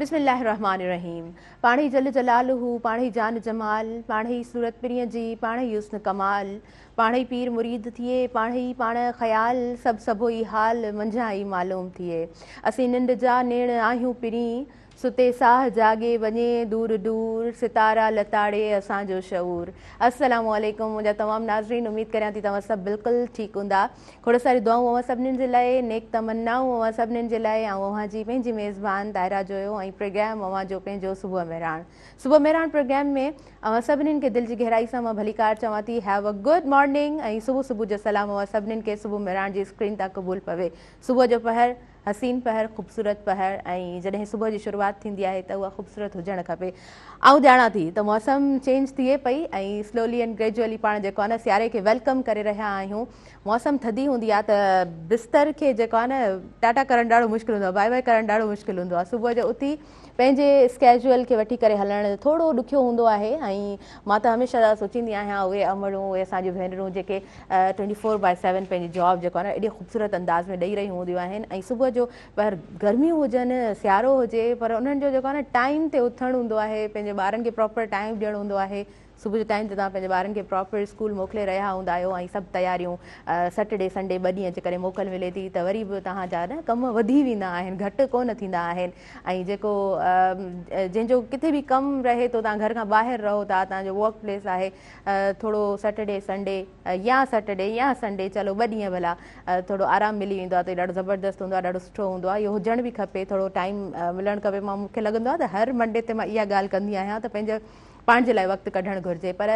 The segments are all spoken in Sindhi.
بسم الله الرحمٰن الرحيم پاڻهي جل جلاله پاڻهي جان جمال پاڻهي صورت پرينء جي پاڻهي حسن ڪمال پاڻهي پير مريد ٿئي پاڻهي پاڻ خيال سڀ سڀوئي حال منجهان ئي معلوم ٿئي اسين ننڊ جا نيڻ آهيون پرين ستي ساهه جاڳي وڃي دور دور ستارا لتاڙي اسان جو شعور السلام عليڪم منهنجا تمام ناظرين اميد ڪريان ٿي توهان سڀ بلڪل ٺيڪ هوندا کوڙ ساري دعائون اوهان سڀنين جي لاء نيڪ تمنائون اوهان سڀنين جي لاء آئون اوهان جي پنهنجي ميزبان طاهره جويو ۽ پروگرام اوهان جو پنهنجو صبح مهراڻ صبح مهراڻ پروگرام ۾ اوهان سڀنين کي دل جي گهرائي سان مان ڀليڪار چوان ٿي have a good morning ۽ صبح صبح جو سلام اوهان سڀنين کي صبح مهراڻ جي اسڪرين تان قبول پوي صبح جو پهر حسين پهر، خوبصورت پهر ۽ جڏهن صبح جي شروعات ٿيندي آهي ته اها خوبصورت هجڻ کپي. آئون ڄاڻان ٿي ته موسم چينج ٿئي پئي ۽ سلولي اينڊ گريجوئلي پاڻ جيڪو آهي نه سياري کي welcome ڪري رهيا آهيون. موسم ٿڌي هوندي آهي ته بستر کي جيڪو آهي نه ٽاٽا ڪرڻ ڏاڍو مشڪل هوندو آهي، بائي بائي ڪرڻ ڏاڍو مشڪل هوندو آهي. صبح جو اٿي پنهنجي اسڪيجوئل کي وٺي ڪري هلڻ ٿورو ڏکيو هوندو آهي ۽ مان ته هميشه سوچيندي آهيان اهي امڙون اهي اسان جون ڀينرون جيڪي ٽوئنٽي فور بائي سيون پنهنجي جاب جيڪو آهي نه ايڏي خوبصورت انداز ۾ ڏئي رهيون هونديون آهن ۽ صبح جو پر گرميون هجن سيارو هجي پر انهن جو جيڪو آهي نه ٽائيم تي اٿڻ هوندو آهي پنهنجي ٻارن کي پراپر ٽائيم ڏيڻ هوندو آهي صبح جو ٽائيم تي توهان پنهنجي ٻارن کي پراپر اسڪول موڪلي رهيا هوندا آهيو ۽ سڀ تياريون سيٽرڊي سنڊي ٻه ڏينهن جيڪڏهن موڪل ملي ٿي ته وري به توهان جا نه ڪم وڌي ويندا آهن گهٽ ڪونه ٿيندا آهن ۽ جيڪو جنهن جو ڪٿي به ڪم رهي ٿو توهان گهر کان ٻاهر رهو ٿا توهان جو ورڪ پليس آهي ٿورو سيٽرڊي سنڊي يا سيٽرڊي يا سنڊي چلو ٻه ڏينهن ڀلا ٿورو آرام ملي ويندو آهي ته ڏاڍو زبردست هوندو آهي ڏاڍو سٺو هوندو آهي اهو هجڻ به کپي ٿورو ٽائيم ملڻ کپي مان مونکي لڳندو آهي ته هر منڊي تي مان اها ڳالهه ڪندي آهيان ته پنهنجو پاڻ جي لاء وقت ڪڍڻ گهرجي پر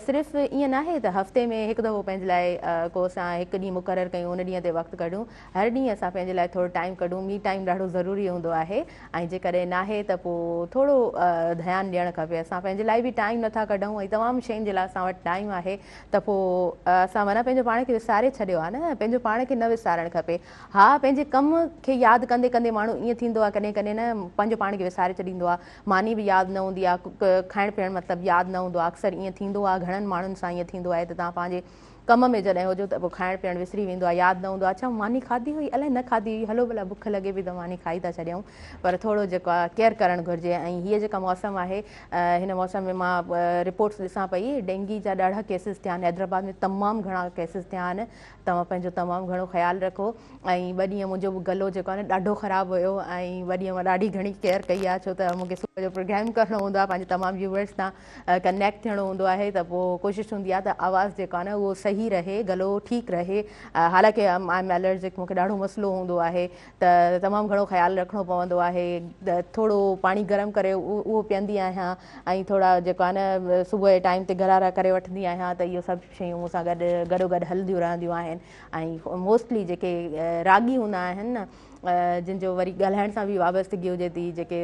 صرف ائين ناهي ته هفتي ۾ هڪ دفعو پنهنجي لاء ڪو اسان هڪ ڏينهن مقرر ڪيون ان ڏينهن تي وقت ڪڍون هر ڏينهن اسان پنهنجي لاء ٿورو ٽائيم ڪڍون مي ٽائيم ڏاڍو ضروري هوندو آهي ۽ جيڪڏهن ناهي ته پوء ٿورو ڌيان ڏيڻ کپي اسان پنهنجي لاء به ٽائيم نٿا ڪڍون ۽ تمام شين جي لاء اسان وٽ ٽائيم آهي ته پوء اسان معنيٰ پنهنجو پاڻ کي وساري ڇڏيو آهي نه پنهنجو پاڻ کي نه وسارڻ کپي ها پنهنجي ڪم کي ياد ڪندي ڪندي ماڻهو ائين ٿيندو آهي ڪڏهن ڪڏهن نه پنهنجو پاڻ کي وساري ڇڏيندو آهي ماني به ياد نه هوندي آ کائڻ پيئڻ مطلب ياد نه هوندو آ اڪثر ائين ٿيندو آ گهڻن ماڻهن سان ائين ٿيندو آهي ته توهان پنهنجي ڪم ۾ جڏهن هجو ته پوء کائڻ پيئڻ وسري ويندو آ ياد نه هوندو آ اڇا ماني کاڌي هئي الائي نه کاڌي هئي هلو ڀلا بک لڳي پئي ته ماني کائي ٿا ڇڏيون پر ٿورو جيڪو آ ڪيئر ڪرڻ گهرجي ۽ هيء جيڪا موسم آهي هن موسم ۾ مان رپورٽس ڏسان پئي ڊينگي جا ڏاڍا ڪيسز ٿيا آهن حيدرآباد ۾ تمام گهڻا ڪيسز ٿيا آهن توهان پنهنجو تمام گهڻو خيال رکو ۽ ٻه ڏينهن منهنجو به گلو جيڪو آهي نه ڏاڍو خراب هيو ۽ ٻه ڏينهن مان ڏاڍي گهڻي ڪيئر ڪئي آهي ڇو ته مونکي صبح جو پروگرام ڪرڻو هوندو آهي پنهنجي تمام ويوئرس سان ڪنيڪٽ ٿيڻو هوندو آهي ته پوء ڪوشش هوندي آهي ته آواز جيڪو آهي نه اهو صحيح رهي گلو ٺيڪ رهي حالانڪه I am allergic مونکي ڏاڍو مسئلو هوندو آهي ته تمام گهڻو خيال رکڻو پوندو آهي ته ٿورو پاڻي گرم ڪري اهو پيئندي آهيان ۽ ٿورا جيڪو آهي نه صبح جي ٽائيم تي غرارا ڪري وٺندي آهيان ته اهو سڀ شيون مون سان گڏ گڏوگڏ هلنديون رهنديون آهن ۽ موسٽلي جيڪي راڳي هوندا آهن نه جن جو وري ڳالهائڻ سان به وابستگي هجي ٿي جيڪي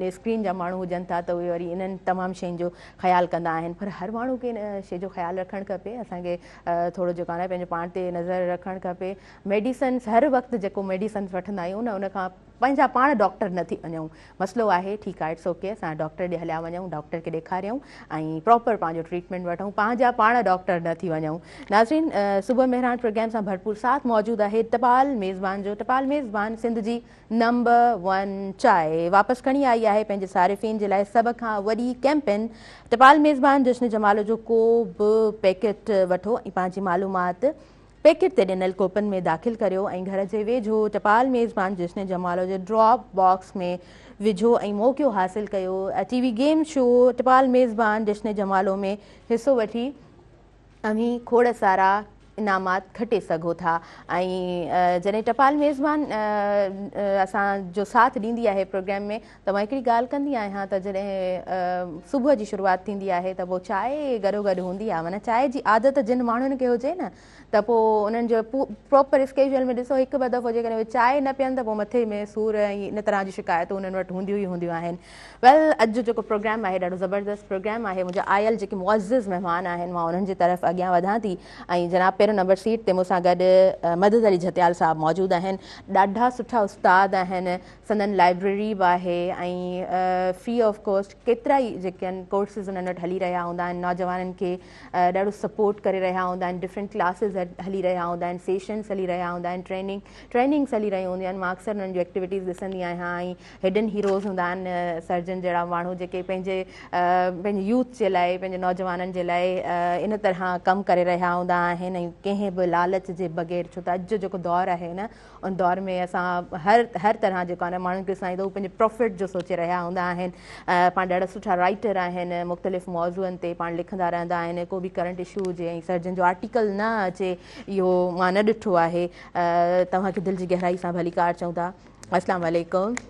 اسڪرين جا ماڻهو هجن ٿا ته اهي وري انهن تمام شين جو خيال ڪندا آهن پر هر ماڻهو کي ان شي جو خيال رکڻ کپي اسان کي ٿورو جيڪو آهي پنهنجو پاڻ تي نظر رکڻ کپي ميڊيسنس هر وقت جيڪو ميڊيسنس وٺندا آهيون نه ان کان پنهنجا پاڻ ڊاڪٽر نه ٿي وڃون مسئلو آهي ٺيڪ آهي it's okay اسان ڊاڪٽر ڏي هليا وڃون ڊاڪٽر کي ڏيکاريون ۽ پراپر پنهنجو ٽريٽمينٽ وٺون پنهنجا پاڻ ڊاڪٽر نه ٿي وڃون ناظرين صبح مهراڻ پروگرام سان ڀرپور ساٿ موجود آهي ٽپال ميزبان جو ٽپال ميزبان سنڌ جي نمبر ون چائي واپس کڻي آئي آهي پنهنجي صارفين جي لاء سڀ کان وڏي ڪيمپين ٽپال ميزبان جشن جمالو جو ڪو به پيڪيٽ وٺو ۽ پنهنجي معلومات پيڪيٽ تي ڏنل ڪوپن ۾ داخل ڪريو ۽ گهر جي ويجهو ٽپال ميزبان جشن جمالو جي ڊراپ باڪس ۾ وجهو ۽ موقعو حاصل ڪيو. ٽي وي گيم شو ٽپال ميزبان جشن جمالو ۾ حصو وٺي اوهين کوڙ سارا انعامات کٽي سگهو ٿا ۽ جڏهن ٽپال ميزبان اسان جو ساٿ ڏيندي آهي پروگرام ۾ ته مان هڪڙي ڳالهه ڪندي آهيان ته جڏهن صبح جي شروعات ٿيندي آهي ته پوء چاء گڏو گڏ هوندي آهي معنيٰ چاء جي عادت جن ماڻهن کي هجي نه ته پوء انهن جو پراپر اسڪيجول ۾ ڏسو هڪ ٻه دفعو جيڪڏهن اهي چاء نه پيئن ته پوء مٿي ۾ سور ۽ ان طرح جون شڪايتون انهن وٽ هونديون ئي هونديون آهن ويل اڄ جو جيڪو پروگرام آهي ڏاڍو زبردست پروگرام آهي منهنجا آيل جيڪي معزز مهمان آهن مان انهن جي طرف اڳيان وڌان ٿي ۽ جناب پهريون نمبر سيٽ تي مون سان گڏ مدد علي جهتيال صاحب موجود آهن. ڏاڍا سٺا استاد آهن، سندن لائبريري به آهي ۽ فري آف ڪاسٽ ڪيترا ئي جيڪي آهن ڪورسز انهن وٽ هلي رهيا هوندا آهن. نوجوانن کي ڏاڍو سپورٽ ڪري رهيا هوندا آهن، ڊفرنٽ ڪلاسز هلي رهيا هوندا آهن، سيشنز هلي رهيا هوندا آهن، ٽريننگس هلي رهيون هونديون آهن. مان اڪثر انهن جون ايڪٽيوٽيز ڏسندي آهيان ۽ هڊن هيروز هوندا آهن سرجن جهڙا ماڻهو جيڪي پنهنجي پنهنجي يوٿ جي لاء پنهنجي نوجوانن جي لاء ان طرح ڪم ڪري رهيا هوندا آهن ۽ ڪنهن به لالچ جي بغير، ڇو ته اڄ جو جيڪو دور آهي نه ان دور ۾ اسان هر هر طرح جيڪو آهي نه ماڻهن کي ڏسان ٿا هو پنهنجي پروفٽ جو سوچي رهيا هوندا آهن. پاڻ ڏاڍا سٺا رائٽر آهن، مختلف موضوعن تي پاڻ لکندا رهندا آهن، ڪو به ڪرنٽ اشو هجي ۽ سرجن جو آرٽيڪل نه اچي اهو مان نه ڏٺو آهي. توهان کي دل جي گهرائي سان ڀليڪار چئون ٿا. اسلام عليڪم.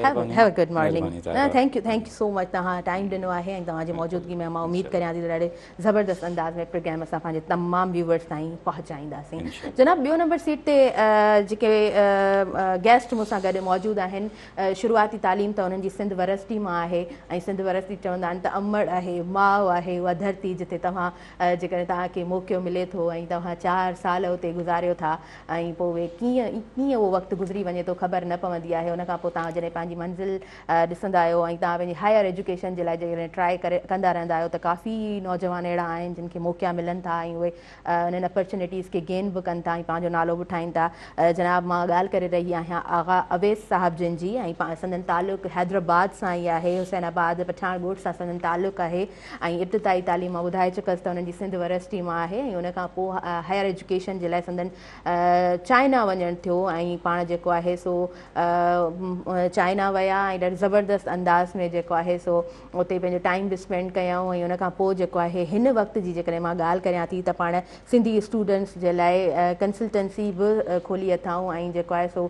Have a good morning. Thank you, thank you so much توهان ٽائيم ڏنو آهي ۽ توهان جي موجودگي ۾ مان اميد ڪريان ٿي ته ڏاڍي زبردست انداز ۾ پروگرام اسان پنهنجي تمام ويورز تائين پهچائينداسين. جناب ٻيو نمبر سيٽ تي جيڪي گيسٽ مون سان گڏ موجود آهن، شروعاتي تعليم ته انهن جي سنڌ ورسٽي مان آهي ۽ سنڌ ورسٽي چوندا آهن ته امڙ آهي، ماء آهي، اها ڌرتي جتي توهان جيڪڏهن توهان کي موقعو ملي ٿو ۽ توهان 4 سال اتي گذاريو ٿا ۽ پوء اهي ڪيئن ڪيئن اهو وقت گذري وڃي ٿو خبر نه پوندي آهي. ان کان پوء توهان جڏهن پنهنجي منزل ڏسندا آهيو ۽ توهان پنهنجي هائير ايجوڪيشن جي لاء جيڪڏهن ٽرائي ڪري ڪندا رهندا آهيو ته ڪافي نوجوان اهڙا آهن جن کي موقعا ملن ٿا ۽ اهي انهن اپرچونيٽيز کي گين به ڪن ٿا ۽ پنهنجو نالو به ٺاهين ٿا. جناب مان ڳالهه ڪري رهي آهيان آغا اويس صاحب جن جي ۽ سندن تعلق حيدرآباد سان ئي آهي، حسين آباد پٺاڻ ڳوٺ سان سندن تعلق آهي ۽ ابتدائي تعليم مان ٻڌائي چڪس ته انهن جي سنڌ ورسٽي مان آهي ۽ ان کان پوء هائير ايجوڪيشن جي لاء سندن چائنا وڃڻ ٿيو ۽ پاڻ جيڪو آهي سو چائنا ويا ۽ ڏاڍي زبردست انداز ۾ جيڪو آهي سو اتي پنهنجو ٽائيم به اسپينڊ ڪيائون ۽ ان کان پوء جيڪو آهي هن وقت جي جيڪڏهن مان ڳالهه ڪريان ٿي ته پاڻ سنڌي اسٽوڊنٽس جي لاء ڪنسلٽنسي به کولي اٿائون ۽ جيڪو آهي سو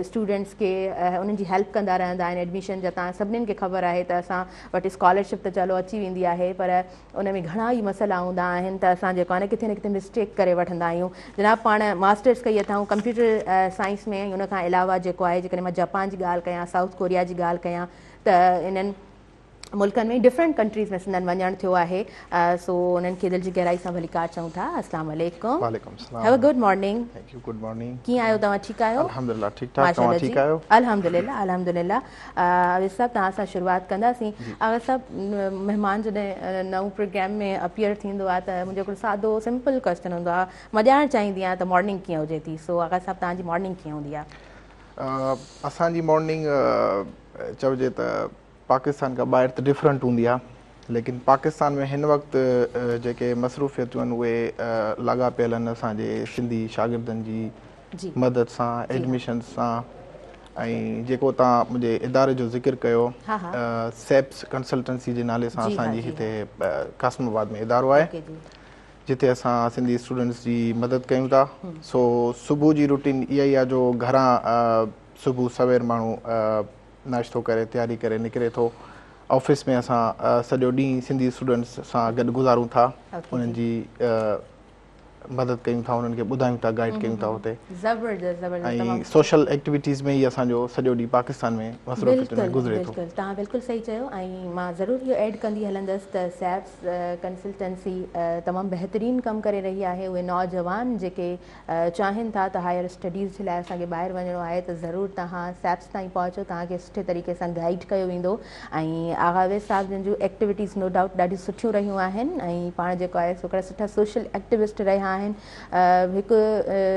اسٽوڊنٽس کي انهن جي هيلپ ڪندا رهندا آهن. ايڊميشن جا تان سڀنين کي خبر آهي ته اسان وٽ اسڪالرشپ ته چلو اچي ويندي آهي پر ان ۾ گهڻا ئي مسئلا هوندا آهن ته اسان جيڪو آهي نه ڪٿي نه ڪٿي مسٽيڪ ڪري وٺندا آهيون. جناب پاڻ ماسٽرس ڪئي اٿائون ڪمپيوٽر سائنس ۾ ۽ ان کان علاوه جيڪو آهي جيڪڏهن مان جاپان جي ڳالهه ڪيان، سائوٿ ڪوريا جي ڳالهه ڪيان ته انهن ملڪن ۾ ڊفرنٽ ڪنٽريز ۾ سندن وڃڻ ٿيو آهي سو انهن کي دل جي گهرائي سان ڀليڪار چئون ٿا. اسلام عليڪم. وعليڪم السلام. Have a good morning. Thank you, good morning. ڪيئن آهيو توهان، ٺيڪ آهيو؟ الحمدلله ٺيڪ ٺاڪ، توهان ٺيڪ آهيو؟ الحمدلله الحمدلله. اويس صاحب توهان سان شروعات ڪنداسين. اويس صاحب مهمان جڏهن نئون پروگرام ۾ اپيئر ٿيندو آهي ته منهنجو هڪڙو سادو سمپل ڪويسچن هوندو آهي، مان ڄاڻڻ چاهيندي آهيان ته مارننگ ڪيئن هجي ٿي؟ سو آغا صاحب توهان جي مارننگ ڪيئن هوندي آهي؟ اسان جي مارننگ چئجي ته پاڪستان کان ٻاهر ته ڊفرنٽ هوندي آهي ليڪن پاڪستان ۾ هن وقت جيڪي مصروفيتون آهن اهي لاڳاپيل آهن اسان جي سنڌي شاگردن جي مدد سان، ايڊميشنز سان ۽ جيڪو توهان منهنجي اداري جو ذڪر ڪيو سيپس ڪنسلٽنسي جي نالي سان اسان جي هتي قاسم آباد ۾ ادارو آهي جتي اسان سنڌي اسٽوڊنٽس جي مدد ڪيون ٿا. سو صبح جي روٽين اها ئي آهي جو گهران صبح سوير ماڻهو ناشتو ڪري تياري ڪري نڪري ٿو. آفيس ۾ اسان سڄو ڏينهن سنڌي اسٽوڊنٽس سان گڏ گذارون ٿا، انهن جي مدد ڪيون ٿا، انهن کي ٻڌايون ٿا، گائيڊ ڪيون ٿا اتي. زبردست زبردست ۽ تمام سوشل ايڪٽيوٽيز ۾ ئي اسان جو سڄو ڏينهن پاڪستان ۾ مصروفيتن ۾ بلڪل گذري ٿو. بلڪل توهان بلڪل صحيح چيو ۽ مان ضرور اهو ايڊ ڪندي هلندس ته سيپس ڪنسلٽنسي تمام بهترين ڪم ڪري رهي آهي. اهي نوجوان جيڪي چاهين ٿا ته هائير اسٽڊيز جي لاء اسان کي ٻاهر وڃڻو آهي ته ضرور توهان سيپس تائين پهچو، توهان کي سٺي طريقي سان گائيڊ ڪيو ويندو ۽ آغا اويس صاحب جن جون ايڪٽيوٽيز نو ڊائوٽ ڏاڍيون سٺيون رهيون آهن ۽ پاڻ جيڪو آهي سو هڪڙا سٺا سوشل ايڪٽيوسٽ رهيا آهن. هڪ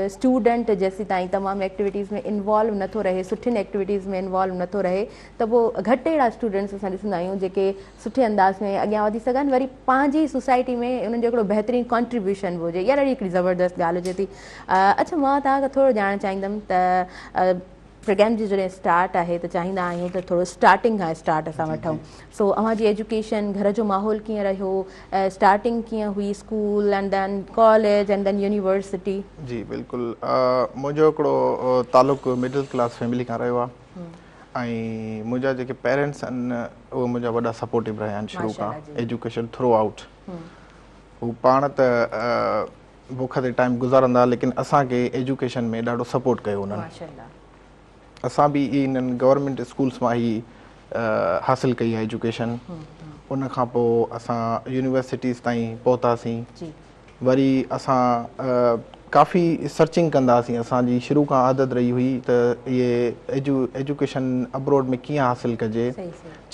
اسٽوڊنٽ جيسيتائين تمام ايڪٽيوٽيز ۾ انوالو نٿو رهي، سٺين ايڪٽيوٽيز ۾ انوالو نٿو رهي ته پوء گهٽ اهڙا اسٽوڊنٽس اسان ڏسندا آهيون جيڪي سٺي انداز ۾ اڳيان وڌي سگهن، وري پنهنجي سوسائٽي ۾ انهن جو هڪڙو بهترين ڪانٽريبيوشن به هجي. اها ڏاڍي هڪڙي زبردست ڳالهه هجي ٿي. اڇا مان توهان کان ٿورو ڄاڻڻ چاهيندم ته پروگرام جي جڏهن اسٽارٽ آهي ته چاهيندا آهيون ته ٿورو اسٽارٽنگ کان اسٽارٽ اسان وٺون. سو اوهان جي ايجوڪيشن، گهر جو ماحول ڪيئن رهيو، اسٽارٽنگ ڪيئن هئي، school and then college and then university? جي بلڪل، منهنجو هڪڙو تعلق مڊل ڪلاس فيملي کان رهيو آهي ۽ منهنجا جيڪي پيرنٽس آهن اهي منهنجا وڏا سپورٽو رهيا آهن شروع کان ايجوڪيشن ٿرو آئوٽ. هو پاڻ ته بک تي ٽائيم گذارندا ليڪن اسان کي ايجوڪيشن ۾ ڏاڍو سپورٽ ڪيو انهن. اسان به انهن گورنمينٽ اسڪولس مان ئي حاصل ڪئي آهي ايجوڪيشن. ان کان پوء اسان يونيورسٽيز تائين پهتاسين. وري اسان ڪافي سرچنگ ڪندا هئاسين اسان جي شروع کان عادت رهي هئي ته اهي ايجوڪيشن ابروڊ ۾ ڪيئن حاصل ڪجي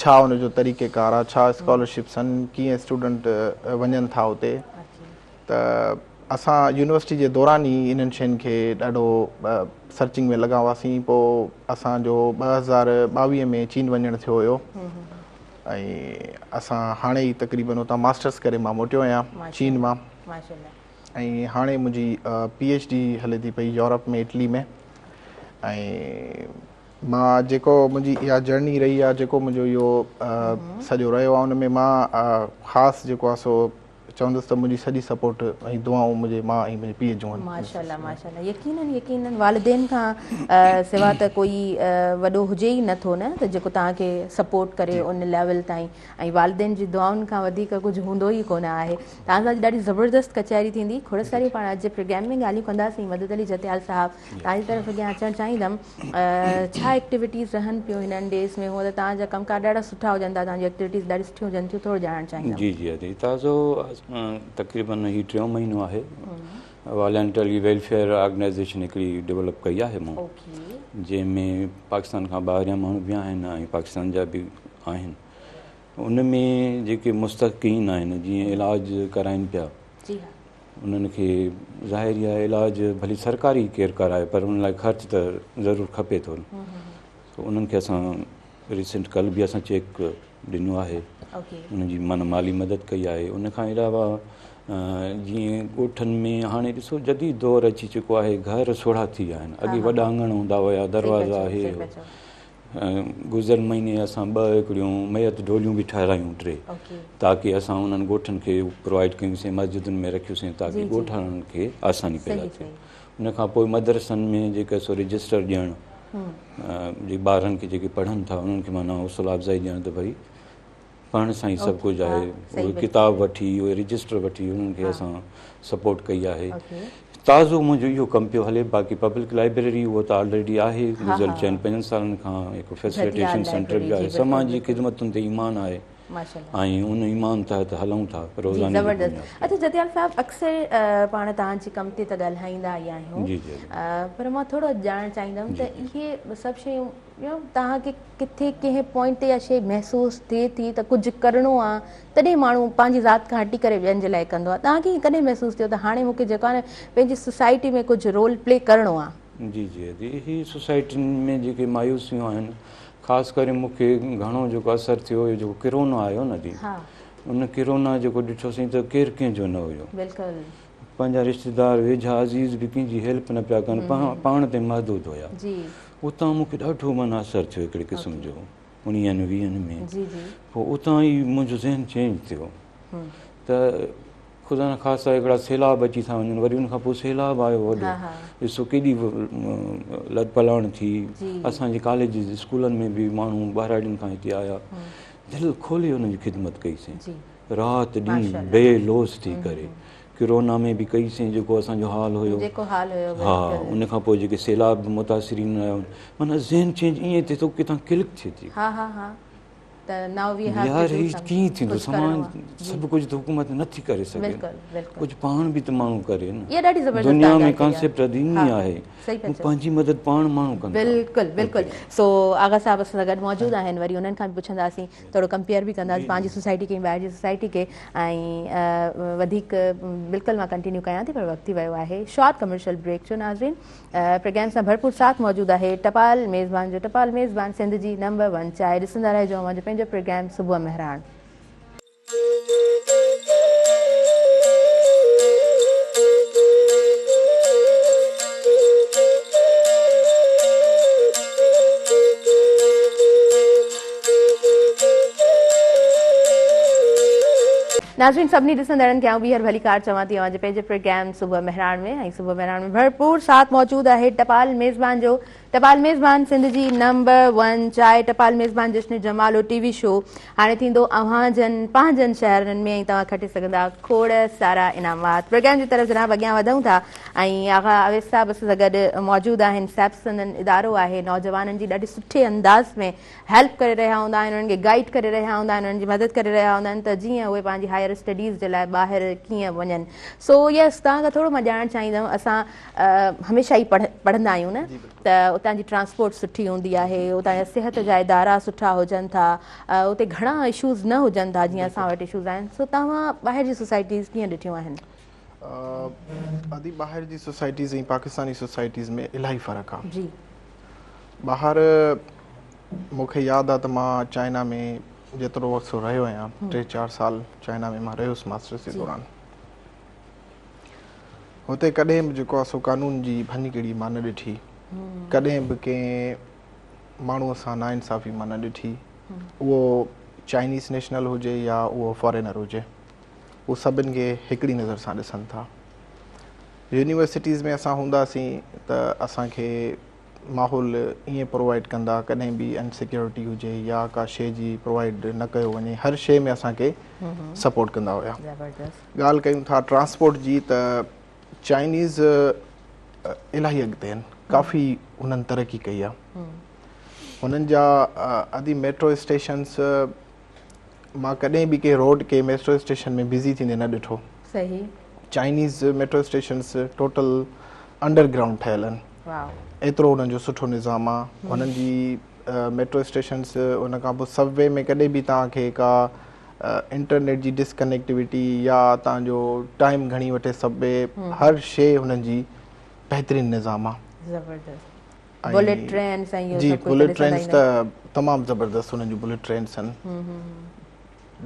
ڇا ان جو طريقه ڪار آهي ڇا اسڪالرشپس آهن ڪيئن اسٽوڊنٽ وڃن ٿا اتي ته اسان يونيورسٽي جي دوران ئي انهن شين کي ڏاڍو سرچنگ ۾ لڳا هئاسين پوء اسان جو 2022 ۾ چين وڃڻ ٿيو هيو ۽ اسان هاڻي ئي تقريبن اتان ماسٽرس ڪري مان موٽيو آهيان چين مان ۽ هاڻي منهنجي پي ايڇ ڊي هلي ٿي پئي يورپ ۾ اٽلي ۾ ۽ مان جيڪو منهنجي اها جرني رهي آهي جيڪو منهنجو اهو سڄو رهيو آهي ان ۾ مان خاص جيڪو آهي سو چوندس ته منهنجي سڄي سپورٽ ۽ دعائون منهنجي ماء ۽ منهنجي پيء جون آهن. ماشاءالله ماشاءالله يقينن يقينن والدين کان سوا ته ڪوئي وڏو هجي ئي نه ٿو نه ته جيڪو توهان کي سپورٽ ڪري ان ليول تائين ۽ والدين جي دعائن کان وڌيڪ ڪجهه هوندو ئي ڪونه آهي. توهان سان اڄ ڏاڍي زبردست ڪچهري ٿيندي کوڙ ساريون پاڻ اڄ جي پروگرام ۾ ڳالهيون ڪنداسين مدد علي جتيال صاحب توهان جي طرف اڳيان اچڻ چاهيندم ڇا ايڪٽيوٽيز رهن پيون هنن ڊيز ۾ هونء ته توهان جا ڪم ڪار ڏاڍا سٺا هجن ٿا توهان جون ايڪٽيوٽيز ڏاڍيون سٺيون هجن ٿيون ٿورو ڄاڻڻ چاهيندم. جي جي ادي تازو تقريبن هي ٽيون مهينو آهي والنٽري ويلفيئر آرگنائيزيشن هڪڙي ڊولپ ڪئي آهي مون جنهن ۾ پاڪستان کان ٻاهريان ماڻهو به آهن ۽ پاڪستان جا به آهن ان ۾ جيڪي مستحقين آهن جيئن علاج ڪرائين پيا جي ها انهن کي ظاهر ئي آهي علاج ڀلي سرڪاري ڪير ڪرائي پر ان لاء خرچ ته ضرور کپي ٿو سو انهن کي اسان ريسنٽ ڪل به اسان چيڪ ڏنو آهي انهن جي معنيٰ مالي مدد ڪئي آهي ان کان علاوه جيئن ڳوٺن ۾ هاڻي ڏسو جديد دور اچي چڪو آهي گهر سوڙها ٿي ويا آهن اڳي وڏا اڱڻ هوندا هيا دروازا هي گذريل مهيني اسان ٻه هڪڙيون ميت ڊوليون به ٺهرايون ٽي تاڪي اسان انهن ڳوٺن کي پرووائيڊ ڪيونسين مسجدن ۾ رکيوسين تاڪي ڳوٺاڻن کي آساني پيدا ٿئي ان کان پوء مدرسن ۾ جيڪا سو رجسٽر ڏيڻ جي ٻارن کي جيڪي پڙهن ٿا انهن کي معنيٰ حوصلا افزائي ڏيڻ ته ڀئي پڙهڻ سان ئي سڀ ڪجهه آهي اهي ڪتاب وٺي اهي رجسٽر وٺي انهن کي اسان سپورٽ ڪئي آهي تازو منهنجو اهو ڪم پيو هلي باقي پبلڪ لائبريري اهو ته آلريڊي آهي گذريل چئن پنجن سالن کان هڪ فيسليٽيشن سينٽر به آهي سماجي خدمتن تي ايمان آهي ۽ ان ايمان تحت هلون ٿا روزاني زبردست اچها جتيال صاحب اڪثر پاڻ توهان جي ڪم تي ته ڳالهائيندا ئي آهيون پر مان ٿورو ڄاڻڻ چاهيندم ته اهي سڀ شيون يو توهان کي ڪٿي ڪنهن پوائنٽ تي اها شيء محسوس ٿئي ٿي ته ڪجهه ڪرڻو آ تڏهن ماڻهو پنهنجي ذات کان هٽي ڪري ٻين جي لاء ڪندو آ توهان کي ائين ڪڏهن محسوس ٿيو ته هاڻي مون کي جيڪو آ نه پنهنجي سوسائٽي ۾ ڪجهه رول پلي ڪرڻو آ؟ جي جي ادي هي سوسائٽين ۾ جيڪي مايوسيون آهن خاص ڪري مون کي گهڻو جيڪو اثر ٿيو اهو جيڪو ڪرونا آيو نه ادي ان ڪرونا جيڪو ڏٺوسين ته ڪير ڪنهن جو نه هيو بلڪل پنهنجا رشتيدار ويجها عزيز به ڪنهن جي هيلپ نه پيا ڪن پاڻ تي محدود هيا اتان مون کي ڏاڍو معنيٰ اثر ٿيو هڪڙي قسم جو اڻيهن ويهن ۾ پوء اتان ئي منهنجو ذهن چينج ٿيو ته خدا نه خاصا هڪڙا سيلاب اچي ٿا وڃن وري ان کان پوء سيلاب آيو وڏو ڏسو ڪيڏي لڏپلاڻ ٿي اسان جي ڪاليج اسڪولن ۾ به ماڻهو ٻهراڙين کان هتي آيا دل کولي انهن جي خدمت ڪئي سين رات ڏينهن بي لوث ٿي ڪري ڪرونا ۾ به ڪئي سين جيڪو اسان جو حال هيو جيڪو حال هيو ها ان کان پوء جيڪي سيلاب متاثرين آيا معنيٰ ذهن چينج ائين ٿئي ٿو ڪٿان ڪلڪ ٿئي ٿي ها ها ها ته ناو وي have يار هي ڪيئن ٿيندو سماج سڀ ڪجهه ته حڪومت نه ٿي ڪري سگهي ڪجهه پاڻ به ته ماڻهو ڪري نه دنيا ۾ ڪانسيپٽ ائين آهي پنهنجي مدد پاڻ ماڻهو ڪندا بلڪل بلڪل سو آغا صاحب اسان سان گڏ موجود آهن وري انهن کان به پڇنداسين ٿورو ڪمپيئر به ڪنداسين پنهنجي سوسائٽي کي ۽ ٻاهر جي سوسائٽي کي ۽ وڌيڪ بلڪل مان ڪنٽينيو ڪيان ٿي پر وقت ٿي ويو آهي شارٽ ڪمرشل بريڪ جو ناظرين پروگرام سان ڀرپور ساٿ موجود آهي ٽپال ميزبان جو ٽپال ميزبان سنڌ جي نمبر 1 چانهه ڏسندا رهجو اوهان جو پنهنجو پروگرام صبح مهراڻ. ناظرين سڀني ڏسندڙن کي آئون ٻيهر ڀليڪار چوان ٿي اوهان جي پنهنجي پروگرام صبح مهراڻ ۾ ۽ صبح مهراڻ ۾ ڀرپور ساٿ موجود آهي ٽپال ميزبان جو ٽپال ميزبان سنڌ جي نمبر ون چاء ٽپال ميزبان جشن جمالو ٽي وي شو هاڻي ٿيندو اوهان جن پنهنجن شهرن ۾ ۽ توهان کٽي سگهندا کوڙ سارا انعامات. پروگرام جي طرف جناب اڳيان وڌون ٿا ۽ آغا اويس صاحب اسان سان گڏ موجود آهن. سيپس سندن ادارو آهي نوجوانن جي ڏاڍي سٺي انداز ۾ هيلپ ڪري رهيا هوندا آهن انهن کي گائيڊ ڪري رهيا هوندا آهن انهن جي مدد ڪري رهيا هوندا آهن ته جيئن اهي پنهنجي هائير اسٽڊيز جي لاء ٻاهر ڪيئن وڃن. سو يس توهان کان ٿورو مان ڄاڻڻ چاهيندم اسان هميشه ئي پڙهندا آهيون نه ته اتان جي ٽرانسپورٽ سٺي هوندي آهي اتان جا صحت جا ادارا سٺا هجن ٿا اتي گهڻا اشوز نه هجن ٿا جيئن اسان وٽ اشوز آهن سو توهان ٻاهر جي سوسائٽيز ڪيئن ڏٺيون آهن؟ ادي ٻاهر جي سوسائٽيز ۽ پاڪستاني سوسائٽيز ۾ الاهي فرق آهي. جي. ٻاهر مون کي ياد آ ته مان چائنا ۾ جيترو وقت سو رهيو آهيان 3 4 سال چائنا ۾ مان رهيس ماسٽرس جي دوران هتي ڪڏهن به جيڪو آ سو قانون جي ڀڃڪڙي مان نه ڏٺي ڪڏهن به ڪنهن ماڻهوء سان ناانصافي مان نه ڏٺي اهو چائنيز نيشنل هجي يا اهو فارينر هجي هو سڀن کي هڪڙي نظر سان ڏسن ٿا يونيورسٽيز ۾ اسان هونداسين ته اسان کي ماحول ائين پرووائيڊ ڪندا ڪڏهن به ان سيڪيورٽي هجي يا ڪا شي جي پرووائيڊ نه ڪيو وڃي هر شي ۾ اسان کي سپورٽ ڪندا هيا. ڳالهه ڪيون ٿا ٽرانسپورٽ جي ته چائنيز الاهي اڳتي آهن ڪافي انهن ترقي ڪئي آهي هنن جا ادي ميٽرو اسٽيشنس مان ڪڏهن به ڪنهن روڊ کي ميٽرو اسٽيشن ۾ بزي ٿيندي نه ڏٺو. صحيح. Chinese metro stations total underground ٺهيل آهن. واو. ايترو انهن جو سٺو نظام آ. هنن جي ميٽرو اسٽيشنس ان کان پوء سب وي ۾ ڪڏهن به توهان کي ڪا انٽرنيٽ جي ڊسڪنيڪٽيوٽي يا توهان جو ٽائيم گهڻي وٺي سب وي هر شي هنن جي بهترين نظام آ. زبردست. بليٽ ٽرينس ۽ اهو جي بليٽ ٽرينس ته تمام زبردست انهن جون بليٽ ٽرينس آهن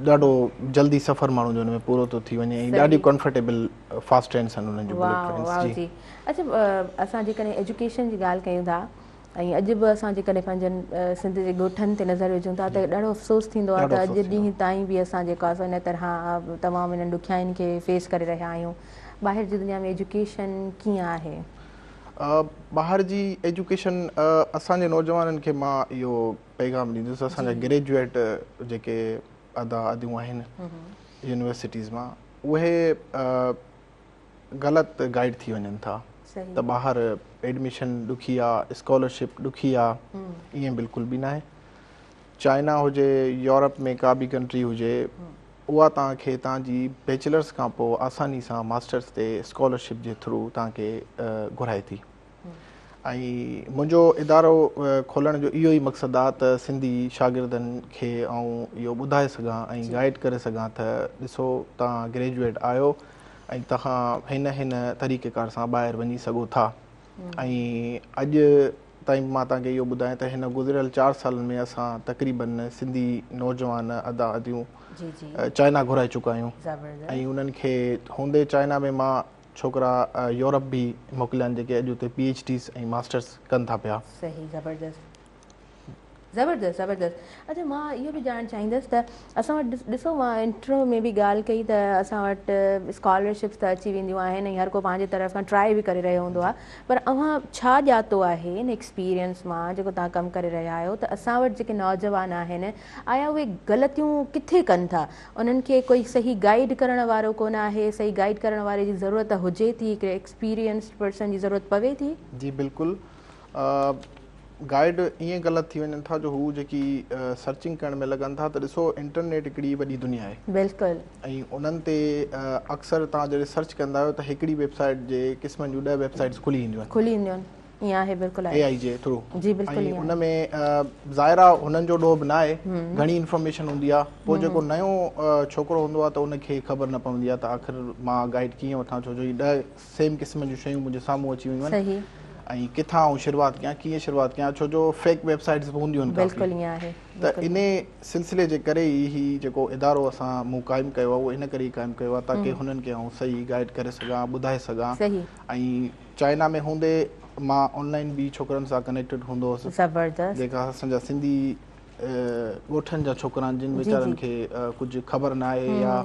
ڏاڍو جلدي سفر ماڻهو جو ان ۾ پورو ٿو ٿي وڃي ۽ ڏاڍي ڪمفرٽيبل فاسٽ ٽرينس آهن انهن جون بليٽ ٽرينس جي اڇا اسان جيڪڏهن ايجوڪيشن جي ڳالهه ڪيون ٿا ۽ اڄ به اسان جيڪڏهن پنهنجن سنڌ جي ڳوٺن تي نظر وجهون ٿا ته ڏاڍو افسوس ٿيندو آهي ته اڄ ڏينهن تائين به اسان جيڪو آهي سو ان طرح تمام انهن ڏکيائين کي فيس ڪري رهيا آهيون ٻاهر جي دنيا ۾ ايجوڪيشن ڪيئن آهي؟ ٻاهر جي ايجوڪيشن اسان جي نوجوانن کي مان اهو پيغام ڏيندس اسان جا گريجوئيٽ جيڪي ادا اديون آهن يونيورسٽيز مان اهي غلط گائيڊ ٿي وڃن ٿا ته ٻاهر ايڊميشن ڏکي آ اسڪالرشپ ڏکي آ ائين بلڪل به ناهي چائنا هجي يورپ ۾ ڪا به ڪنٽري هجي اها توهان کي توهان جي بيچلرس کان پوء آساني سان ماسٽرس تي اسڪالرشپ جي ٿرو توهان کي گهرائي ٿي ۽ منهنجو ادارو کولڻ جو اهو ئي مقصد آهي ته سنڌي شاگردن کي آئون اهو ٻڌائي سگهان ۽ گائيڊ ڪري سگهان ته ڏسو توهان گريجوئيٽ آهيو ۽ توهان هن هن طريقيڪار سان ٻاهر وڃي سگهو ٿا ۽ اڄ تائين به مان توهان کي اهو ٻڌايان ته هن گذريل 4 سالن ۾ اسان تقريبن سنڌي نوجوان ادا اديون چائنا گهرائي چڪا آهيون ۽ انهن کي هوندي چائنا ۾ مان ڇوڪرا يورپ به موڪليا آهن جيڪي اڄ اتي پي ايڇ ڊيز ۽ ماسٽرس ڪن ٿا پيا. صحيح زبردست زبردست زبردست اڇا مان اهو به ڄاڻڻ چاهيندس ته اسان وٽ ڏسو مان انٽرو ۾ به ڳالهه ڪئي ته اسان وٽ اسڪالرشپس ته اچي وينديون آهن ۽ هر ڪو پنهنجي طرف کان ٽرائي به ڪري رهيو هوندو آهي پر اوهان ڇا ڄاتو آهي ان ايڪسپيرينس مان جيڪو توهان ڪم ڪري رهيا آهيو ته اسان وٽ جيڪي نوجوان آهن آيا اهي غلطيون ڪٿي ڪن ٿا انهن کي ڪوئي صحيح گائيڊ ڪرڻ وارو ڪونه آهي صحيح گائيڊ ڪرڻ واري جي ضرورت هجي ٿي هڪڙي ايڪسپيرينسڊ پرسن جي ضرورت پوي ٿي. جي بلڪل گائيڊ ائين غلط ٿي وڃن ٿا جو هو جيڪي سرچنگ ڪرڻ ۾ لڳن ٿا ته ڏسو انٽرنيٽ هڪڙي وڏي دنيا آهي. بلڪل. ۽ انهن تي اڪثر توهان جڏهن سرچ ڪندا آهيو ته هڪڙي ويب سائيٽ جي قسمن جون 10 ويب سائيٽس کلي اينديون آهن. کلي اينديون آهن ائين آهي بلڪل آهي. اي آئي جي ٿرو. جي بلڪل ۽ ان ۾ ظاهر آهي هنن جو ڏوهه به نه آهي گهڻي انفارميشن هوندي آهي پوء جيڪو نيو ڇوڪرو هوندو آهي ته ان کي خبر نه پوندي آهي ته آخر مان گائيڊ ڪيئن وٺان ڇو جو هي 10 سيم قسم جون شيون منهنجي سامهون اچي ويون آهن ۽ ڪٿان آئون شروعات ڪيان ڪيئن شروعات ڪيان ڇو جو فيڪ ويب سائيٽس به هونديون آهن بلڪل ائين آهي ته انهي سلسلي جي ڪري ئي هي جيڪو ادارو اسان مون قائم ڪيو آهي اهو ان ڪري ئي قائم ڪيو آهي تاڪي هنن کي آئون صحيح گائيڊ ڪري سگهان ٻڌائي سگهان ۽ چائنا ۾ هوندي مان آن لائن به ڇوڪرن سان ڪنيڪٽيڊ هوندو هوس زبردست جيڪا اسان جا سنڌي ڳوٺن جا ڇوڪرا آهن جن ويچارن کي ڪجهه خبر نه آهي يا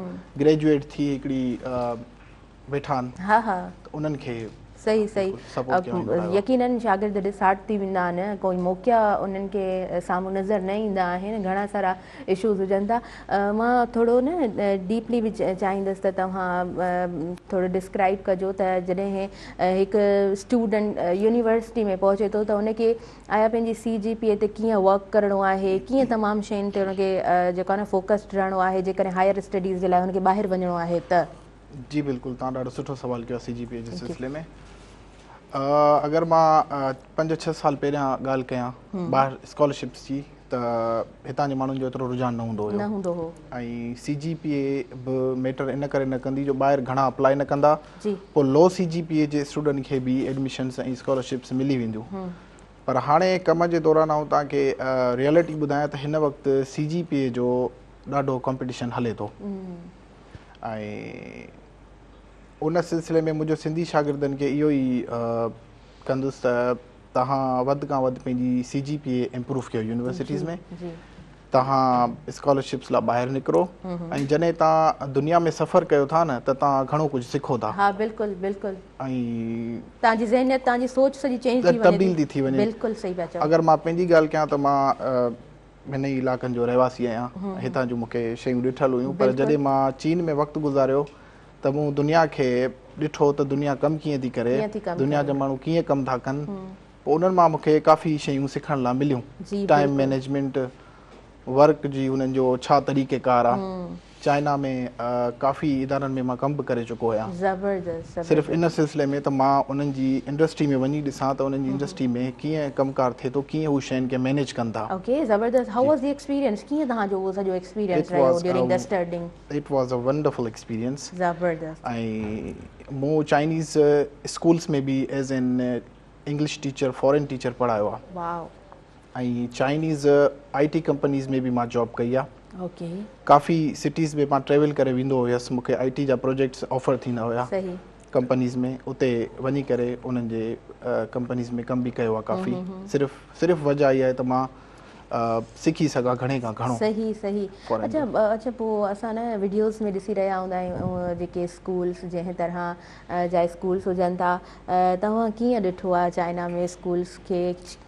گريجوئيٽ ٿي هڪڙي ويٺا آهن ها ها ته انهن کي. صحيح صحيح يقينن شاگرد ڊسهارٽ ٿي ويندا آهن ڪوئي موقعا انهن کي سامهون نظر نه ايندا آهن گهڻا سارا اشوز هجن ٿا مان ٿورو نه ڊيپلي به چاهيندس ته توهان ٿورو ڊسڪرائب ڪجو ته جڏهن هڪ اسٽوڊنٽ يونيورسٽي ۾ پهچي ٿو ته ان کي آيا پنهنجي سي جي پي اي تي ڪيئن ورڪ ڪرڻو آهي ڪيئن تمام شين تي ان کي جيڪو آهي نه فوڪسڊ رهڻو آهي جيڪڏهن هائر اسٽڊيز جي لاء ان کي ٻاهر وڃڻو آهي ته. جي بلڪل توهان ڏاڍو سٺو سوال ڪيو آهي سي جي پي اي جي سلسلي ۾ اگر مان پنج ڇهه سال پهريان ڳالهه ڪيان ٻاهر اسڪالرشپس جي ته هتان جي ماڻهن جو ايترو رجحان نه هوندو هيو نه هوندو هو ۽ سي جي پي اي به ميٽر ان ڪري نه ڪندي جو ٻاهر گهڻا اپلائي نه ڪندا پوء لو سي جي پي اي جي اسٽوڊنٽ کي به ايڊميشنس ۽ اسڪالرشپس ملي وينديون پر هاڻي ڪم جي دوران آئون توهان کي ريئلٽي ٻڌايان ته هن وقت سي جي پي اي جو ڏاڍو ڪمپٽيشن هلي ٿو ۽ ان سلسلي ۾ منهنجو سنڌي شاگردن کي اهو ئي ڪندس ته توهان وڌ کان وڌ پنهنجي سي جي پي اي امپروو ڪيو يونيورسٽيز ۾ توهان اسڪالرشپس لاء ٻاهر نڪرو ۽ جڏهن توهان دنيا ۾ سفر ڪيو ٿا نه ته توهان گهڻو ڪجهه سکو ٿا. ها بلڪل بلڪل. ۽ توهان جي ذهنيت توهان جي سوچ سڄي چينج ٿي وڃي ٿي. تبديل ٿي ٿي وڃي. بلڪل صحيح پيا چئو. اگر مان پنهنجي ڳالهه ڪيان ته مان هن ئي علائقن جو رهواسي آهيان، هتان جون مون کي شيون ڏٺل هيون پر جڏهن مان چين ۾ وقت گذاريو ته مون دنيا کي ڏٺو ته دنيا ڪم ڪيئن ٿي ڪري، دنيا جا ماڻهو ڪيئن ڪم ٿا ڪن، پوء انهن مان مون کي ڪافي شيون سکڻ لاء مليون، ٽائيم مئنيجمينٽ، ورڪ جي انهن جو ڇا طريقه ڪار آهي. چائنا ۾ ڪافي ادارن ۾ مان ڪم به ڪري چڪو آهيان. زبردست صرف ان سلسلي ۾ ته مان انهن جي انڊسٽري ۾ وڃي ڏسان ته انهن جي انڊسٽري ۾ ڪيئن ڪم ڪار ٿئي ٿو ڪيئن هو شين کي مينيج ڪن ٿا. اوڪي زبردست how was the experience ڪيئن توهان جو اهو سڄو ايڪسپيرينس رهيو during the studying. It was a wonderful experience. زبردست. ۽ مون چائنيز اسڪولس ۾ به as an English teacher foreign teacher پڙهايو آهي. واو. ۽ چائنيز آئي ٽي ڪمپنيز ۾ به مان جاب ڪئي آ. اوڪي. ڪافي سٽيز ۾ مان ٽريول ڪري ويندو هيس مون کي آئي ٽي جا پروجيڪٽس آفر ٿيندا هيا صحيح. ڪمپنيز ۾ اتي وڃي ڪري انهن جي ڪمپنيز ۾ ڪم به ڪيو آ ڪافي صرف صرف وجه اها آهي ته مان سکي سگهان گهڻي کان گهڻو. صحيح صحيح اڇا اڇا پوء اسان نه وڊيوز ۾ ڏسي رهيا هوندا آهيون جيڪي اسڪولس جنهن طرح جا اسڪولس هجن ٿا توهان ڪيئن ڏٺو آهي چائنا ۾ اسڪولس کي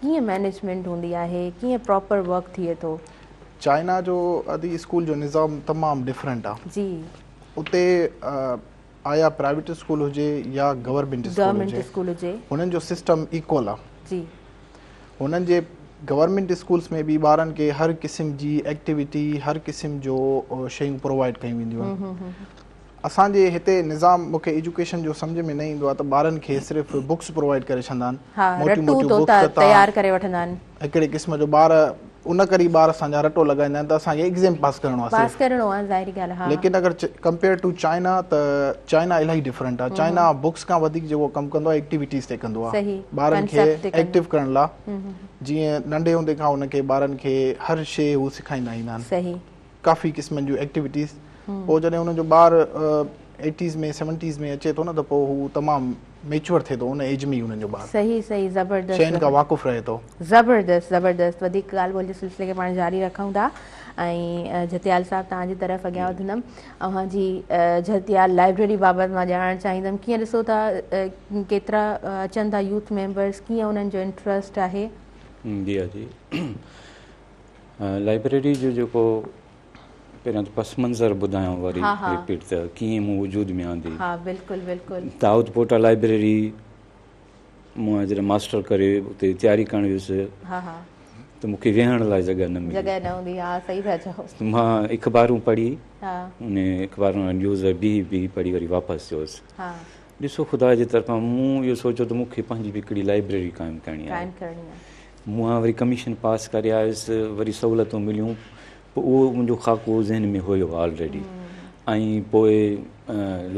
ڪيئن مينيجمينٽ هوندي آهي ڪيئن پراپر ورڪ ٿئي ٿو. چائنا جو ادي اسڪول جو نظام تمام ڊفرنٽ آ. جي. اتي آيا پرائيويٽ اسڪول هجي يا گورنمينٽ اسڪول هجي هنن جو سسٽم ايڪول آ. جي. هنن جي گورنمينٽ اسڪولس ۾ به ٻارن کي هر قسم جي ايڪٽيوٽي هر قسم جو شيون پرووائيڊ ڪيون وينديون آهن. اسان جي هتي نظام مون کي ايجوڪيشن جو سمجهه ۾ نه ايندو آهي ته ٻارن کي صرف بڪس پرووائيڊ ڪري ڇڏندا آهن ها موٽيون رٽو موٽيون طوطا بڪس ته تيار ڪري وٺندا آهن. هڪڙي قسم جو ٻار ان ڪري ٻار اسان جا رٽو لڳائيندا آهن ته اسان کي ايگزام پاس ڪرڻو آهي پاس ڪرڻو آهي ظاهري ڳالهه ها. ليڪن اگر ڪمپيئر ٽو چائنا ته چائنا الاهي ڊفرنٽ آهي چائنا بڪس کان وڌيڪ جيڪو ڪم ڪندو آهي ايڪٽيوٽيز تي ڪندو آهي ٻارن کي ايڪٽو ڪرڻ لاء جيئن ننڍي هوندي کان ان کي ٻارن کي هر شي هو سکائيندا ايندا آهن صحيح ڪافي قسمن جون ايڪٽيوٽيز پوء جڏهن ان جو ٻار ايٽيز ۾ سيونٽيز ۾ اچي ٿو نه ته پوء هو تمام ميچوئر ٿئي ٿو ان ايج ۾ ئي انهن جو ٻار صحيح صحيح زبردست شين کان واقف رهي ٿو. زبردست زبردست وڌيڪ ڳالهه ٻولهه جي سلسلي کي پاڻ جاري رکون ٿا ۽ جهتيال صاحب توهان جي طرف اڳيان وڌندم اوهان جي جهتيال لائبريري بابت مان ڄاڻڻ چاهيندم ڪيئن ڏسو ٿا ڪيترا اچن ٿا يوٿ ميمبرس ڪيئن انهن جو انٽرسٽ آهي. جي ها جي لائبريري جو جيڪو پهريان ته پس منظر ٻڌايان وري رپيٽ ته ڪيئن مون وجود ۾ آندي. ها بلڪل بلڪل. دائود پوٽا لائبريري مون جڏهن ماسٽر ڪري اتي تياري ڪرڻ ويس ها ها ته مون کي ويهڻ لاء جڳهه نه ملي. جڳهه نه هوندي ها صحيح پيا چئو. ته مان اخبارون پڙهي ها ان اخبارن وارا نيوز بيهي بيهي پڙهي وري واپس ٿيس. ها ڏسو خدا جي طرفان مون اهو سوچيو ته مون کي پنهنجي به هڪڙي لائبريري قائم ڪرڻي آهي. قائم ڪرڻي آهي. مون وري ڪميشن پاس ڪري آيس وري سهولتون مليون پوء اهو منهنجو خاڪو ذهن ۾ هيو آلريڊي ۽ پوء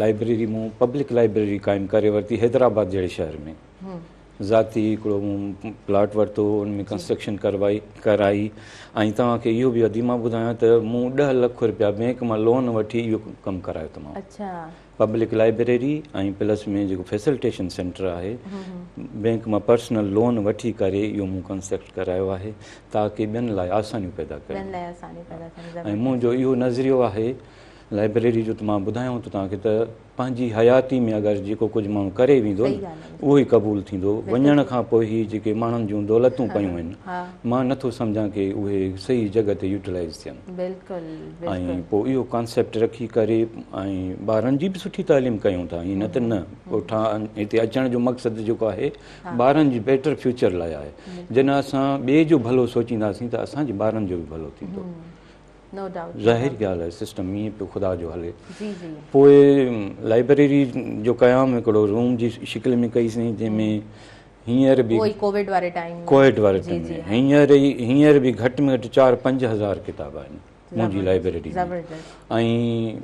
لائبريري مون پبلڪ لائبريري قائم ڪري ورتي حيدرآباد جهڙي شهر ۾ ذاتي هڪڙو مون پلاٽ ورتو ان ۾ ڪنسٽرڪشن ڪروائي ڪرائي ۽ توهان کي اهو به ادي مان ٻڌايان ته مون 10 لک روپيا بينڪ مان لون وٺي اهو ڪم ڪرايو تمام اڇا پبلڪ لائبريري ۽ پلس ۾ جيڪو فيسلٽيشن سينٽر آهي بينڪ مان پرسنل لون وٺي ڪري اهو مون ڪنسٽرڪٽ ڪرايو آهي تاڪه ٻين لاء آسانيون پيدا ڪيان ٻين لاء آسانيون پيدا ٿين ۽ منهنجو اهو نظريو آهي لائبريري جو ته مان ٻڌايان ٿو توهان کي ته پنهنجي حياتي ۾ اگر جيڪو ڪجهه ماڻهو ڪري ويندو نه اهو ئي قبول ٿيندو. وڃڻ کان پوء هي جيڪي ماڻهن جون دولتون پيون آهن مان نٿو سمجهان ڪي اهي صحيح جڳهه تي يوٽيلائيز ٿين. ۽ پوء اهو ڪانسيپٽ رکي ڪري ۽ ٻارن جي به سٺي تعليم ڪيون ٿا ائين نه ته نه ڳوٺان هتي اچڻ جو مقصد جيڪو آهي ٻارن جي بيٽر فيوچر لاء آهي. جڏهن اسان ٻئي جو ڀلو سوچينداسين ته اسان جي ٻارن جو به ڀلو ٿيندو. ظاهر ڳالهه آهي سسٽم ائين پيو خدا جو هلي. پوء لائبريري جو قيام هڪڙو روم جي شڪل ۾ ڪئي سين جنهن ۾ هينئر به ڪووڊ واري ٽائيم ڪووڊ واري ٽائيم ۾ هينئر به گهٽ ۾ گهٽ 4 5 هزار ڪتاب آهن منهنجي لائبريري ۾. ۽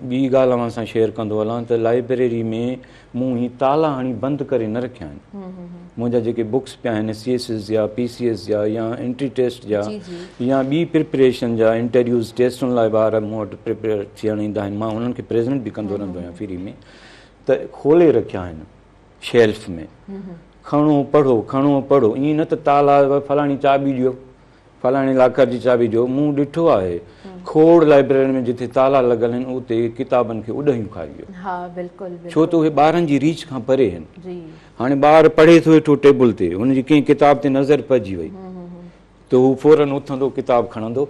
ٻي ڳالهه اوهان سان شيئر ڪندو هلان ته لائبريري ۾ مون هي تالا هڻي بند ڪري نه رکيا آهن. منهنجا جيڪي بڪس پيا آهن سي ايس ايس جا، پي سي ايس جا يا انٽري ٽيسٽ جا يا ٻي پريپريشن جا انٽرويوز ٽيسٽن لاء ٻار مون وٽ پريپيئر ٿيڻ ايندا آهن مان انهن کي پريزنٽ به ڪندو رهندو آهيان فري ۾ ته کولي رکيا آهن شيلف ۾ کڻو پڙهو کڻو پڙهو ائين نه ته تالا فلاڻي چاٻي ڏيو فلاڻي لاڪر جي چاٻي جو مون ڏٺو آهي کوڙ لائبريرين ۾ جتي تالا لڳل آهن اتي ڪتابن کي اڏهيون کائي ويو. ها بلڪل بلڪل. ڇو ته اهي ٻارن جي ريچ کان پري آهن. جي. هاڻي ٻار پڙهي ٿو ويٺو ٽيبل تي هن جي ڪنهن ڪتاب تي نظر پئجي وئي ته هو فورن اٿندو ڪتاب کڻندو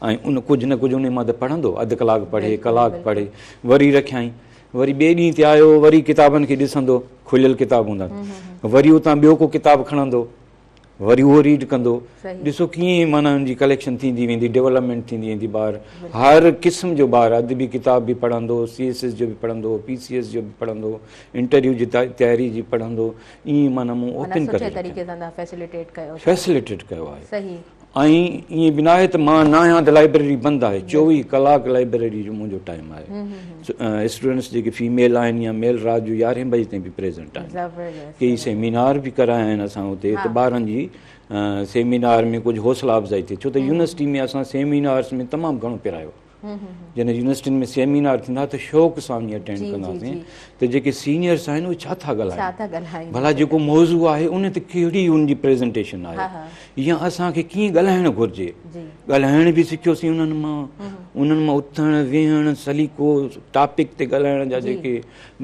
۽ ان ڪجهه نه ڪجهه ان مان ته پڙهندو اڌ ڪلاڪ پڙهي ڪلاڪ پڙهي وري رکيائين وري ٻئي ڏينهن تي آيو وري ڪتابن کي ڏسندو کليل ڪتاب هوندا وري اتان ٻيو ڪو ڪتاب کڻندو وري اهو ريڊ ڪندو ڏسو ڪيئن معنيٰ ان جي ڪليڪشن ٿيندي ويندي ڊولپمينٽ ٿيندي ويندي ٻار هر قسم جو ٻار ادبي ڪتاب به پڙهندو سي ايس ايس جو به پڙهندو پي سي ايس جو به پڙهندو انٽرويو جي تياري جي پڙهندو ائين معنيٰ مون اوپن ڪري طريقي سان فيسليٽيٽ ڪيو فيسليٽيٽ ڪيو آهي صحيح ۽ ائين به ناهي ته مان نه آهيان ته لائبريري بند آهي 24 ڪلاڪ لائبريري جو منهنجو ٽائيم آهي اسٽوڊنٽس جيڪي فيميل آهن يا ميل رات جو 11 بجي تائين به پريزنٽ آهن ڪيئي سيمينار به ڪرايا آهن اسان اتي ته ٻارن جي سيمينار ۾ ڪجهه حوصلا افزائي ٿئي ڇو ته يونيورسٽي ۾ اسان سيمينارس ۾ تمام گهڻو پرايو جڏهن يونيورسٽين ۾ سيمينار ٿيندا ته شوق سان وڃي اٽينڊ ڪنداسين ته جيڪي سينيئرس آهن اهي ڇا ٿا ڳالهائن ڀلا جيڪو موضوع آهي ان تي ڪهڙي ان جي پريزنٽيشن آهي يا اسان کي ڪيئن ڳالهائڻ گهرجي ڳالهائڻ به سکيوسين انهن مان انهن مان اٿڻ ويهڻ سليقو ٽاپڪ تي ڳالهائڻ جا جيڪي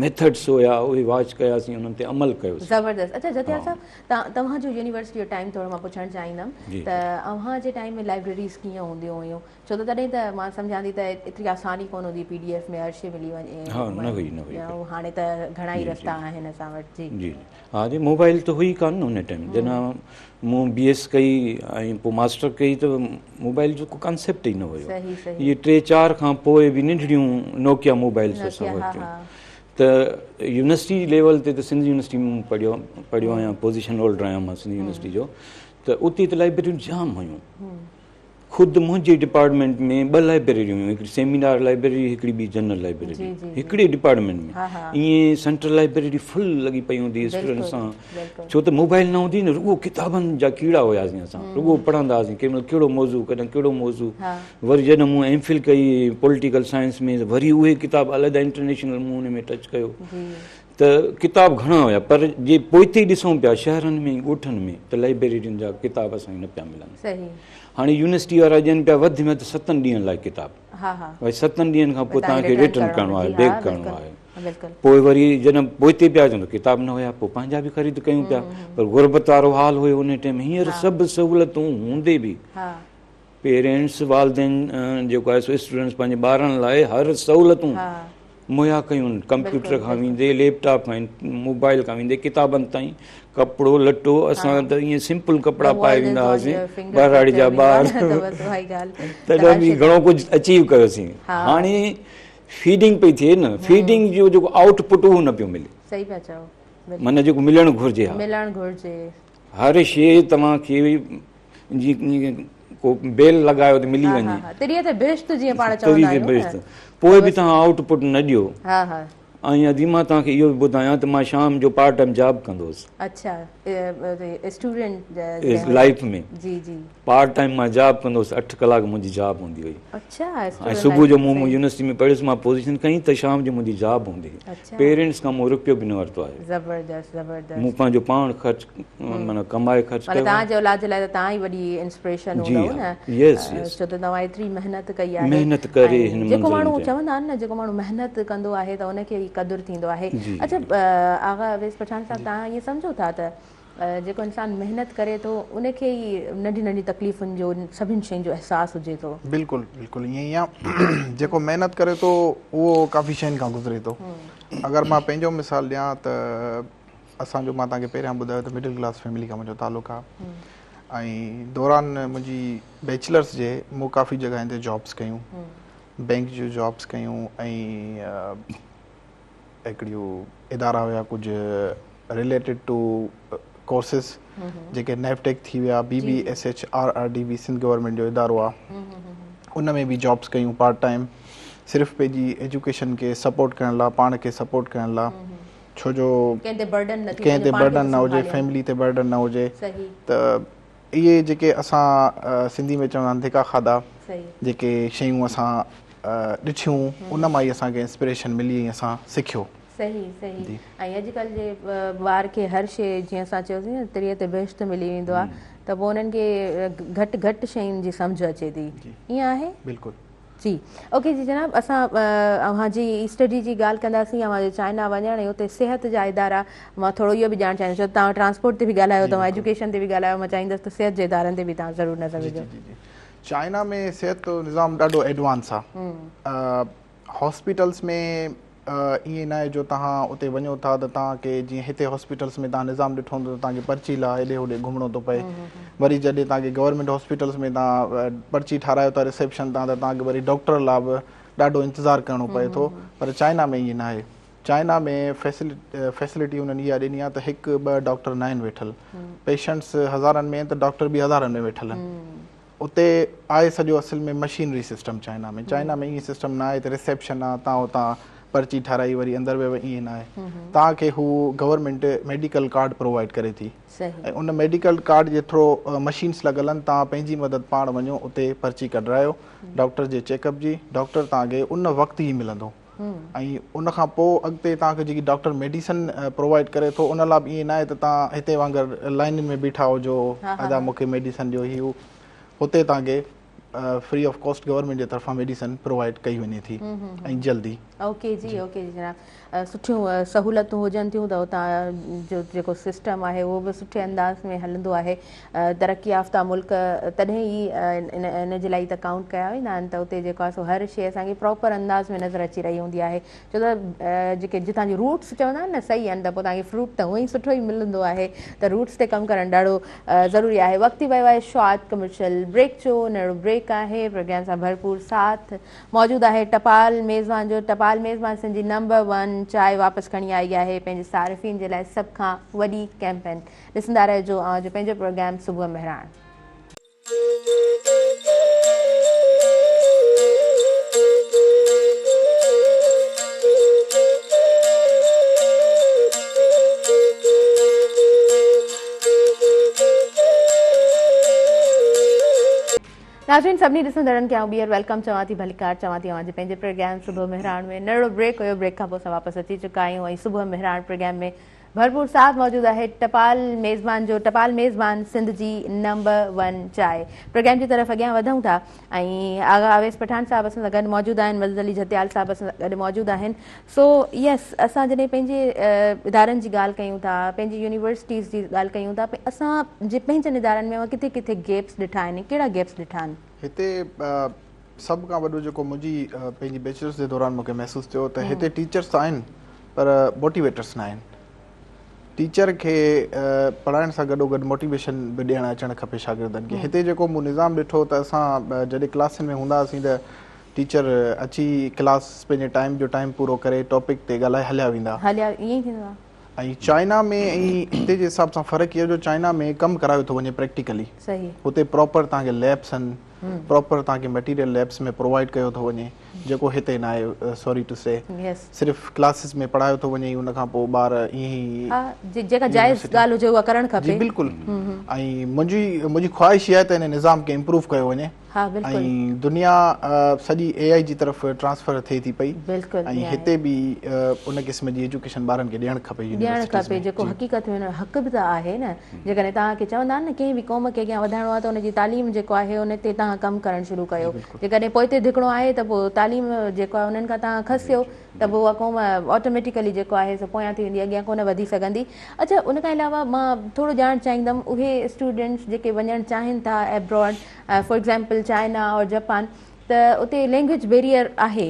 ميٿڊس هيا اهي واچ ڪياسين انهن تي عمل ڪيوسين. زبردست اڇا جتيا صاحب توهان جو يونيورسٽي جو ٽائيم ٿورو مان پڇڻ چاهيندم ته اوهان جي ٽائيم ۾ لائبريريز ڪيئن هونديون هيون ڇو ته تڏهن ته مان سمجهان ٿي ته ايتري آساني ڪونه هوندي پي ڊي ايف ۾ هر شي ملي وڃي. ها نه هئي نه هئي. هاڻي ته گهڻا ئي رستا آهن اسان وٽ. جي جي ها جي موبائل ته هئي ڪانه نه ان ٽائيم جڏهن مون بي ايس ڪئي ۽ پوء ماسٽر ڪئي ته موبائل جو ڪو ڪانسيپٽ ئي نه هيو. اهي 3 4 کان پوء به ننڍڙيون نوڪيا موبائلس اسان ورتيون ته يونيورسٽي ليول تي ته سنڌ يونيورسٽي ۾ مون پڙهيو پڙهيو آهيان پوزيشن هولڊر آهيان مان سنڌ يونيورسٽي جو ته اتي ته لائبريريون جام هيون. خود منهنجي ڊپارٽمينٽ ۾ ٻه لائبريريون هيون، هڪڙي سيمينار لائبريري هڪڙي ٻي جنرل لائبريري هڪڙي ڊپارٽمينٽ ۾ ائين سينٽرل لائبريري فل لڳي پئي هوندي هئي اسٽوڊنٽس سان ڇو ته موبائل نه هوندي نه رڳو ڪتابن جا ڪيڙا هياسين اسان رڳو پڙهندا هئاسين ڪنهن مهل ڪهڙو موضوع ڪڏهن ڪهڙو موضوع وري جڏهن مون ايم فل ڪئي پوليٽيڪل سائنس ۾ وري اهي ڪتاب علحده انٽرنيشنل مون ان ۾ ٽچ ڪيو ته ڪتاب گهڻا هيا پر جي پوئتي ڏسون پيا شهرن ۾ ڳوٺن ۾ ته لائبريرين جا ڪتاب اسان کي نه پيا ملن. هاڻي يونيورسٽي وارا ڏين پيا وڌ ۾ وڌ ستن ڏينهن لاء ڪتاب. ڀائي ستن ڏينهن کان پوء توهان کي ريٽرن ڪرڻو آهي بيڪ ڪرڻو آهي. پوء وري جڏهن پوئتي پيا اچون ته ڪتاب نه هيا پوء پنهنجا به خريد ڪيون پيا پر غربت وارو حال هيو ان ٽائيم هينئر سڀ سهولتون هوندي به پيرينٽس والدين جيڪو آهي سو اسٽوڊنٽس پنهنجي ٻارن لاء هر سهولتون مهيا ڪيون ڪمپيوٽر کان ويندي ليپ ٽاپ کان موبائل کان ويندي ڪتابن تائين ڪپڙو لٽو اسان ته ائين سمپل ڪپڙا پائي ويندا هئاسين ٻهراڙي جا ٻار تڏهن به گهڻو ڪجهه اچيو ڪيوسين هاڻي فيڊنگ پئي ٿئي نه فيڊنگ جو جيڪو آئوٽ پٽ اهو نه پيو ملي معنيٰ جيڪو ملڻ گهرجي ها ملڻ گهرجي هر شيء توهان کي جيئن ڪو بيل لڳايو ته ملي وڃي. تريء تي بهشت جيئن پاڻ چوندا آهيون. پوء به توهان آئوٽ پٽ نه ڏيو. ۽ ادي مان توهان کي اهو به ٻڌايان ته مان شام جو پارٽ ٽائيم جاب ڪندو هوس. اڇا اسٽوڊنٽ لائيف ۾ جي جي پارٽ ٽائيم مان جاب ڪندو هوس 8 ڪلاڪ منهنجي جاب هوندي هئي. اڇا ۽ صبح جو مون يونيورسٽي ۾ پڙهيس مان پوزيشن کنئي ته شام جو منهنجي جاب هوندي هئي. پيرنٽس کان مون رپيو به نه ورتو آهي. زبردست زبردست. مون پنهنجو پاڻ خرچ معنيٰ ڪمائي خرچ ڪيو آهي. توهان جي اولاد جي لاء ته توهان ئي وڏي انسپريشن هوندؤ نه. Yes yes. ڇو ته توهان ايتري محنت ڪئي آهي. محنت ڪري هن منزل تي. جيڪو ماڻهو چوندا آهن نه جيڪو ماڻهو محنت ڪندو آهي ته ان کي ئي قدر ٿيندو آهي. اڇا آغا اويس پٺاڻ صاحب توهان ائين سمجهو ٿا ته جيڪو انسان محنت ڪري ٿو ان کي ئي ننڍي ننڍي تڪليفن جو سڀن شين جو احساس هجي ٿو. بلڪل بلڪل ائين ئي آ جيڪو محنت ڪري ٿو اهو ڪافي شين کان گذري ٿو اگر مان پنهنجو مثال ڏيان ته اسان جو مان توهان کي پهريان ٻڌايو ته مڊل ڪلاس فيملي کان منهنجو تعلق آ ۽ دوران منهنجي بيچلرس جي مون ڪافي جڳهين تي جابس ڪيون بينڪ جون جابس ڪيون ۽ هڪڙيون ادارا هيا ڪجهه رليٽيڊ ٽو ڪورسز جيڪي نيوٽيڪ ٿي ويا B B S H R R D B Sindh government جو ادارو آ ان ۾ به جابس ڪيون پارٽ ٽائيم صرف پنهنجي ايجوڪيشن کي سپورٽ ڪرڻ لا پاڻ کي سپورٽ ڪرڻ لا ڇو جو ڪنهن تي برڊن نه ٿي ڪنهن تي برڊن نه هجي فيملي تي برڊن نه هجي ته اهي جيڪي اسان سنڌي ۾ چوندا آهن ڌڪا کاڌا جيڪي شيون اسان ڏٺيون ان مان ئي اسان کي انسپريشن ملي ۽ اسان سکيو. صحيح صحيح ۽ اڄڪلهه جي ٻار کي هر شي جيئن اسان چيوسين نه تريء تي بهشت ملي ويندو آهي ته پوء انهن کي گهٽ گهٽ شين جي سمجهه اچي ٿي ائين آهي؟ بلڪل. جي اوڪي جي جناب اسان اوهان جي اسٽڊي جي ڳالهه ڪنداسين اوهان جي چائنا وڃڻ ۽ اتي صحت جا ادارا مان ٿورو اهو به ڄاڻڻ چاهيندس ڇو ته توهان ٽرانسپورٽ تي به ڳالهايو توهان ايجوڪيشن تي به ڳالهايو مان چاهيندس ته صحت جي ادارن تي به توهان ضرور نظر وجهو. جي جي چائنا ۾ صحت جو نظام ڏاڍو ايڊوانس آ هاسپيٽلس ۾ ائين ناهي جو توهان اتي وڃو ٿا ته توهان کي جيئن هتي هاسپيٽلس ۾ توهان نظام ڏٺو هوندو ته توهان کي پرچي لاء هيڏي هوڏي گهمڻو ٿو پئي وري جڏهن توهان کي گورنمينٽ هاسپيٽلس ۾ توهان پرچي ٺارايو ٿا رسيپشن تان ته توهان کي وري ڊاڪٽر لاء به ڏاڍو انتظار ڪرڻو پئي ٿو پر چائنا ۾ ائين ناهي چائنا ۾ فيسلٽي انهن اها ڏني آهي ته هڪ ٻه ڊاڪٽر ناهن ويٺل پيشنٽس هزارن ۾ آهن ته ڊاڪٽر به هزارن ۾ ويٺل آهن اتي آهي سڄو اصل ۾ مشينري سسٽم چائنا ۾ چائنا ۾ ائين سسٽم نه آهي ته رسيپشن آ تان اتان پرچي ٺاراهي وري اندر ويو ائين نه آهي تان کي هو گورنمينٽ ميڊيڪل ڪارڊ پرووائيڊ ڪري ٿي ۽ ان ميڊيڪل ڪارڊ جي ٿرو مشينس لڳل آهن تان پنهنجي مدد پاڻ وڃو اتي پرچي ڪڍرايو ڊاڪٽر جي چيڪ اپ جي ڊاڪٽر تان کي ان وقت ئي ملندو ۽ ان کان پوء اڳتي توهان کي جيڪي ڊاڪٽر ميڊيسن پرووائيڊ ڪري ٿو ان لاء به ائين ناهي ته توهان هتي وانگر لائنن ۾ بيٺا هجو ادا مون کي ميڊيسن ڏيو هي هو هتي توهان کي فري آف ڪاسٽ گورنمينٽ جي طرفان ميڊيسن پرووائيڊ ڪئي وڃي ٿي ۽ جلدي. اوڪي جي اوڪي جي جناب سٺيون سهولتون هجن ٿيون ته اتان جو جيڪو سسٽم آهي اهو به سٺي انداز ۾ هلندو آهي ترقي يافته ملڪ تڏهن ئي ان جي لاء ئي ته ڪائونٽ ڪيا ويندا آهن ته اتي جيڪو آهي سو هر شيء اسان کي پراپر انداز ۾ نظر اچي رهي هوندي آهي ڇو ته جيڪي جتان جي روٽس چوندا آهن نه صحيح آهن ته پوء توهان کي فروٽ ته هونئن ئي سٺو ئي ملندو آهي ته روٽس تي ڪم ڪرڻ ڏاڍو ضروري آهي وقت ٿي ويو آهي شارٽ ڪمرشل بريڪ جو ننڍڙو بريڪ آهي پروگرام سان ڀرپور ساٿ موجود آهي ٽپال ميزبان جو ٽپال ميزبان سنڌ جي نمبر ون چانهه واپس کڻي آئي آهي پنهنجي صارفين جي لاء سڀ کان وڏي ڪيمپين ڏسندا رهجو اوهان جو پنهنجو پروگرام صبح مهراڻ. ناظرين سڀني ڏسندڙن کي آئون ٻيهر welcome چوان ٿي ڀليڪار چوان ٿي اوهان جي پنهنجي پروگرام صبح مهراڻ ۾ ننڍڙو بريڪ هيو بريڪ کان پوء اسان واپس اچي چڪا آهيون ۽ صبح مهراڻ پروگرام ۾ ڀرپور ساٿ موجود آهي ٽپال ميزبان جو ٽپال ميزبان سنڌ جي نمبر ون چانهه پروگرام جي طرف اڳيان وڌون ٿا ۽ آغا اويس پٺاڻ صاحب اسان سان گڏ موجود آهن مدد علي جهتيال صاحب اسان سان گڏ موجود آهن سو يس اسان جڏهن پنهنجي ادارن جي ڳالهه ڪيون ٿا پنهنجي يونيورسٽيز جي ڳالهه ڪيون ٿا اسان جي پنهنجن ادارن ۾ ڪٿي ڪٿي گيپس ڏٺا آهن ڪهڙا گيپس ڏٺا آهن؟ هتي سڀ کان وڏو جيڪو منهنجي پنهنجي بيچلرس جي دوران مونکي محسوس ٿيو ته هتي ٽيچرس ته آهن پر موٽيويٽرس نه آهن ٽيچر کي پڙهائڻ سان گڏو گڏ موٽيويشن به ڏيڻ اچڻ کپي شاگردن کي هتي جيڪو مون نظام ڏٺو ته اسان جڏهن ڪلاسن ۾ هوندا هئاسين ته ٽيچر اچي ڪلاس پنهنجي ٽائيم جو ٽائيم پورو ڪري ٽاپڪ تي ڳالهائي هليا ويندا. هليا ائين ئي ٿيندو آهي. ۽ چائنا ۾ ۽ هتي جي حساب سان فرق اهو جو چائنا ۾ ڪم ڪرايو ٿو وڃي پريڪٽيڪلي. صحيح. هتي پراپر توهان کي ليبس آهن پراپر توهان کي مٽيريل ليبس ۾ پرووائيڊ ڪيو ٿو وڃي. جيڪو هتي نه آهي سوري ٽو سي صرف ڪلاسز ۾ پڙهايو ٿو وڃي ان کان پوء ٻار ائين ئي ها جيڪا جائز ڳالهه هجي اها ڪرڻ کپي. جي بلڪل ۽ منهنجي خواهش اها آهي ته ان نظام کي امپروو ڪيو وڃي. ها بلڪل. ۽ دنيا سڄي اي آئي جي طرف ٽرانسفر ٿئي ٿي پئي بلڪل ۽ هتي به ان قسم جي ايجوڪيشن ٻارن کي ڏيڻ کپي ڏيڻ يونيورسٽيز کپي ۾ جيڪو جي. حقيقت ۾ حق به ته آهي نه جيڪڏهن توهان کي چوندا آهن نه ڪنهن به قوم کي اڳيان وڌائڻو آهي ته ان جي تعليم جيڪو آهي ان تي توهان ڪم ڪرڻ شروع ڪيو جيڪڏهن پوئتي ڌڪڻو آهي ته پوء تعليم جيڪو آهي انهن کان توهان کسيو ته پوء اها قوم آٽوميٽيڪلي جيڪو آهي سو پويان ٿي ويندي اڳيان ڪونه وڌي سگهندي اڇا ان کان علاوه مان ٿورو ڄاڻڻ چاهيندم اهي اسٽوڊنٽس جيڪي وڃڻ چاهين ٿا ابراڊ فار ايگزامپل چائنا اور جاپان ته اتي لينگويج بيريئر آهي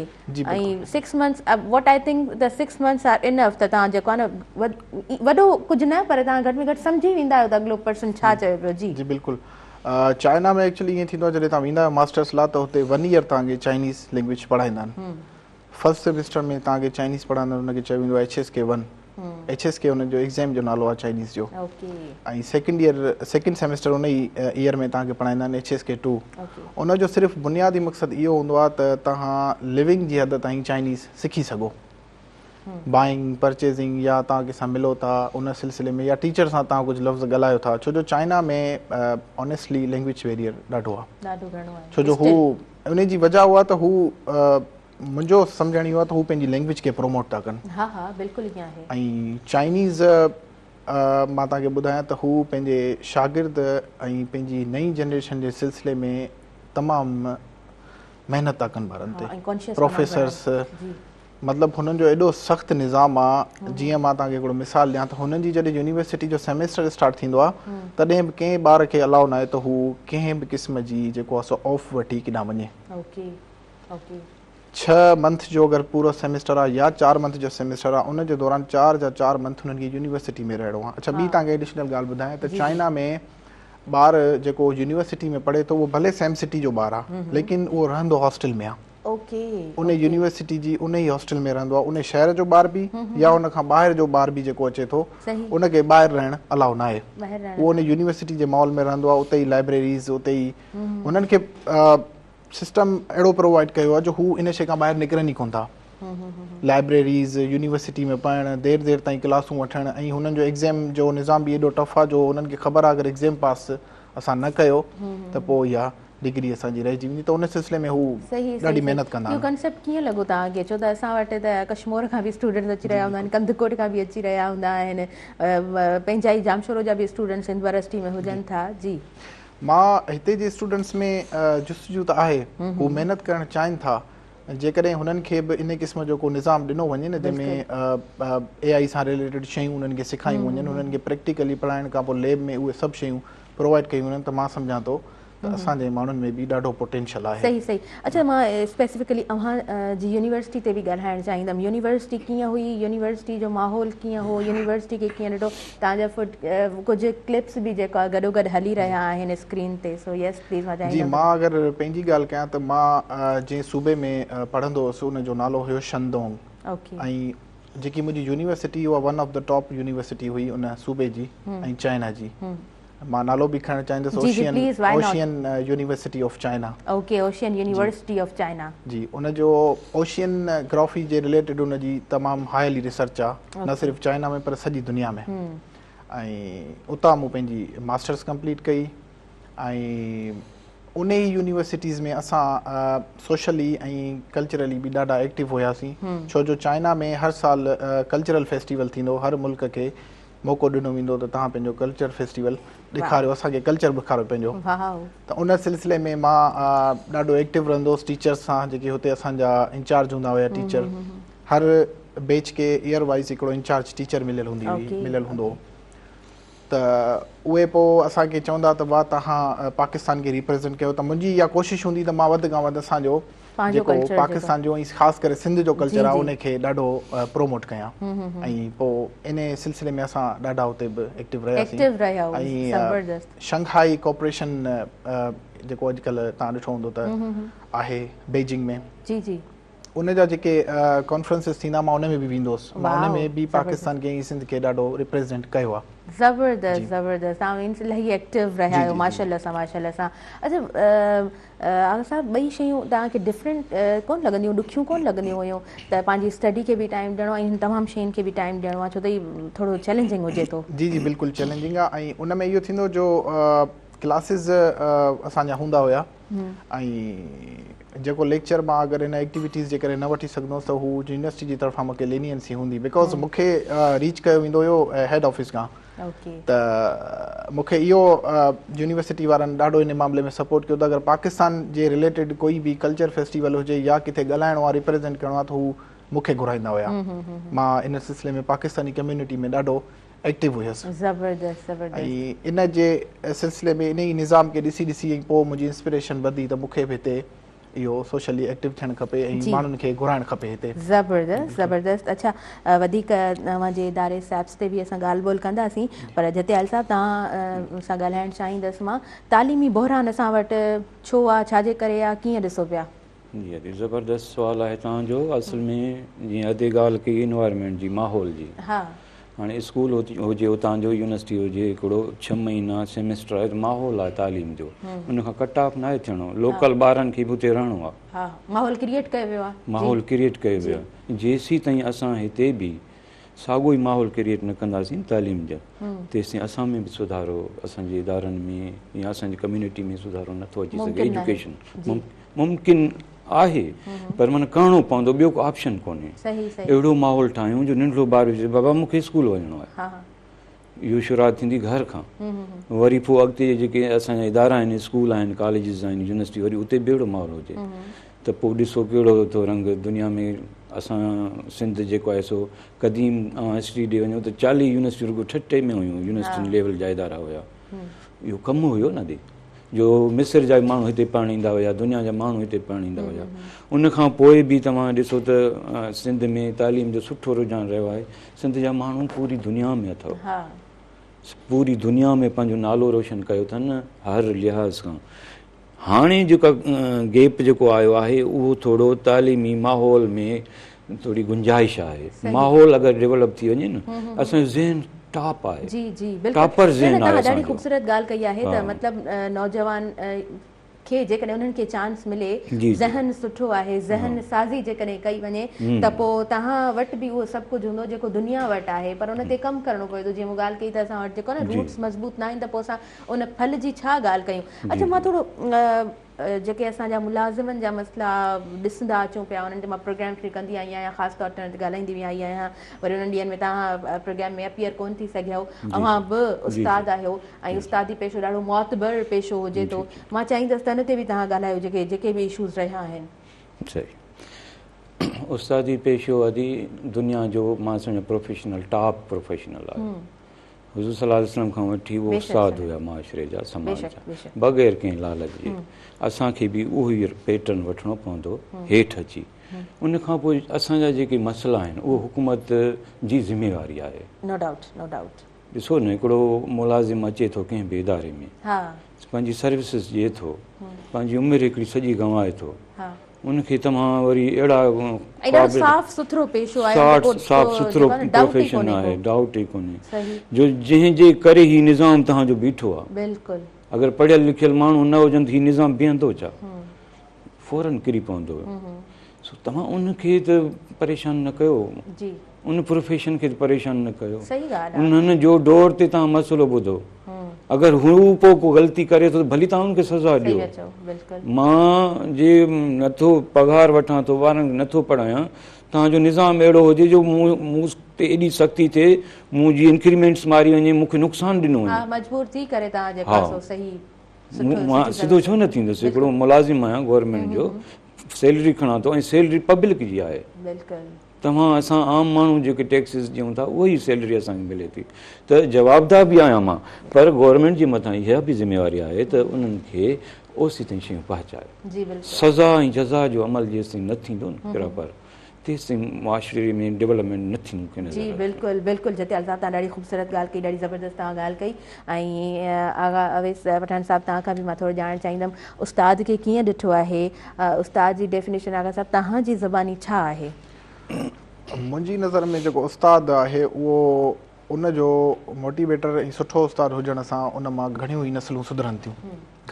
۽ 6 منٿس what I think ته 6 منٿس آر انف ته توهان جيڪو آهي نه وڏو ڪجهه نه پر توهان گهٽ ۾ گهٽ سمجهي ويندا آهيو ته اڳلو پرسن ڇا چوي پيو جي. جي بلڪل چائنا ۾ ايڪچولي ائين ٿيندو آهي جڏهن توهان ويندا آهيو ماسٽرس لاء ته اتي ون ايئر توهان کي چائنيز لينگويج پڙهائيندا آهن فرسٽ سيمسٽر ۾ توهان کي چائنيز پڙهائيندا آهن ان کي چيو ويندو آهي H S K one H S K ان جو ايگزام جو نالو آهي چائنيز جو ۽ سيڪنڊ ايئر سيڪنڊ سيمسٽر ان ئي ايئر ۾ توهان کي پڙهائيندا آهن ايڇ ايس ڪي ٽو ان جو صرف بنيادي مقصد اهو هوندو آهي ته توهان لونگ جي حد تائين چائنيز سکي سگهو بائنگ پرچيزنگ يا توهان ڪنهن سان ملو ٿا ان سلسلي ۾ يا ٽيچر سان توهان ڪجهه لفظ ڳالهايو ٿا ڇو جو چائنا ۾ آنيسٽلي لينگويج بيريئر ڏاڍو آهي ڇو جو هو ان جي وجه اها ته هو منهنجو سمجهڻ اهو آهي ته هو پنهنجي لينگويج کي پروموٽ ٿا ڪن. ها ها بلڪل ائين آهي. ۽ چائنيز مان توهان کي ٻڌايان ته هو پنهنجي شاگرد ۽ پنهنجي نئين جنريشن جي سلسلي ۾ تمام محنت ٿا ڪن ٻارن تي پروفيسرس مطلب هنن جو ايڏو سخت نظام آ جيئن مان توهان کي هڪڙو مثال ڏيان ته هنن جي جڏهن يونيورسٽي جو سيمسٽر اسٽارٽ ٿيندو آ تڏهن به ڪنهن ٻار کي الاء ناهي ته هو ڪنهن به قسم جي جيڪو آ سو آف وٺي ڪيڏانهن وڃي. ڇهه منٿ جو اگر پورو سيمسٽر آ يا چار منٿ جو سيمسٽر آ ان جي دوران چار جا چار منٿ انهن کي يونيورسٽي ۾ رهڻو آ. اڇا ٻي توهان کي ايڊيشنل ڳالهه ٻڌايان ته چائنا ۾ ٻار جيڪو يونيورسٽي ۾ پڙهي ٿو اهو ڀلي سيم سٽي جو ٻار آ ليڪن اهو رهندو هاسٽل ۾ آ. ان يونيورسٽي جي ان ئي هاسٽل ۾ رهندو آ ان شهر جو ٻار به يا ان کان ٻاهر جو ٻار به جيڪو اچي ٿو ان کي ٻاهر رهڻ الاء ناهي اهو ان يونيورسٽي جي ماحول ۾ رهندو آ اتي ئي لائبريريز اتي ئي هنن کي سسٽم اهڙو پرووائيڊ ڪيو آهي جو هو ان شيء کان ٻاهر نڪرن ئي ڪونه ٿا. لائبريريز، يونيورسٽي ۾ پڙهڻ، دير دير تائين ڪلاسون وٺڻ ۽ هنن جو ايگزيم جو نظام به ايڏو ٽف آهي جو هنن کي خبر آهي اگر ايگزيم پاس اسان نه ڪيو ته پوء اها ڊگري اسان جي رهجي ويندي ته ان سلسلي ۾ هو ڏاڍي محنت ڪندا آهن. اهو ڪنسيپٽ ڪيئن لڳو توهان کي ڇو ته اسان وٽ ته ڪشمور کان به اسٽوڊنٽس اچي رهيا هوندا آهن ڪنڌڪوٽ کان به اچي رهيا هوندا آهن پنهنجا ئي ڄامشورو جا به اسٽوڊنٽس سنڌ ورسٽي ۾ هجن ٿا جي. مان هتي جي اسٽوڊنٽس ۾ جستجو ته آهي هو محنت ڪرڻ چاهين ٿا جيڪڏهن هنن کي به ان قسم جو ڪو نظام ڏنو وڃي نه جنهن ۾ اي آئي سان رليٽيڊ شيون انهن کي سيکاريون وڃن انهن کي پريڪٽيڪلي پڙهائڻ کان پوء ليب ۾ اهي سڀ شيون پرووائيڊ ڪيون وڃن ته مان سمجهان ٿو ته اسان جي ماڻهن ۾ به ڏاڍو پوٽينشل آهي. صحيح صحيح اڇا مان اسپيسفڪلي اوهان جي يونيورسٽي تي به ڳالهائڻ چاهيندم يونيورسٽي ڪيئن هئي يونيورسٽي جو ماحول ڪيئن هو يونيورسٽي کي ڪيئن ڏٺو توهان جا فوٽ ڪجهه ڪلپس به جيڪو آهي گڏو گڏ هلي رهيا آهن اسڪرين تي سو يس پليز مان جي چاهيندم مان اگر پنهنجي ڳالهه ڪيان ته مان جنهن صوبي ۾ پڙهندو هوس ان جو نالو هيو شندونگ اوڪي ۽ جيڪي منهنجي يونيورسٽي اها one of the top university هئي ان صوبي جي ۽ چائنا جي مان نالو به کڻڻ چاهيندس جي جي ocean please why not ocean university of China. Okay ocean university of China. جي ان جو اوشين گرافي جي رليٽيڊ ان جي تمام هائلي ريسرچ آ نه صرف چائنا ۾ پر سڄي دنيا ۾ ۽ اتان مون پنهنجي ماسٽرس ڪمپليٽ ڪئي ۽ ان ئي يونيورسٽيز ۾ اسان سوشلي ۽ ڪلچرلي به ڏاڍا ايڪٽو هياسين ڇو جو چائنا ۾ هر سال ڪلچرل فيسٽيول ٿيندو هر ملڪ کي موقعو ڏنو ويندو ته توهان پنهنجو ڪلچر فيسٽيول ڏيکاريو اسان کي ڪلچر ڏيکاريو پنهنجو ته ان سلسلي ۾ مان ڏاڍو ايڪٽو رهندو هوس ٽيچرس سان جيڪي هتي اسان جا انچارج هوندا هيا ٽيچر هر بيچ کي ايئر وائز هڪڙو انچارج ٽيچر مليل هوندي هئي مليل هوندو هو ته اهي پوء اسان کي چوندا ته واهه توهان پاڪستان کي ريپريزنٽ ڪيو ته منهنجي اها ڪوشش هوندي ته مان وڌ کان وڌ اسان جو جيڪو پاڪستان جو ۽ خاص ڪري سنڌ جو ڪلچر آهي ان کي ڏاڍو پروموٽ ڪيان ۽ پوء ان سلسلي ۾ اسان ڏاڍا اتي به ايڪٽو رهياسين ۽ شنگهائي ڪوپريشن جيڪو اڄڪلهه توهان ڏٺو هوندو ته آهي بيجنگ ۾ جي جي. ان جا جيڪي ڪانفرنسز ٿيندا مان ان ۾ به ويندو هوس. مان ان ۾ به پاڪستان کي ۽ سنڌ کي ڏاڍو ريپريزينٽ ڪيو آهي. زبردست زبردست توهان مينس الاهي ايڪٽو رهيا آهيو ماشاءالله سان ماشاءالله سان. اڇا آغا صاحب ٻئي شيون توهان کي ڊفرنٽ ڪونه لڳنديون ڏکيون ڪونه لڳنديون هيون ته پنهنجي اسٽڊي کي به ٽائيم ڏيڻو آهي ۽ هن تمام شين کي به ٽائيم ڏيڻو آهي ڇو ته هي ٿورو چئلينجنگ هجي ٿو. جي جي بلڪل چئلينجنگ آهي ۽ ان ۾ اهو ٿيندو جو ڪلاسز اسان جا هوندا هيا ۽ جيڪو ليڪچر مان اگر ان ايڪٽيوٽيز جي ڪري نه وٺي سگهندو هوس ته هو يونيورسٽي جي طرفان مونکي لينينسي هوندي because مونکي ريچ ڪيو ويندو هيو هيڊ آفيس کان ته مونکي اهو يونيورسٽي وارن ڏاڍو ان معاملي ۾ سپورٽ ڪيو ته اگر پاڪستان جي رليٽيڊ ڪوئي به ڪلچر فيسٽيول هجي يا ڪٿي ڳالهائڻو آهي ريپريزينٽ ڪرڻو آهي ته هو مونکي گهرائيندا هيا. مان ان سلسلي ۾ پاڪستاني ڪميونٽي ۾ ڏاڍو ايڪٽو هيس. زبردست زبردست. ۽ ان جي سلسلي ۾ انهي نظام کي ڏسي ڏسي ۽ پوء منهنجي انسپريشن وڌي ته مونکي به هتي اهو سوشلي ايڪٽو ٿيڻ کپي ۽ ماڻهن کي گهرائڻ کپي هتي. زبردست زبردست اڇا وڌيڪ اوهان جي اداري سيپس تي به اسان ڳالهه ٻولهه ڪنداسين پر جتيال صاحب توهان سان ڳالهائڻ چاهيندس مان تعليمي بحران اسان وٽ ڇو آ ڇا جي ڪري آ ڪيئن ڏسو پيا؟ جي ادي زبردست سوال آهي توهان جو اصل ۾ جيئن ادي ڳالهه ڪئي انوائرمينٽ جي ماحول جي ها هاڻي اسڪول هجي اتان جو يونيورسٽي هجي هڪڙو ڇهه مهينا سيمسٽر آهي ته ماحول آهي تعليم جو ان کان ڪٽ آف ناهي ٿيڻو لوڪل ٻارن کي به اتي رهڻو آهي ها ماحول ڪريئيٽ ڪيو ويو آهي ماحول ڪريئيٽ ڪيو ويو آهي جيسين تائين اسان هتي به ساڳو ئي ماحول ڪريئيٽ نه ڪنداسين تعليم جو تيسين اسان ۾ به سڌارو اسان جي ادارن ۾ يا اسان جي ڪميونٽي ۾ سڌارو نٿو اچي سگهي ايجوڪيشن ممڪن آهي پر معنيٰ ڪرڻو پوندو ٻيو ڪو آپشن ڪونهي اهڙو ماحول ٺاهيون جو ننڍڙو ٻار چئي بابا مون کي اسڪول وڃڻو آهي اهو شروعات ٿيندي گهر کان وري پوء اڳتي جيڪي اسان جا ادارا آهن اسڪول آهن ڪاليجز آهن يونيورسٽي وري اتي به اهڙو ماحول هجي ته پوء ڏسو ڪهڙو ٿو رنگ دنيا ۾ اسان سنڌ جيڪو آهي سو قديم هسٽري ڏي وڃو ته 40 يونيورسٽيون رڳو ٺٽي ۾ هيون يونيورسٽين ليول جا ادارا هيا اهو ڪم هيو نه the جو مصر جا ماڻهو هتي پڙهڻ ايندا هيا دنيا جا ماڻهو هتي پڙهڻ ايندا هيا ان کان پوء به توهان ڏسو ته سنڌ ۾ تعليم جو سٺو رجحان رهيو آهي سنڌ جا ماڻهو پوري دنيا ۾ اٿو پوري دنيا ۾ پنهنجو نالو روشن ڪيو اٿن هر لحاظ کان هاڻي جيڪا گيپ جيڪو آيو آهي اهو ٿورو تعليمي ماحول ۾ ٿوري گنجائش آهي ماحول اگر ڊيولپ ٿي وڃي نه اسان جو ذهن ٽاپ آهي جي جي بلڪل ٽاپر ذهن آهي ڏاڍي خوبصورت ڳالهه ڪئي آهي ته مطلب نوجوان کي جيڪڏهن انهن کي چانس ملي ذهن سٺو آهي ذهن سازي جيڪڏهن ڪئي وڃي ته پوء توهان وٽ به اهو سڀ ڪجهه هوندو جيڪو دنيا وٽ آهي پر ان تي ڪم ڪرڻو پوي ٿو جيئن مون ڳالهه ڪئي ته اسان وٽ جيڪو نه روٽس مضبوط نه آهن ته پوء اسان ان ڦل جي ڇا ڳالهه ڪيون اڇا مان ٿورو جيڪي اسان جا ملازمن جا مسئلا ڏسندا اچون پيا انهن تي مان پروگرامس به ڪندي آئي آهيان خاص طور تي انهن تي ڳالهائيندي به آئي آهيان وري انهن ڏينهن ۾ توهان پروگرام ۾ اپيئر ڪون ٿي سگهيو اوهان به استاد آهيو ۽ استادي پيشو ڏاڍو معتبر پيشو هجي ٿو مان چاهيندس ته ان تي به توهان ڳالهايو جيڪي جيڪي به اشوز رهيا آهن. صحيح استادي پيشو ادي دنيا جو مان سمجهان پروفيشنل ٽاپ پروفيشنل آهي حضور صلي الله عليه وسلم کان وٺي اهي استاد هيا معاشري جا سماج جا بغير ڪنهن لالچ جي اسان کي به اهو ئي پيٽرن وٺڻو پوندو هيٺ اچي ان کان پوء اسان جا جيڪي مسئلا آهن اهو حڪومت جي ذميواري آهي نو ڊائوٽ نو ڊائوٽ ڏسو نه هڪڙو ملازم اچي ٿو ڪنهن به اداري ۾ پنهنجي سروسز ڏئي ٿو پنهنجي عمر هڪڙي سڄي گنوائي ٿو ان کي توهان وري اهڙا ۽ ڏاڍو صاف سٿرو پيشو آهي صاف صاف سٿرو پروفيشن آهي ڊائوٽ ئي ڪونهي جو جنهن جي ڪري هي نظام توهان جو بيٺو آهي بلڪل اگر پڙهيل لکيل ماڻهو نه هجن ته هي نظام بيهندو ڇا فورن ڪري پوندو سو توهان ان کي ته پريشان نه ڪيو جي ان پروفيشن کي ته پريشان نه ڪيو صحيح ڳالهه آهي انهن جو ڊور تي توهان مسئلو ٻڌو اگر هو پوء ڪو غلطي ڪري ٿو ته ڀلي توهان ان کي سزا ڏيو مان جي نٿو پگهار وٺان ٿو ٻارن کي نٿو پڙهايان توهان جو نظام اهڙو هجي جو مون تي ايڏي سختي ٿئي منهنجي انڪريمينٽس ماري وڃي مون کي نقصان ڏنو وڃي مجبور ٿي ڪري توهان جيڪو سو صحيح مان سڌو ڇو نه ٿيندس هڪڙو ملازم آهيان گورنمينٽ جو سيلري کڻان ٿو ۽ سيلري پبلڪ جي آهي بلڪل توهان اسان عام ماڻهو جيڪي ٽيڪسز ڏيون ٿا اها ئي سيلري اسان کي ملي ٿي ته جوابده به آهيان مان پر گورنمينٽ جي مٿان اها به ذميواري آهي ته انهن کي اوسي تائين شيون پهچائي جي بلڪل سزا ۽ جزا جو عمل جيستائين نه ٿيندو نه پراپر تيستائين معاشري ۾ ڊولپمينٽ نه ٿيندي مون کي نظر جي اچي. بلڪل بلڪل جتيال صاحب توهان ڏاڍي خوبصورت ڳالهه ڪئي ڏاڍي زبردست توهان ڳالهه ڪئي ۽ آغا اويس پٺاڻ صاحب توهان کان به مان ٿورو ڄاڻڻ چاهيندم استاد کي ڪيئن ڏٺو آهي استاد جي ڊيفينيشن آغا صاحب توهان جي زباني ڇا آهي؟ منهنجي نظر ۾ جيڪو استاد آهي اهو ان جو موٽيويٽر ۽ سٺو استاد هجڻ سان ان مان گهڻيون ئي نسلون سڌرن ٿيون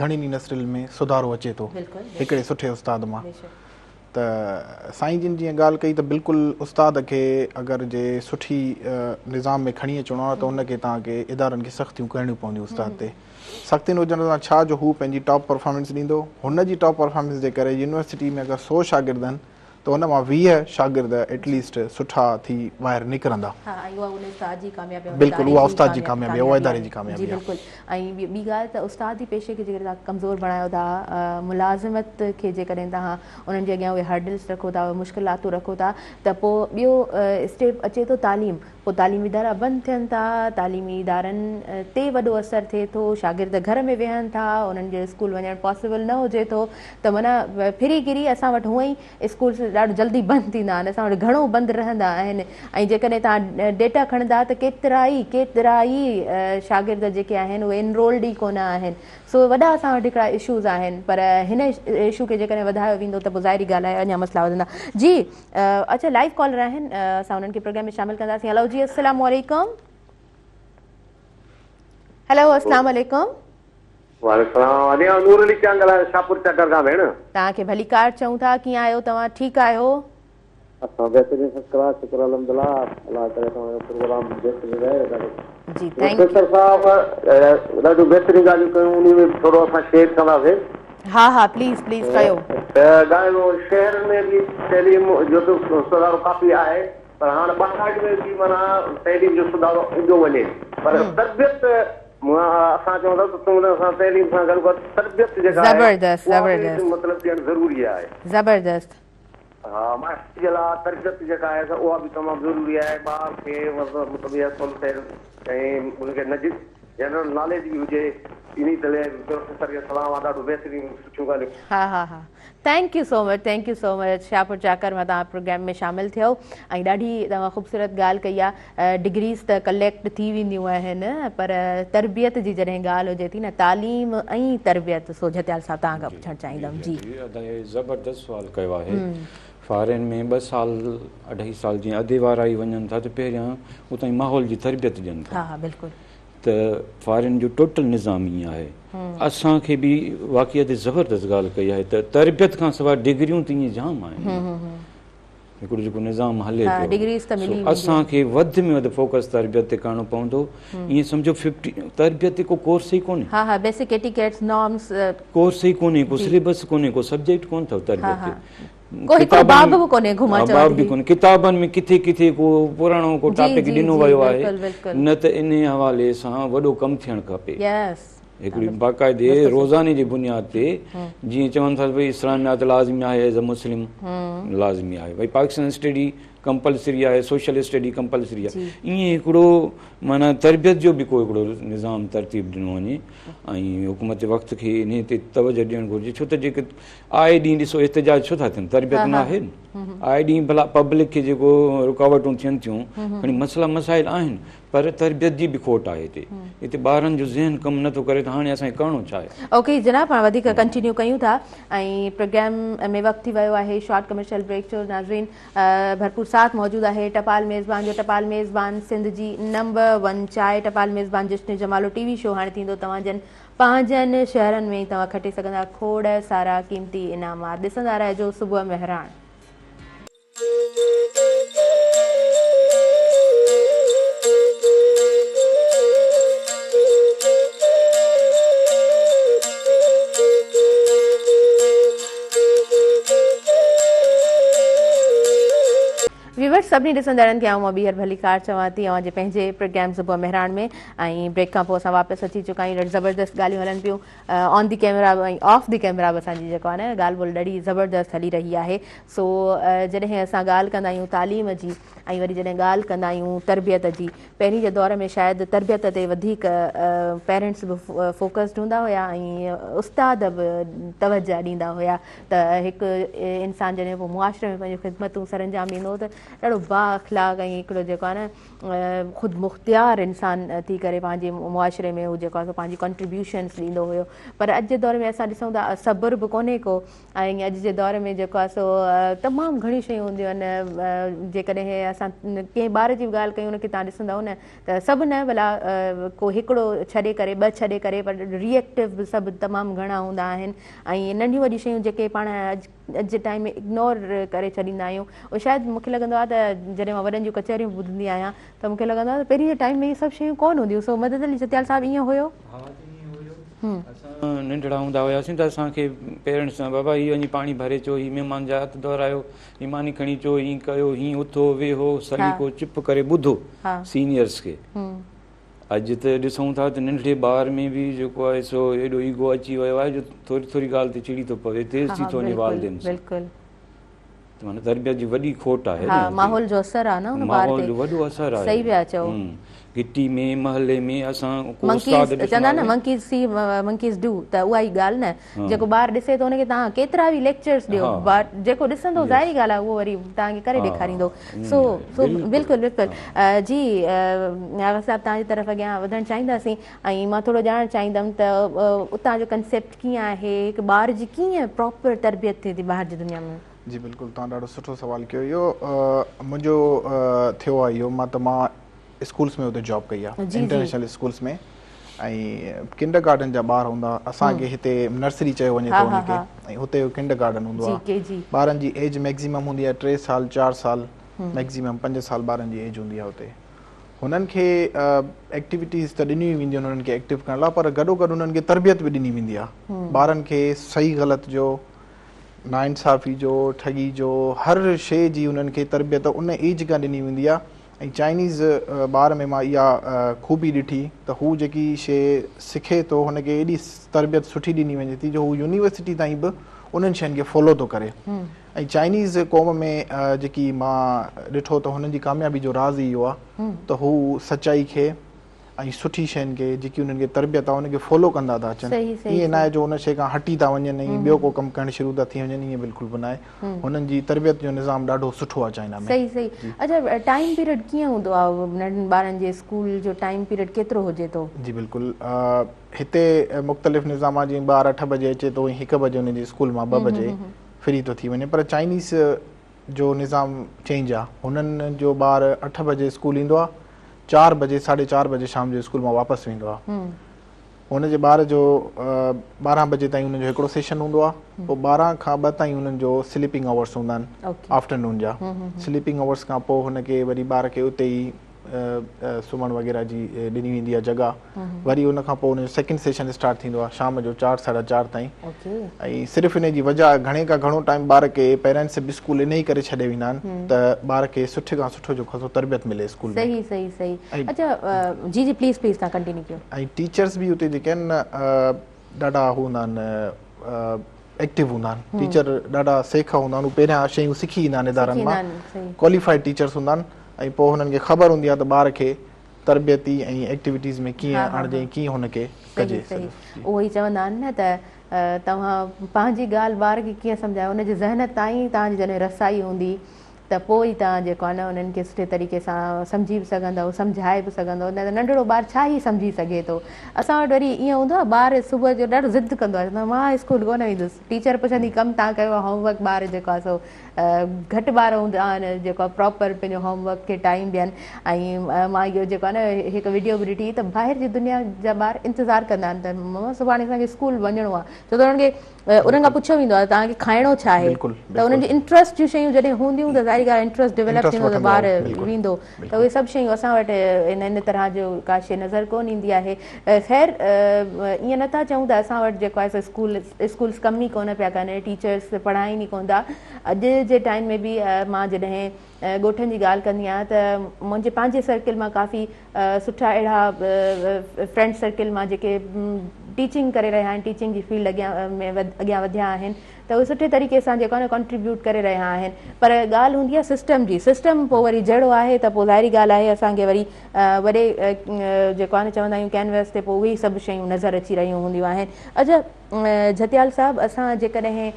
گهڻين ئي نسلن ۾ سڌارو اچي ٿو هڪڙي سٺي استاد مان ته سائين جن جيئن ڳالهه ڪئي ته بلڪل استاد کي اگر جي سٺي نظام ۾ کڻي اچڻو آهي ته ان کي توهان کي ادارن کي سختيون ڪرڻيون پونديون استاد تي سختين هجڻ سان ڇا جو هو پنهنجي ٽاپ پرفارمنس ڏيندو هن جي ٽاپ پرفارمنس جي ڪري يونيورسٽي ۾ اگر 100 شاگرد آهن ته ان مان 20 شاگرد ايٽ ليسٽ سٺا ٿي ٻاهر نڪرندا. ها ۽ اها ان استاد جي ڪاميابي آهي ان بلڪل اداري اها جي استاد جي ڪاميابي آهي اها ڪاميابي اداري آهي جي ڪاميابي جي آهي. بلڪل ۽ ٻي ڳالهه ته استاد جي پيشي کي جيڪڏهن توهان ڪمزور بڻايو ٿا ملازمت کي جيڪڏهن توهان انهن جي اڳيان اهي هرڊلس رکو ٿا اهي مشڪلاتون رکو ٿا ته پوء ٻيو اسٽيپ اچي ٿو تعليم پوء تعليمي ادارا بند ٿين ٿا تعليمي ادارن تي وڏو اثر ٿئي ٿو شاگرد گهر ۾ ويهن ٿا انهن جو اسڪول وڃڻ پاسيبل نه هجي ٿو ته معنيٰ ڦري گهري اسان وٽ هونئن ئي اسڪولس ڏاڍو جلدي بند ٿيندا آهن اسان وٽ گهڻو بند رهندا آهن ۽ جيڪڏهن توهان ڊيٽا کڻندا ته ڪيترائي ڪيترائي شاگرد جيڪي آهن اهي انرولڊ ئي ڪونه آهن سو وڏا اسان وٽ هڪڙا اشوز آهن پر هن اشو کي جيڪڏهن وڌايو ويندو ته پوء ظاهري ڳالهه آهي اڃا مسئلا وڌندا جي اڇا لائيو ڪالر آهن اسان انهن کي پروگرام ۾ شامل ڪنداسين هلو جي السلام عليڪم هلو السلام عليڪم وعليڪم السلام ادي آئون نور علي چانگ ڳالهايان شاهپور چاڪر کان ڀيڻ. توهان کي ڀليڪار چئون ٿا ڪيئن آهيو توهان ٺيڪ آهيو. اسان بهترين فرسٽ ڪلاس شڪر الحمدلله الله ڪري توهان جو پروگرام بهترين رهي ڏاڍو جي thank you. Professor صاحب ڏاڍيون بهترين ڳالهيون ڪيون انهي ۾ به ٿورو اسان شيئر ڪنداسين. ها ها پليز پليز ڪيو. ته ڳالهه شهرن ۾ به تعليم جو ته سڌارو ڪافي آهي پر هاڻ ٻهراڙي ۾ به معنيٰ تعليم جو سڌارو ايندو وڃي پر تربيت اسان چون ٿا ته ان سان تعليم سان گڏ گڏ تربيت جيڪا آهي زبردست اها به زبردست مطلب ڏيڻ ضروري آهي. زبردست. ها ماستري جي لاء تربيت جيڪا آهي سا اها به تمام ضروري آهي ٻار کي مطلب اها سهولت ۽ ان کي نج جنرل ناليج به هجي انهي تي پروفيسر کي سلام آ ڏاڍو بهترين سٺيون ڳالهيون. ها ها ها thank you so much thank you so much Shahpur Chakar مان توهان پروگرام ۾ شامل ٿيو ۽ ڏاڍي توهان خوبصورت ڳالهه ڪئي آ ڊگريز ته ڪليڪٽ ٿي وينديون آهن پر تربيت جي جڏهن ڳالهه هجي ٿي نه تعليم ۽ تربيت سو جهتيال صاحب توهان کان پڇڻ چاهيندم جي. جي ادا هي زبردست سوال ڪيو آهي فارين ۾ ٻه سال اڍائي سال جيئن ادي وارا ئي وڃن ٿا ته پهريان اتان جي ماحول جي تربيت ڏين ٿا ها ها بلڪل ته فارين جو ٽوٽل نظام ائين آهي اسان کي به واقعي ادي زبردست ڳالهه ڪئي آهي ته تربيت کان سواء ڊگريون ته ائين جام آهن هڪڙو جيڪو نظام هلي پيو سو اسان کي وڌ ۾ وڌ فوڪس تربيت تي ڪرڻو پوندو ائين سمجهو ففٽي تربيت تي ڪو ڪورس ئي ڪونهي ها ها بيسڪ ايٽيڪيٽس نارمس ڪورس ئي ڪونهي ڪو سليبس ڪونهي ڪو سبجيڪٽ ڪون اٿو تربيت تي ڪو هڪڙو باب به ڪونهي گهما چوان باب به ڪونهي ڪتابن ۾ ڪٿي ڪٿي ڪو پراڻو ڪو ٽاپڪ ڏنو ويو آهي نه ته انهي حوالي سان وڏو ڪم ٿيڻ کپي يس هڪڙي باقاعدي روزاني جي بنياد تي جيئن چون ٿا ڀئي اسلاميات لازمي آهي ايز اي مسلم لازمي آهي ڀئي پاڪستان اسٽڊي ڪمپلسري آهي سوشل اسٽڊي ڪمپلسري آهي ائين هڪڙو معنيٰ تربيت جو به ڪو هڪڙو نظام ترتيب ڏنو وڃي ۽ حڪومت وقت کي انهي تي توجه ڏيڻ گهرجي ڇو ته جيڪي آئي ڏينهن ڏسو احتجاج ڇو ٿا ٿين تربيت نه آهي آئي ڏينهن ڀلا پبلڪ کي جيڪو رڪاوٽون ٿين ٿيون کڻي مسئلا مسائل آهن پر تربيت جي به کوٽ آهي هتي. هتي ٻارن جو ذهن ڪم نه ٿو ڪري ته هاڻي اسان کي ڪرڻو ڇا آهي. اوڪي جناب پاڻ وڌيڪ ڪنٽينيو ڪيون ٿا ۽ پروگرام ۾ وقت ٿي ويو آهي شارٽ ڪمرشل بريڪ جو ناظرين ڀرپور ساٿ موجود آهي ٽپال ميزبان جو ٽپال ميزبان سنڌ جي نمبر ون چائي ٽپال ميزبان جشن جمالو ٽي وي شو هاڻي ٿيندو توهان جن پنهنجن شهرن ۾ ئي توهان کٽي سگهندا کوڙ سارا قيمتي انعامات ڏسندا رهجو صبح مهراڻ. ويورز! ويورز سڀني ڏسندڙن کي آئون مان ٻيهر ڀليڪار چوان ٿي اوهان جي پنهنجي پروگرام صبح مهراڻ ۾ ۽ بريڪ کان پوء اسان واپس اچي چڪا آهيون. ڏاڍي زبردست ڳالهيون هلن پيون آن the camera ۽ of the camera به اسان جي جيڪو آهي نه ڳالهه ٻولهه ڏاڍي زبردست هلي رهي آهي. سو جڏهن اسان ڳالهه ڪندا آهيون تعليم جي ۽ وري جڏهن ڳالهه ڪندا آهيون تربيت جي، پهرين جي دور ۾ شايد تربيت تي وڌيڪ پيرنٽس به فوڪسڊ هوندا هيا ۽ استاد به توجه ڏيندا هيا ته هڪ انسان جڏهن پوء معاشري ۾ پنهنجون خدمتون سرانجام ڏيندو هو ته ڏاڍو بااخلاق ۽ هڪڙو جيڪو آهي نه خود مختيار انسان ٿي ڪري پنهنجي معاشري ۾ هو جيڪو آهي سو پنهنجي ڪنٽريبيوشنس ڏيندو هيو. پر اڄ جي دور ۾ اسان ڏسون ٿا صبر به ڪونهي ڪو ۽ اڄ جي دور ۾ جيڪو آهي سو تمام گهڻيون شيون هونديون آهن. جيڪڏهن اسان ڪنهن ٻار جي به ڳالهه ڪيون ان کي توهان ڏسندؤ نه ته سڀ نه ڀلا ڪو هڪڙو ڇڏي ڪري ٻه ڇڏي ڪري پر ريئيڪٽو به سڀ تمام گهڻا هوندا آهن ۽ ننڍيون وڏيون شيون جيڪي پاڻ اڄ جي ٽائيم ۾ اگنور ڪري ڇڏيندا آهيون اهو شايد مون کي لڳندو آهي ته جڏهن مان وڏن جون ڪچهريون ٻڌندي آهيان ته مون کي لڳندو آهي ته پهرين جي ٽائيم ۾ اهي سڀ شيون ڪونه هونديون سو مدد علي جتيال صاحب ائين هيو؟ ها جي ائين هيو. اسان ننڍڙا هوندا هياسين ته اسان کي پيرنٽس چوندا بابا هي وڃي پاڻي ڀري اچو هي مهمان جا هٿ ڌورايو هي ماني کڻي اچو هي ڪيو هي اٿو ويهو سليقو چپ ڪري ٻڌو سينيئرس کي. اڄ ته ڏسون ٿا ته ننڍڙي ٻار ۾ به جيڪو آهي سو ايڏو ايگو اچي ويو آهي جو ٿوري ٿوري ڳالهه تي چڙي ٿو پوي، تيز ٿي ٿو وڃي والدين سان. ته معنيٰ تربيت جي وڏي کوٽ آهي نه. ماحول جو اثر آهي نه ان ٻار تي. ماحول جو وڏو اثر آهي. صحيح پيا چئو. گهٽي ۾ محلي ۾ اسان ڪو استاد ڏسندا چوندا نه منڪيز سي منڪيز do ته اها ئي ڳالهه نه جيڪو ٻار ڏسي ٿو ان کي توهان ڪيترا به ليڪچرز ڏيو جيڪو ڏسندو ظاهري ڳالهه آهي اهو وري توهان کي ڪري ڏيکاريندو. سو سو بلڪل بلڪل جي آغا صاحب توهان جي طرف اڳيان وڌڻ چاهينداسين ۽ مان ٿورو ڄاڻڻ چاهيندم ته اتان جو ڪنسيپٽ ڪيئن آهي هڪ ٻار جي ڪيئن پراپر تربيت ٿئي ٿي ٻاهر جي دنيا ۾. جي بلڪل توهان ڏاڍو سٺو سوال ڪيو اهو منهنجو ٿيو آهي اهو مان ته مان اسڪولس ۾ اتي جاب ڪئي آهي انٽرنيشنل اسڪولس ۾ ۽ ڪنڊر گارڊن جا ٻار هوندا اسان کي هتي نرسري چيو وڃي ٿو ان کي ۽ هتي ڪنڊر گارڊن هوندو آهي ٻارن جي ايج ميڪزيمم هوندي آهي 3 سال 4 سال ميڪزيمم 5 سال ٻارن جي ايج هوندي آهي هتي هنن کي ايڪٽيوٽيز ته ڏنيون وينديون آهن هنن کي ايڪٽو ڪرڻ لاء پر گڏو گڏ هنن کي تربيت به ڏني ويندي آهي ٻارن کي صحيح غلط جو ناانصافي جو ٺڳي جو هر شيء جي هنن کي تربيت ان ايج کان ڏني ويندي آهي ۽ چائنيز ٻار ۾ مان اها خوبي ڏٺي ته هو جيڪي شيء سکي ٿو هن کي ايڏي تربيت سٺي ڏني وڃي ٿي جو هو يونيورسٽي تائين به انهن شين کي فالو ٿو ڪري ۽ چائنيز قوم ۾ جيڪي مان ڏٺو ته هنن جي ڪاميابي جو راز ئي اهو آهي ته هو سچائي کي ۽ سٺي شين کي جيڪي انهن کي تربيت آهي ان کي فالو ڪندا ٿا اچن ائين ناهي جو ان شي کان هٽي ٿا وڃن ۽ ٻيو ڪو ڪم ڪرڻ شروع ٿا ٿي وڃن ائين بلڪل به ناهي هنن جي تربيت جو نظام ڏاڍو سٺو آهي چائنا ۾. صحيح صحيح اڇا ٽائيم پيريڊ ڪيئن هوندو آهي ننڍن ٻارن جي اسڪول جو ٽائيم پيريڊ ڪيترو هجي ٿو؟ جي بلڪل هتي مختلف نظام آهي جيئن ٻار 8 بجي اچي ٿو ۽ 1 بجي ان جي اسڪول مان 2 بجي فري ٿو ٿي وڃي پر چائنيز جو نظام چينج آهي هنن جو ٻار 8 بجي اسڪول ايندو آهي 4 بجي ساڍي 4 بجي شام جو اسڪول مان واپس ويندو آهي هن جي ٻار جو 12 بجي تائين هن جو هڪڙو سيشن هوندو آهي پوء 12 کان 2 تائين هنن جو سليپنگ آورس هوندا آهن آفٽرنون جا سليپنگ آورس کان پوء هن کي وري ٻار کي اتي ئي سمهڻ وغيره جي ڏني ويندي آهي جڳهه وري ان کان پوء ان جو سيڪنڊ سيشن اسٽارٽ ٿيندو آهي شام جو 4 ساڍا 4 تائين ۽ صرف ان جي وجه گهڻي کان گهڻو ٽائيم ٻار کي پيرنٽس به اسڪول انهي ڪري ڇڏي ويندا آهن ته ٻار کي سٺي کان سٺو جو کسو تربيت ملي اسڪول ۾. صحيح صحيح صحيح اڇا جي جي پليز پليز توهان ڪنٽينيو ڪيو. ۽ ٽيچرس به اتي جيڪي آهن ڏاڍا هو هوندا آهن ايڪٽو هوندا آهن ٽيچر ڏاڍا سيک هوندا آهن هو پهريان شيون سکي ايندا آهن ادارن مان ڪواليفائيڊ ٽيچرس هوندا آهن ۽ پوء هنن کي خبر هوندي آهي ته ٻار کي تربيتي ۽ ايڪٽيوٽيز ۾ ڪيئن آڻجي ۽ ڪيئن هن کي ڪجي. صحيح صحيح اهو ئي چوندا آهن نه ته توهان پنهنجي ڳالهه ٻار کي ڪيئن سمجهايو ان جي ذهن تائين توهان جي جڏهن رسائي هوندي ته پوء ئي توهان جيڪو آهي نه انهن کي سٺي طريقي سان سمجهي به سگهندؤ سمجهائي به سگهندؤ نه ته ننڍڙو ٻار ڇا ئي سمجهي سگهي ٿو. اسان وٽ وري ائين هوندو آهي ٻار صبح جو ڏاڍو ضد ڪندو آهي چوندو آهي مان اسڪول ڪونه ويندس ٽيچر پڇندي ڪم توهان ڪيو آهي هوم ورڪ ٻار جيڪو آهي سو گهٽ ٻار هوندا آهن جيڪو آهي پراپر پنهنجو هوم ورڪ کي ٽائيم ڏين ۽ مان اهو جيڪو آهي نه هڪ وڊيو به ڏٺي ته ٻاهر جي دنيا جا ٻار انتظار ڪندا آهن ته ماما سڀاڻي اسان کي اسڪول وڃڻو آهي ڇو ته انهن کي انهن کان پڇيو ويندو آهي توهان کي کائڻو ڇا آهي ته انهن جي انٽرسٽ جون شيون جڏهن هونديون ته ظاهري ڳالهه انٽرسٽ ڊيولپ ٿيندو ته ٻار ويندو ته اهي سڀ شيون اسان وٽ ان طرح جو ڪا شي نظر ڪون ايندي آهي. خير ائين نٿا چئون ته اسان وٽ جيڪو آهي سو اسڪول اسڪولس ڪم ئي ڪونه پيا ڪن ٽيچرس پڙهائين ئي ڪونه ٿا. اڄ جي ٽائيم ۾ به مان جڏهن ڳوٺن جي ڳالهه ڪندي آهيان ته منهنجي پنهنجي سرڪل مان ڪافي سٺا اهڙا فرينڊ سرڪل مان جيڪي ٽيچنگ ڪري رهيا آهن ٽيچنگ جي فيلڊ اڳيان ۾ اڳيان وڌيا آهن ته اهي سٺي طريقي سان جيڪو آهي نه ڪنٽريبيوٽ ڪري رهيا آهن پر ڳالهه هوندي آهي سسٽم جي سسٽم پوء وري جهڙو آهي ته پوء ظاهري ڳالهه آهي اسان کي وري وڏي جيڪو آهي نه چوندا آهيون ڪينوس تي پوء اهي ئي سڀ شيون نظر اچي رهيون هونديون آهن. اڇا جهتيال صاحب اسان جيڪڏهن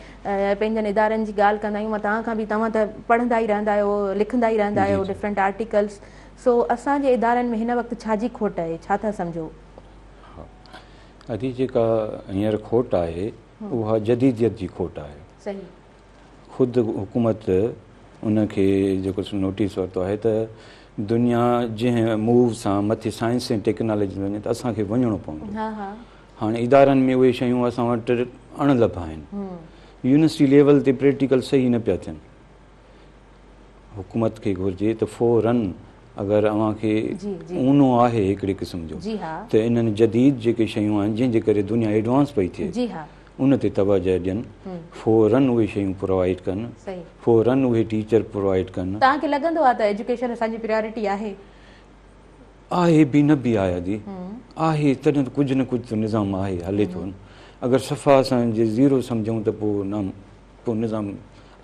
پنهنجن ادارن جي ڳالهه ڪندا آهيون مان توهان کان به توهان ته پڙهندا ئي رهندا آهيو لکندا ئي رهندا آهيو ڊفرنٽ آرٽيڪلس سو اسان جي ادارن ۾ هن وقت ڇا جي کوٽ آهي ڇا ٿا سمجهو؟ ها ادي جيڪا هينئر کوٽ آهي اها جديديت جي کوٽ آهي. صحيح. خود حڪومت ان کي جيڪو سو نوٽيس ورتو آهي ته دنيا جنهن موو سان مٿي سائنس ۽ ٽيڪنالاجي ۾ وڃي ته اسان کي وڃڻو پوندو. ها ها. هاڻي ادارن ۾ اهي شيون اسان وٽ اڻ لڀ آهن. يونيورسٽي ليول تي پريڪٽيڪل صحيح نه پيا ٿين. حڪومت کي گهرجي ته فورن اگر اوهان کي اونو آهي هڪڙي قسم جو ته انهن جديد جيڪي شيون آهن جنهن جي ڪري دنيا ايڊوانس پئي ٿئي ان تي توجه ڏين فورن اهي شيون پرووائيڊ ڪن فورن اهي ٽيچر پرووائيڊ ڪن. توهان کي لڳندو آهي ته ايجوڪيشن اسان جي پريارٽي آهي؟ آهي به نه به آهي ادي آهي تڏهن ته ڪجهه نه ڪجهه ته نظام آهي هلي ٿو اگر صفا اسان جي زيرو سمجهون ته پوء نه پوء نظام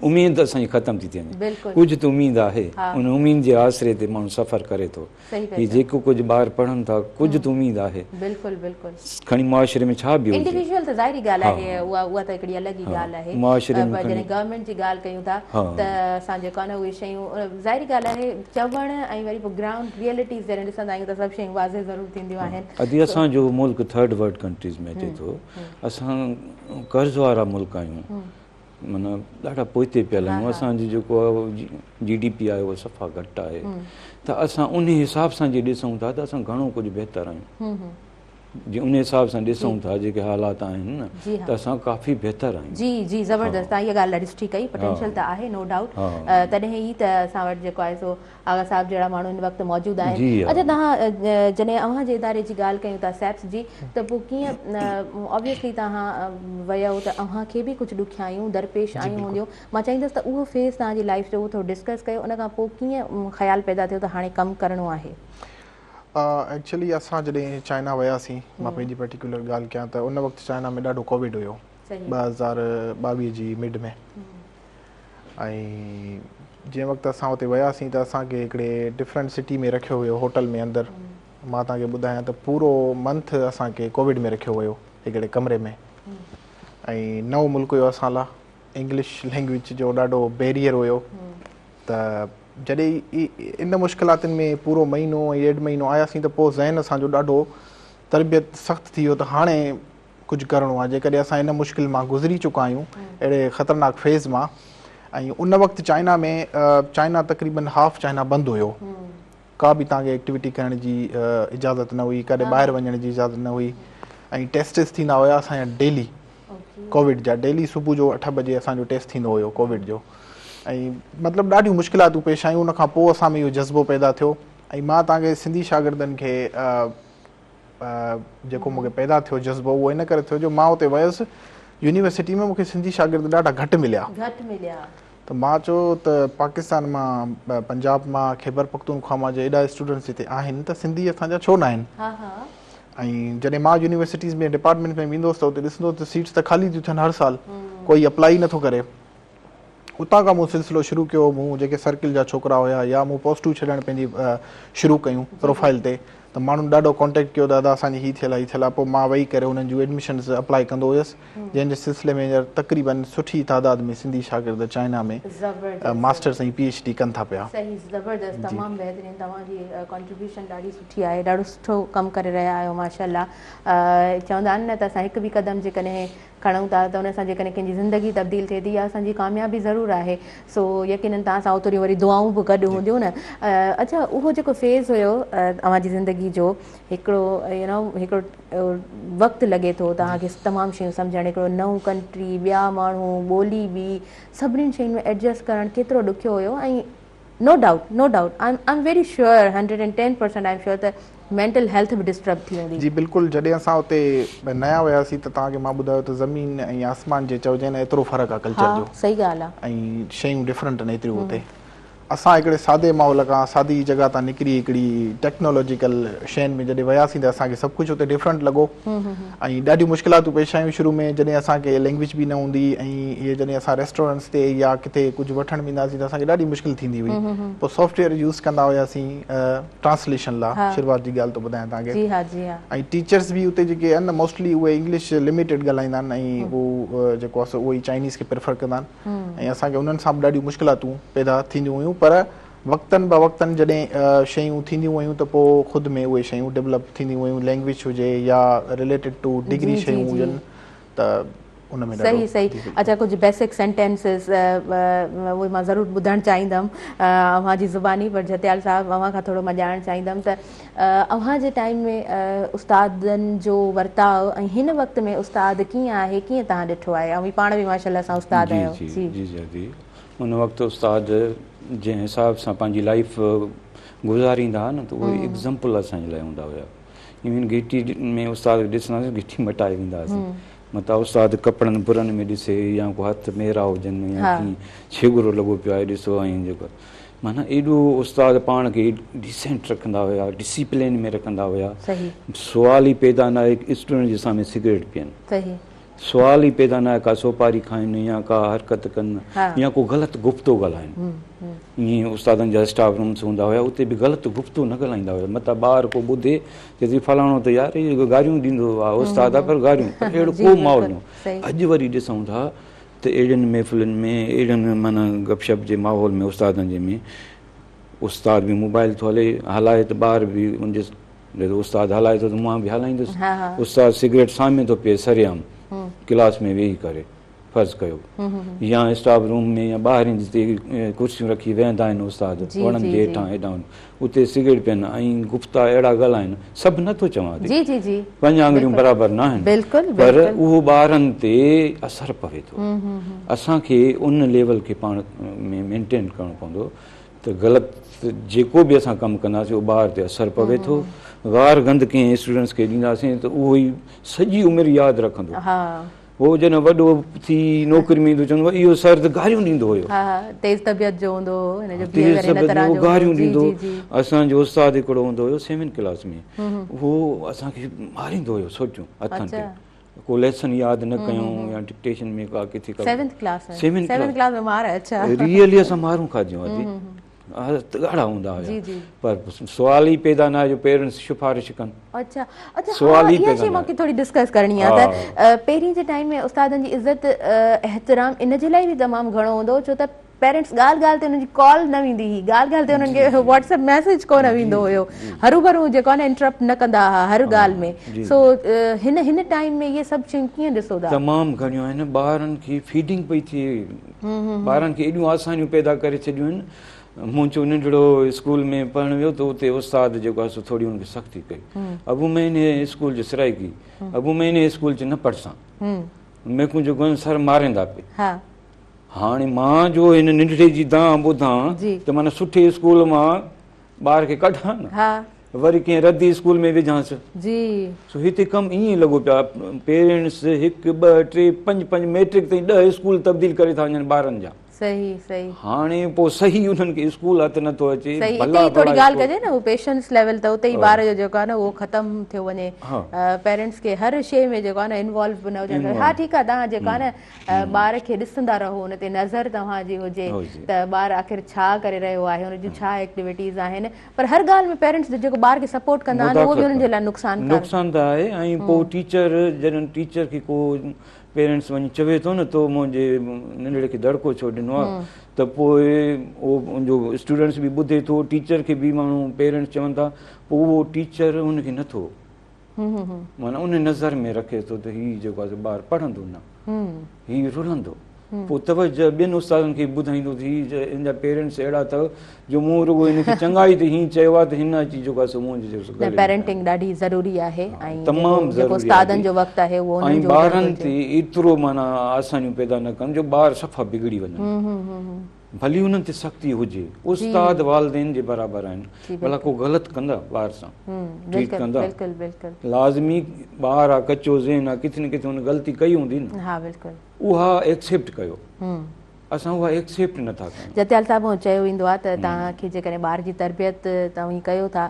اميد اسان جي ختم ٿي ٿي وڃي ڪجهه ته اميد آهي ان اميد جي آسري تي ماڻهو سفر ڪري ٿو هي جيڪو ڪجهه ٻار پڙهن ٿا ڪجهه ته اميد آهي بلڪل بلڪل کڻي معاشري ۾ ڇا به هجي انڊيويجوئل ته ظاهري ڳالهه آهي اها اها ته هڪڙي الڳ ئي ڳالهه آهي معاشري ۾ پر جڏهن گورنمينٽ جي ڳالهه ڪيون ٿا ته اسان جيڪو آهي نه اهي شيون ظاهري ڳالهه آهي چوڻ ۽ وري پوء گرائونڊ ريئلٽيز جڏهن ڏسندا آهيون ته سڀ شيون واضح ضرور ٿينديون آهن. ادي اسان جو ملڪ ٿرڊ ورلڊ ڪنٽريز ۾ اچي ٿو اسان قرض وارا ملڪ آهيون معنيٰ ڏاڍا پوئتي پيل آهيون اسان جو جيڪو جي ڊي پي آهي اهو صفا گهٽ آهي ته اسان ان حساب سان جي ڏسون ٿا ته اسان گهڻو ڪجهه بهتر آهيون جي ان حساب سان ڏسون ٿا جيڪي حالات آهن نه ته اسان ڪافي بهتر آهيون. جي جي زبردست توهان اها ڳالهه ڏاڍي سٺي ڪئي پوٽينشل ته آهي نو ڊائوٽ تڏهن ئي ته اسان وٽ جيڪو آهي سو آغا صاحب جهڙا ماڻهو هن وقت موجود آهن. اڇا توهان جڏهن اوهان جي اداري جي ڳالهه ڪيون ٿا سيپس جي ته پوء ڪيئن آبويسلي توهان ويو ته اوهان کي به ڪجهه ڏکيائيون درپيش آيون هونديون مان چاهيندس ته اهو فيز توهان جي لائيف جو اهو ٿورو ڊسڪس ڪيو ان کان پوء ڪيئن خيال پيدا ٿيو ته هاڻي ڪم ڪرڻو آهي. ايڪچولي اسان جڏهن چائنا وياسين مان پنهنجي پرٽيڪولر ڳالهه ڪيان ته ان وقت چائنا ۾ ڏاڍو ڪووڊ هيو 2022 جي مڊ ۾ ۽ جنهن وقت اسان اتي وياسين ته اسان کي هڪڙي ڊفرنٽ سٽي ۾ رکيو ويو هوٽل ۾ اندر مان توهان کي ٻڌايان ته پورو منٿ اسان کي ڪووڊ ۾ رکيو ويو هڪڙي ڪمري ۾ ۽ نئون ملڪ هيو اسان لاء انگلش لينگويج جو ڏاڍو بيريئر هيو ته جڏهن ان مشڪلاتن ۾ پورو مهينو ۽ ڏيڍ مهينو آياسين ته پوء ذهن اسان جو ڏاڍو تربيت سخت ٿي ويو ته هاڻي ڪجهه ڪرڻو آهي جيڪڏهن اسان ان مشڪل مان گذري چڪا آهيون اهڙي خطرناڪ فيز مان ۽ ان وقت چائنا ۾ چائنا تقريبن هاف چائنا بند هيو ڪا به توهان کي ايڪٽيوٽي ڪرڻ جي اجازت نه هئي ڪاڏي ٻاهر وڃڻ جي اجازت نه هئي ۽ ٽيسٽس ٿيندا هيا اسان جا ڊيلي ڪووڊ جا ڊيلي صبح جو 8 بجي اسان جو ٽيسٽ ٿيندو هيو ڪووڊ جو ۽ مطلب ڏاڍيون مشڪلاتون پيش آيون ان کان پوء اسان ۾ اهو جذبو پيدا ٿيو ۽ مان توهان کي سنڌي شاگردن کي جيڪو مون کي پيدا ٿيو جذبو اهو ان ڪري ٿيو جو مان اتي ويس يونيورسٽي ۾ مون کي سنڌي شاگرد ڏاڍا گهٽ مليا گهٽ مليا ته مان چيو ته پاڪستان مان پنجاب مان خيبر پختونخوا مان جي ايڏا اسٽوڊنٽس هتي آهن ته سنڌي اسان جا ڇو نه آهن ها ها ۽ جڏهن مان يونيورسٽيز ۾ ڊپارٽمينٽ ۾ ويندو هوس ته اتي ڏسندو هوس ته سيٽس ته خالي ٿيون ٿين هر سال ڪوئي اپلائي نٿو ڪري اتان کان مون سلسلو شروع ڪيو، مون جيڪي سرڪل جا ڇوڪرا هيا يا مون پوسٽون ڇڏڻ پنهنجي شروع ڪيون پروفائل تي ته ماڻهن ڏاڍو ڪانٽيڪٽ ڪيو ته ادا اسان جي هي ٿيل آهي هي ٿيل آهي پوء مان ويهي ڪري انهن جون ايڊميشنز اپلائي ڪندو هيس جنهن جي سلسلي ۾ هينئر تقريبن سٺي تعداد ۾ سنڌي شاگرد China ۾ masters ۽ P H D ڪن ٿا پيا. صحيح زبردست تمام بهترين توهان جي ڪنٽريبيوشن ڏاڍي سٺي آهي ڏاڍو سٺو ڪم ڪري رهيا آهيو ماشاءالله چوندا آهن نه ته اسان هڪ به قدم جيڪڏهن کڻون ٿا ته ان سان جيڪڏهن ڪنهن جي زندگي تبديل ٿئي ٿي اها اسان جي ڪاميابي ضرور آهي سو يقينن توهان سان اوتريون وري دعائون به گڏ هونديون نه اڇا اهو جيڪو فيز هيو اوهان جي زندگي زندگي جو هڪڙو يو نو هڪڙو وقت لڳي ٿو توهان کي تمام شيون سمجهڻ هڪڙو نئون ڪنٽري ٻيا ماڻهو ٻولي ٻي سڀني شين ۾ ايڊجسٽ ڪرڻ ڪيترو ڏکيو هيو ۽ no doubt no doubt I am very sure 110% I am sure ته مينٽل هيلٿ به ڊسٽرب ٿي ويندي. جي بلڪل جڏهن اسان اتي نيا وياسين ته توهان کي مان ٻڌايو ته زمين ۽ آسمان جي چئجي نه ايترو فرق آ ڪلچر جو صحيح ڳالهه آ ۽ شيون ڊفرنٽ آهن ايتريون اتي اسان هڪڙي سادي ماحول کان سادي جڳهه تان نڪري هڪڙي ٽيڪنالاجيڪل شين ۾ جڏهن وياسين ته اسان کي سڀ ڪجهه اتي ڊفرنٽ لڳو ۽ ڏاڍيون مشڪلاتون پيش آيون شروع ۾ جڏهن اسان کي لينگويج به نه هوندي ۽ اهي جڏهن اسان ريسٽورنٽس تي يا ڪٿي ڪجهه وٺڻ وينداسين ته اسان کي ڏاڍي مشڪل ٿيندي هئي پوء سافٽ ويئر يوز ڪندا هياسين ٽرانسليشن لا شروعات جي ڳالهه ٿو ٻڌايان توهان کي جي ها جي ها ۽ ٽيچرس به اتي جيڪي آهن نه موسٽلي اهي انگلش لميٽيڊ ڳالهائيندا آهن ۽ هو جيڪو آهي سو اهي ئي چائنيز کي پريفر ڪندا آهن ۽ اسان کي انهن سان به ڏاڍيون مشڪلاتون پيدا ٿينديون هيون پر وقتن به وقتن جڏهن شيون ٿينديون ويون ته پوء خود ۾ اهي شيون ڊولپ ٿينديون ويون لينگويج هجي يا رليٽيڊ ٽو ڊگري شيون هجن ته ان ۾ صحيح صحيح اڇا ڪجهه بيسڪ سينٽينسز اهي مان ضرور ٻڌڻ چاهيندم اوهان جي زباني پر جهتيال صاحب اوهان کان ٿورو مان ڄاڻڻ چاهيندم ته اوهان جي ٽائيم ۾ استادن جو ورتاء ۽ هن وقت ۾ استاد ڪيئن آهي ڪيئن توهان ڏٺو آهي اوهين پاڻ به ماشاءالله سان استاد آهيو جي جي جي جي ان وقت استاد جنهن حساب سان پنهنجي لائيف گذاريندا ها نه ته اهي ايگزامپل اسان جي لاء هوندا هيا ايون گهٽي ۾ استاد کي ڏسندا هئاسين گهٽي مٽائي ويندا هئاسين متان استاد ڪپڙن برن ۾ ڏسي يا ڪو هٿ ميرا هجن يا ڪيئن ڇيڳرو لڳو پيو آهي ڏسو ۽ جيڪو معنيٰ ايڏو استاد پاڻ کي ڊيسينٽ رکندا هيا ڊسيپلين ۾ رکندا هيا سوال ئي پيدا نه آهي اسٽوڊنٽ جي سامهون سگريٽ پيئن سوال ئي پيدا نه آهي ڪا سوپاري کائن يا ڪا حرڪت ڪن يا ڪو غلط گفتو ڳالهائن. ائين استادن جا اسٽاف رومس هوندا هيا اتي به غلط گفتو نه ڳالهائيندا هيا متان ٻار ڪو ٻڌي چئي ٿي فلاڻو ته يار هي گاريون ڏيندو آهي استاد آهي پر گاريون پر اهڙو ڪو ماحول نه هو. اڄ وري ڏسون ٿا ته اهڙين محفلن ۾ اهڙن معنيٰ گپ شپ جي ماحول ۾ استادن جي ۾ استاد به موبائل ٿو هلي هلائي ته ٻار به ان جي جڏهن استاد هلائي ٿو ته مان به هلائيندس. استاد سگريٽ سامهون ٿو پيئي سرعام ڪلاس ۾ ويهي ڪري فرض ڪيو يا اسٽاف روم ۾ يا ٻاهرين جتي ڪرسيون رکي ويهندا آهن استاد وڻن جي هيٺان هيڏانهن اتي سگريٽ پين ۽ گفتا اهڙا ڳالهائن سڀ نه ٿو چوان ٿي پنج آڱريون برابر نه آهن پر اهو ٻارن تي اثر پوي ٿو اسان کي ان ليول کي پاڻ ۾ مينٽين ڪرڻو پوندو ته غلط جيڪو به اسان ڪم ڪنداسين اهو ٻار تي اثر پوي ٿو گار گند ڪنهن اسٽوڊنٽس کي ڏينداسين ته اهو ئي سڄي عمر ياد رکندو هو جڏهن وڏو ٿي نوڪري ۾ ايندو چوندو اهو سر ته گاريون ڏيندو هيو تيز طبيعت جو هوندو هو هن جو تيز طبيعت جو گاريون ڏيندو اسان جو استاد هڪڙو هوندو هيو سيون ڪلاس ۾ اهو اسان کي ماريندو هيو سوٽيون هٿن تي ڪو ليسن ياد نه ڪيون يا ڊڪٽيشن ۾ ڪا ڪٿي ڪا سيونٿ ڪلاس ۾ سيونٿ ڪلاس ۾ مار اڇا ريئلي اسان مارون کاڌيون آ جي ڳاڙها هوندا هيا پر سوال ئي پيدا نه آهي جو پيرنٽس سفارش ڪن اڇا اڇا سوال ئي پيدا نه مونکي ٿوري ڊسڪس ڪرڻي آ ته پهرين جي ٽائيم ۾ استادن جي عزت احترام ان جي لاء به تمام گهڻو هوندو ڇو ته پيرنٽس ڳالهه ڳالهه تي انهن جي ڪال نه ويندي هئي ڳالهه ڳالهه تي انهن کي واٽس ايپ ميسيج ڪو نه ويندو هيو هروڀرو جيڪو آهي نه انٽرپٽ نه ڪندا هئا هر ڳالهه ۾ سو هن هن ٽائيم ۾ اهي سڀ شيون ڪيئن ڏسو ٿا؟ تمام گهڻيون آهن ٻارن کي فيڊنگ پئي ٿئي ٻارن کي ايڏيون آسانيون پيدا ڪري ڇڏيون آهن منهنجو ننڍڙو اسڪول ۾ پڙهڻ ويو ته اتي استاد جيڪو آهي سو ٿوري ان کي سختي ڪئي ابو مين انهي اسڪول جو سرائيڪي ابو مين انهي اسڪول چ نه پڙهسان ميڪون جيڪو آهن سر ماريندا پئي هاڻي مان جو هن ننڍڙي جي دانهن ٻڌان ته معنيٰ سٺي اسڪول مان ٻار کي ڪڍان نه وري ڪنهن ردي اسڪول ۾ وجهانس. سو هتي ڪم ائين لڳو پيو آهي پيرنٽس هڪ ٻه ٽي پنج پنج ميٽرڪ تائين ڏهه اسڪول تبديل ڪري ٿا وڃن ٻارن جا. هاڻي پوء صحيح انهن کي اسڪول هٿ نه ٿو اچي. صحيح اتي ئي ٿوري ڳالهه ڪجي نه هو پيشنس ليول ته اتي ئي ٻار جو جيڪو آهي نه اهو ختم ٿيو وڃي پيرنٽس کي هر شيء ۾ جيڪو آهي نه انوالو به نه هجڻ کپي ها ٺيڪ آهي توهان جيڪو آهي نه ٻار کي ڏسندا رهو ان تي نظر توهان جي هجي ته ٻار آخر ڇا ڪري رهيو آهي ان جون ڇا ايڪٽيوٽيز آهن پر هر ڳالهه ۾ پيرنٽس جيڪو ٻار کي سپورٽ ڪندا آهن اهو به انهن جي لاء نقصان نقصان ته آهي ۽ پوء ٽيچر جڏهن ٽيچر کي ڪو پيرنٽس وڃي چوي ٿو نه تو منهنجي ننڍڙي کي دڙڪو ڇو ڏنو آهي ته پوء اهو ان جو اسٽوڊنٽس به ٻڌي ٿو ٽيچر کي به ماڻهو پيرنٽس چون ٿا پوء اهو ٽيچر ان کي نٿو معنيٰ ان نظر ۾ رکي ٿو ته هي جيڪو آهي سو ٻار پڙهندو نه، هي رلندو. پوء توجه ٻين استادن کي ٻڌائيندو ته هي هن جا پيرنٽس اهڙا اٿو جو مون رڳو هن کي چڱائي تي هيئن چيو آهي ته هن اچي جيڪو آهي سو منهنجو جيڪو سو گلي پيرنٽنگ ڏاڍي ضروري آهي ۽ تمام جيڪو استادن جو وقت آهي اهو انهن جو ٻارن تي ايترو معنيٰ آسانيون پيدا نه ڪن جو ٻار صفا بگڙي وڃن. ڀلي انهن تي سختي هجي استاد والدين جي برابر آهن ڀلا ڪو غلط ڪندا ٻار سان ٽريٽ ڪندا لازمي ٻار آ ڪچو ذهن آ ڪٿي نه ڪٿي هن غلطي ڪئي هوندي نه اها ايڪسيپٽ ڪيو اسان اها ايڪسيپٽ نه ٿا ڪيون. جتيال صاحب هونء چيو ويندو آ ته توهان کي جيڪڏهن ٻار جي تربيت توهين ڪيو ٿا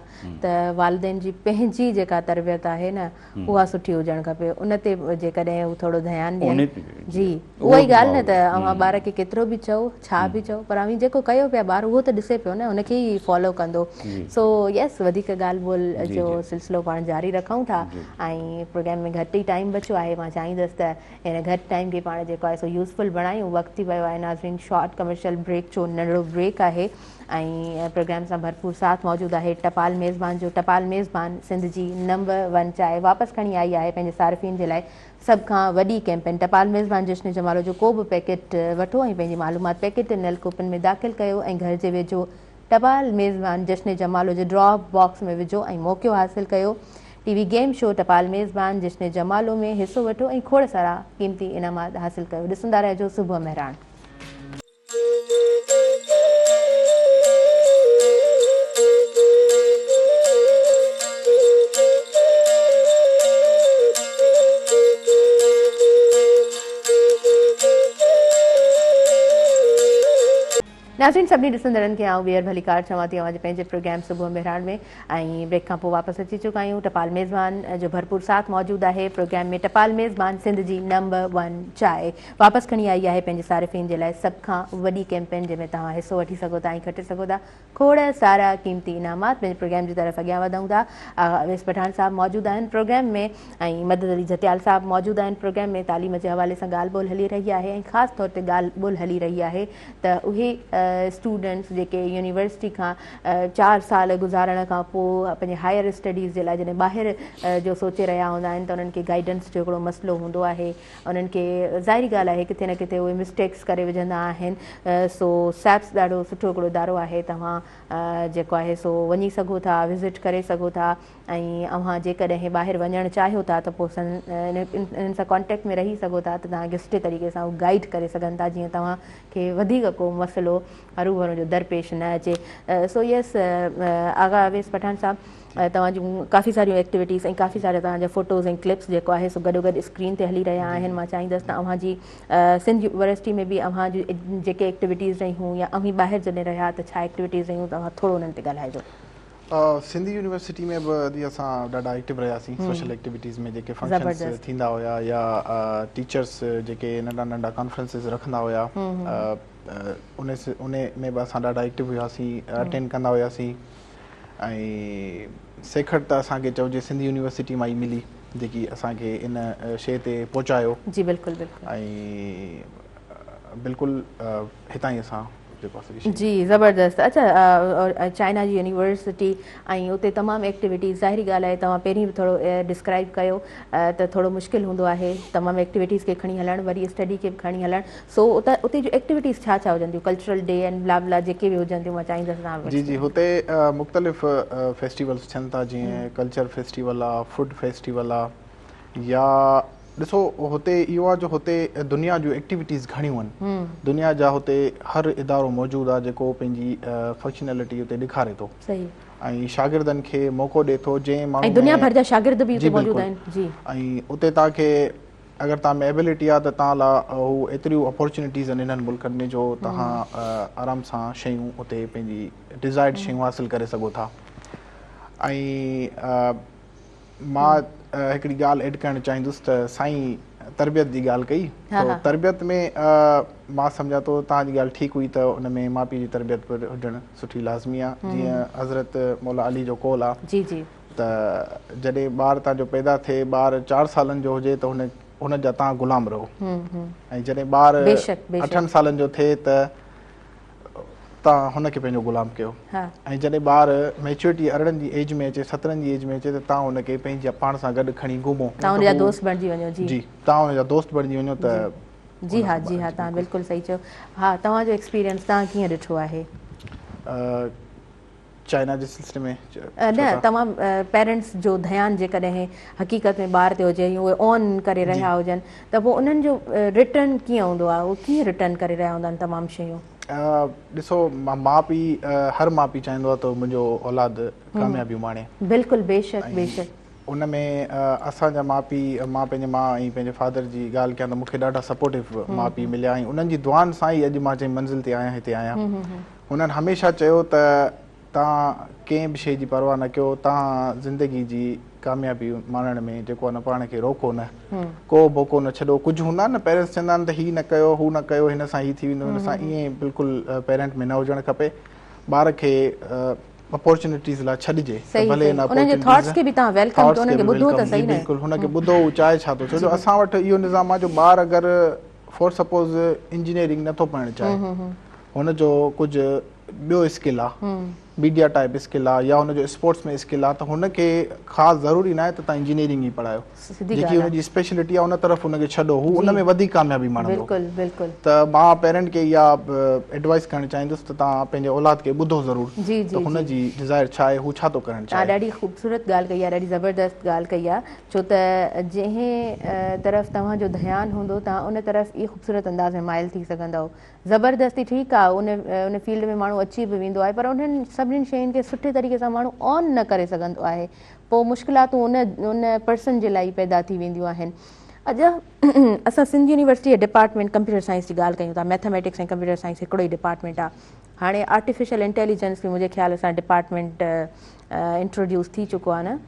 ته والدين جي پنهنجي جيڪا تربيت آهي نه اها سٺي هجڻ کپي ان تي جيڪڏهن هو ٿورو ڌيان ڏين جي اها ئي ڳالهه نه ته اوهان ٻار کي ڪيترو به چئو ڇا به چئو پر اوهين جيڪو ڪيو پيا ٻار اهو ته ڏسي پيو نه ان کي ئي فالو ڪندو سو يس وڌيڪ ڳالهه ٻولهه جو سلسلو پاڻ جاري رکون ٿا ۽ پروگرام ۾ گهٽ ئي ٽائيم بچيو آهي مان چاهيندس ته هن گهٽ ٽائيم کي پاڻ جيڪو آهي سو يوزفل بڻايون وقت ٿي ويو آهي ناظرين شارٽ ڪمرشل بريڪ جو ننڍڙو بريڪ آهي ۽ پروگرام سان ڀرپور ساٿ موجود آهي ٽپال ميزبان جو ٽپال ميزبان سنڌ جي نمبر ون چانهه واپس کڻي آئي آهي پنهنجي صارفين جي لاء سڀ کان وڏي ڪيمپين ٽپال ميزبان جشن جمالو جو ڪو به پيڪيٽ وٺو ۽ پنهنجي معلومات پيڪيٽ تي ڏنل ڪوپن ۾ داخل ڪيو ۽ گهر جي ويجهو ٽپال ميزبان جشن جمالو جي ڊراپ باڪس ۾ وجهو ۽ موقعو حاصل ڪيو ٽي وي گيم شو ٽپال ميزبان جشن جمالو ۾ حصو وٺو ۽ کوڙ سارا قيمتي انعامات حاصل ڪيو ڏسندا رهجو صبح مهراڻ. ناظرين سڀني ڏسندڙن کي آئون ٻيهر ڀليڪار چوان ٿي اوهان جي پنهنجي پروگرام صبح مهراڻ ۾ ۽ بريڪ کان پوء واپس اچي چڪا آهيون ٽپال ميزبان جو ڀرپور ساٿ موجود آهي پروگرام ۾ ٽپال ميزبان سنڌ جي نمبر ون چانهه واپس کڻي آئي آهي پنهنجي صارفين جي لاء سڀ کان وڏي ڪيمپين جنهن ۾ توهان حصو وٺي سگهو ٿا ۽ کٽي سگهو ٿا کوڙ سارا قيمتي انعامات پنهنجي پروگرام جي طرف اڳيان وڌون ٿا آغا اويس پٺاڻ صاحب موجود آهن پروگرام ۾ ۽ مدد علي جهتيال صاحب موجود آهن پروگرام ۾ تعليم جي حوالي سان ڳالهه ٻولهه هلي رهي آهي ۽ خاص طور تي ڳالهه ٻولهه هلي رهي آهي ته اهي اسٽوڊنٽس جيڪي يونيورسٽي کان چار سال گذارڻ کان پوء پنهنجي هائر اسٽڊيز جي لاء جڏهن ٻاهر جو سوچي رهيا هوندا آهن ته انهن کي گائيڊنس جو هڪڙو مسئلو هوندو آهي انهن کي ظاهري ڳالهه آهي ڪٿي نه ڪٿي اهي مسٽيڪس ڪري وجهندا آهن سو سيپس ڏاڍو سٺو هڪڙو ادارو آهي توهان جيڪو آهي سو وڃي سگهو ٿا وزٽ ڪري سگهو ٿا ۽ اوهان جيڪڏهن ٻاهر وڃڻ چاهيو ٿا ته پوء انهن سان ڪانٽيڪٽ ۾ رهي سگهو ٿا ته توهان کي سٺي طريقي سان هو گائيڊ ڪري سگهن ٿا جيئن توهان کي وڌيڪ ڪو مسئلو هروڀرو جو درپيش نه اچي سو يس آغا اويس پٺاڻ صاحب توهان جون ڪافي ساريون ايڪٽيوٽيز ۽ ڪافي سارا توهان جا فوٽوز ۽ ڪلپس جيڪو آهي سو گڏو گڏ اسڪرين تي هلي رهيا آهن مان چاهيندس ته اوهان جي سنڌ يونيورسٽي ۾ به اوهان جون جيڪي ايڪٽيوٽيز رهيون يا اوهين ٻاهر جڏهن رهيا ته ڇا ايڪٽيوٽيز رهيون توهان ٿورو انهن تي ڳالهائجو. سنڌ يونيورسٽي ۾ به ادي اسان ڏاڍا ايڪٽو رهياسين سوشل ايڪٽيوٽيز ۾ جيڪي فنڪشنز ٿيندا هيا يا ٽيچرس جيڪي ننڍا ننڍا ڪانفرنسز رکندا هيا ان ۾ به اسان ڏاڍا ايڪٽو هياسين اٽينڊ ڪندا هياسين ۽ سيکڙ ته اسان کي چئجي سنڌ يونيورسٽي مان ئي ملي جيڪي اسان کي ان شيء تي پهچايو. جي بلڪل بلڪل. ۽ بلڪل هتان ئي اسان جيڪو آهي سڄي شيء. جي زبردست اڇا چائنا جي يونيورسٽي ۽ اتي تمام ايڪٽيوٽيز ظاهري ڳالهه آهي توهان پهرين به ٿورو ڊسڪرائب ڪيو ته ٿورو مشڪل هوندو آهي تمام ايڪٽيوٽيز کي کڻي هلڻ وري اسٽڊي کي به کڻي هلڻ سو اتي جون ايڪٽيوٽيز ڇا ڇا هجن ٿيون ڪلچرل ڊي ۽ بلا بلا جيڪي به هجن ٿيون مان چاهيندس توهان جي جي هتي مختلف فيسٽيولز ٿين ٿا جيئن ڪلچر فيسٽيول آ فوڊ فيسٽيول آ يا ڏسو هتي اهو آ جو هتي دنيا جون ايڪٽيوٽيز گهڻيون آهن دنيا جا هتي هر ادارو موجود آ جيڪو پنهنجي فنڪشنلٽي هتي ڏيکاري ٿو صحيح ۽ شاگردن کي موقعو ڏي ٿو جنهن ماڻهو ۽ دنيا ڀر جا شاگرد به هتي موجود آهن جي ۽ اتي توهان کي اگر توهان ۾ ايبلٽي آ ته توهان لا هو ايتريون اپورچونيٽيز آهن انهن ملڪن ۾ جو توهان آرام سان شيون اتي پنهنجي ڊزائرڊ شيون حاصل ڪري سگهو ٿا ۽ مان هڪڙي ڳالهه ايڊ ڪرڻ چاهيندس ته سائين تربيت جي ڳالهه ڪئي ته تربيت ۾ مان سمجهان ٿو توهان جي ڳالهه ٺيڪ هئي ته ان ۾ ماء پيء جي تربيت به هجڻ سٺي لازمي آ جيئن حضرت مولا علي جو قول آ جي جي ته جڏهن ٻار توهان جو پيدا ٿئي، ٻار چار سالن جو هجي ته هن هن جا توهان غلام رهو ۽ جڏهن ٻار اٺن سالن جو ٿئي ته توهان هن کي پنهنجو غلام ڪيو ۽ جڏهن ٻار ميچورٽي 18 جي ايج ۾ اچي 17 جي ايج ۾ اچي ته توهان هن کي پنهنجي پاڻ سان گڏ کڻي گهمو توهان هن جا دوست بڻجي وڃو جي توهان هن جا دوست بڻجي وڃو ته جي ها جي ها توهان بلڪل صحيح چيو. ها توهان جو ايڪسپيرينس توهان ڪيئن ڏٺو آهي؟ چائنا جي سلسلي ۾ نه توهان پيرنٽس جو ڌيان جيڪڏهن حقيقت ۾ ٻار تي هجي ۽ اهي اون ڪري رهيا هجن ته پوء انهن جو ريٽرن ڪيئن هوندو آهي اهي ڪيئن ريٽرن ڪري رهيا هوندا آهن تمام شيون؟ ڏسو ماء پيء هر ماء پيء چاهيندو آهي ته منهنجو اولاد ڪاميابيون ماڻي. بلڪل بيشڪ بيشڪ. ان ۾ اسان جا ماء پيء مان پنهنجي ماء ۽ پنهنجي فادر جي ڳالهه ڪيان ته مون کي ڏاڍا سپورٽو ماء پيء مليا ۽ انهن جي دعائن سان ئي اڄ مان جنهن منزل تي آهيان هتي آهيان. هنن هميشه چيو ته توهان ڪنهن به شيء جي پرواهه نه ڪيو، توهان زندگي جي ڪاميابي ماڻڻ ۾ جيڪو آهي نه پاڻ کي روڪو نه، ڪو موقعو نه ڇڏو. ڪجهه هوندا آهن نه پيرنٽس چوندا آهن ته هي نه ڪيو، هو نه ڪيو، هن سان هي ٿي ويندو، هن سان ائين بلڪل پيرنٽ ۾ نه هجڻ کپي. ٻار کي اپورچونيٽيز لاء ڇڏجي ته ڀلي ان اپورچونيٽيز کي به توهان welcome ڪيو، انهن کي ٻڌو ته صحيح نه. بلڪل هن کي ٻڌو هو چاهي ڇا ٿو، ڇو جو اسان وٽ اهو نظام آهي جو ٻار اگر فار سپوز انجنيئرنگ نه ٿو پڙهڻ چاهي، هن جو ڪجهه ٻيو اسڪل آ، ميڊيا ٽائپ اسڪل آ يا هن جو اسپورٽس ۾ اسڪل آ ته هن کي خاص ضروري ناهي ته توهان انجنيئرنگ ئي پڙهايو، جيڪي هن جي اسپيشلٽي آ ان طرف هن کي ڇڏو، هو ان ۾ وڌيڪ ڪاميابي ماڻندو. ته مان پيرنٽ کي اها ايڊوائس ڪرڻ چاهيندس ته توهان پنهنجي اولاد کي ٻڌو ضرور ته هن جي ڊزائر ڇا آهي، هو ڇا ٿو ڪرڻ چاهي. توهان ڏاڍي خوبصورت ڳالهه ڪئي آ، ڏاڍي زبردست ڳالهه ڪئي آ، ڇو ته جنهن طرف توهان جو ڌيان هوندو توهان ان طرف ئي خوبصورت انداز ۾ مائل ٿي سگهندؤ. زبردستي ٺيڪ آ ان ان فيلڊ ۾ ماڻهو اچي به ويندو آهي پر انهن سڀني شين کي سٺي طريقي سان ماڻهو اون نه ڪري سگهندو آهي پوء مشڪلاتون ان ان پرسن جي لاء ئي پيدا ٿي وينديون آهن. اڄ اسان سنڌ يونيورسٽي جي ڊپارٽمينٽ ڪمپيوٽر سائنس جي ڳالهه ڪيون ٿا ميٿاميٽڪس ۽ ڪمپيوٽر سائنس هڪڙو ئي ڊپارٽمينٽ آ هاڻي آرٽيفيشل انٽيليجنس به منهنجي خيال سان ڊپارٽمينٽ انٽروڊيوس ٿي چڪو آ نه.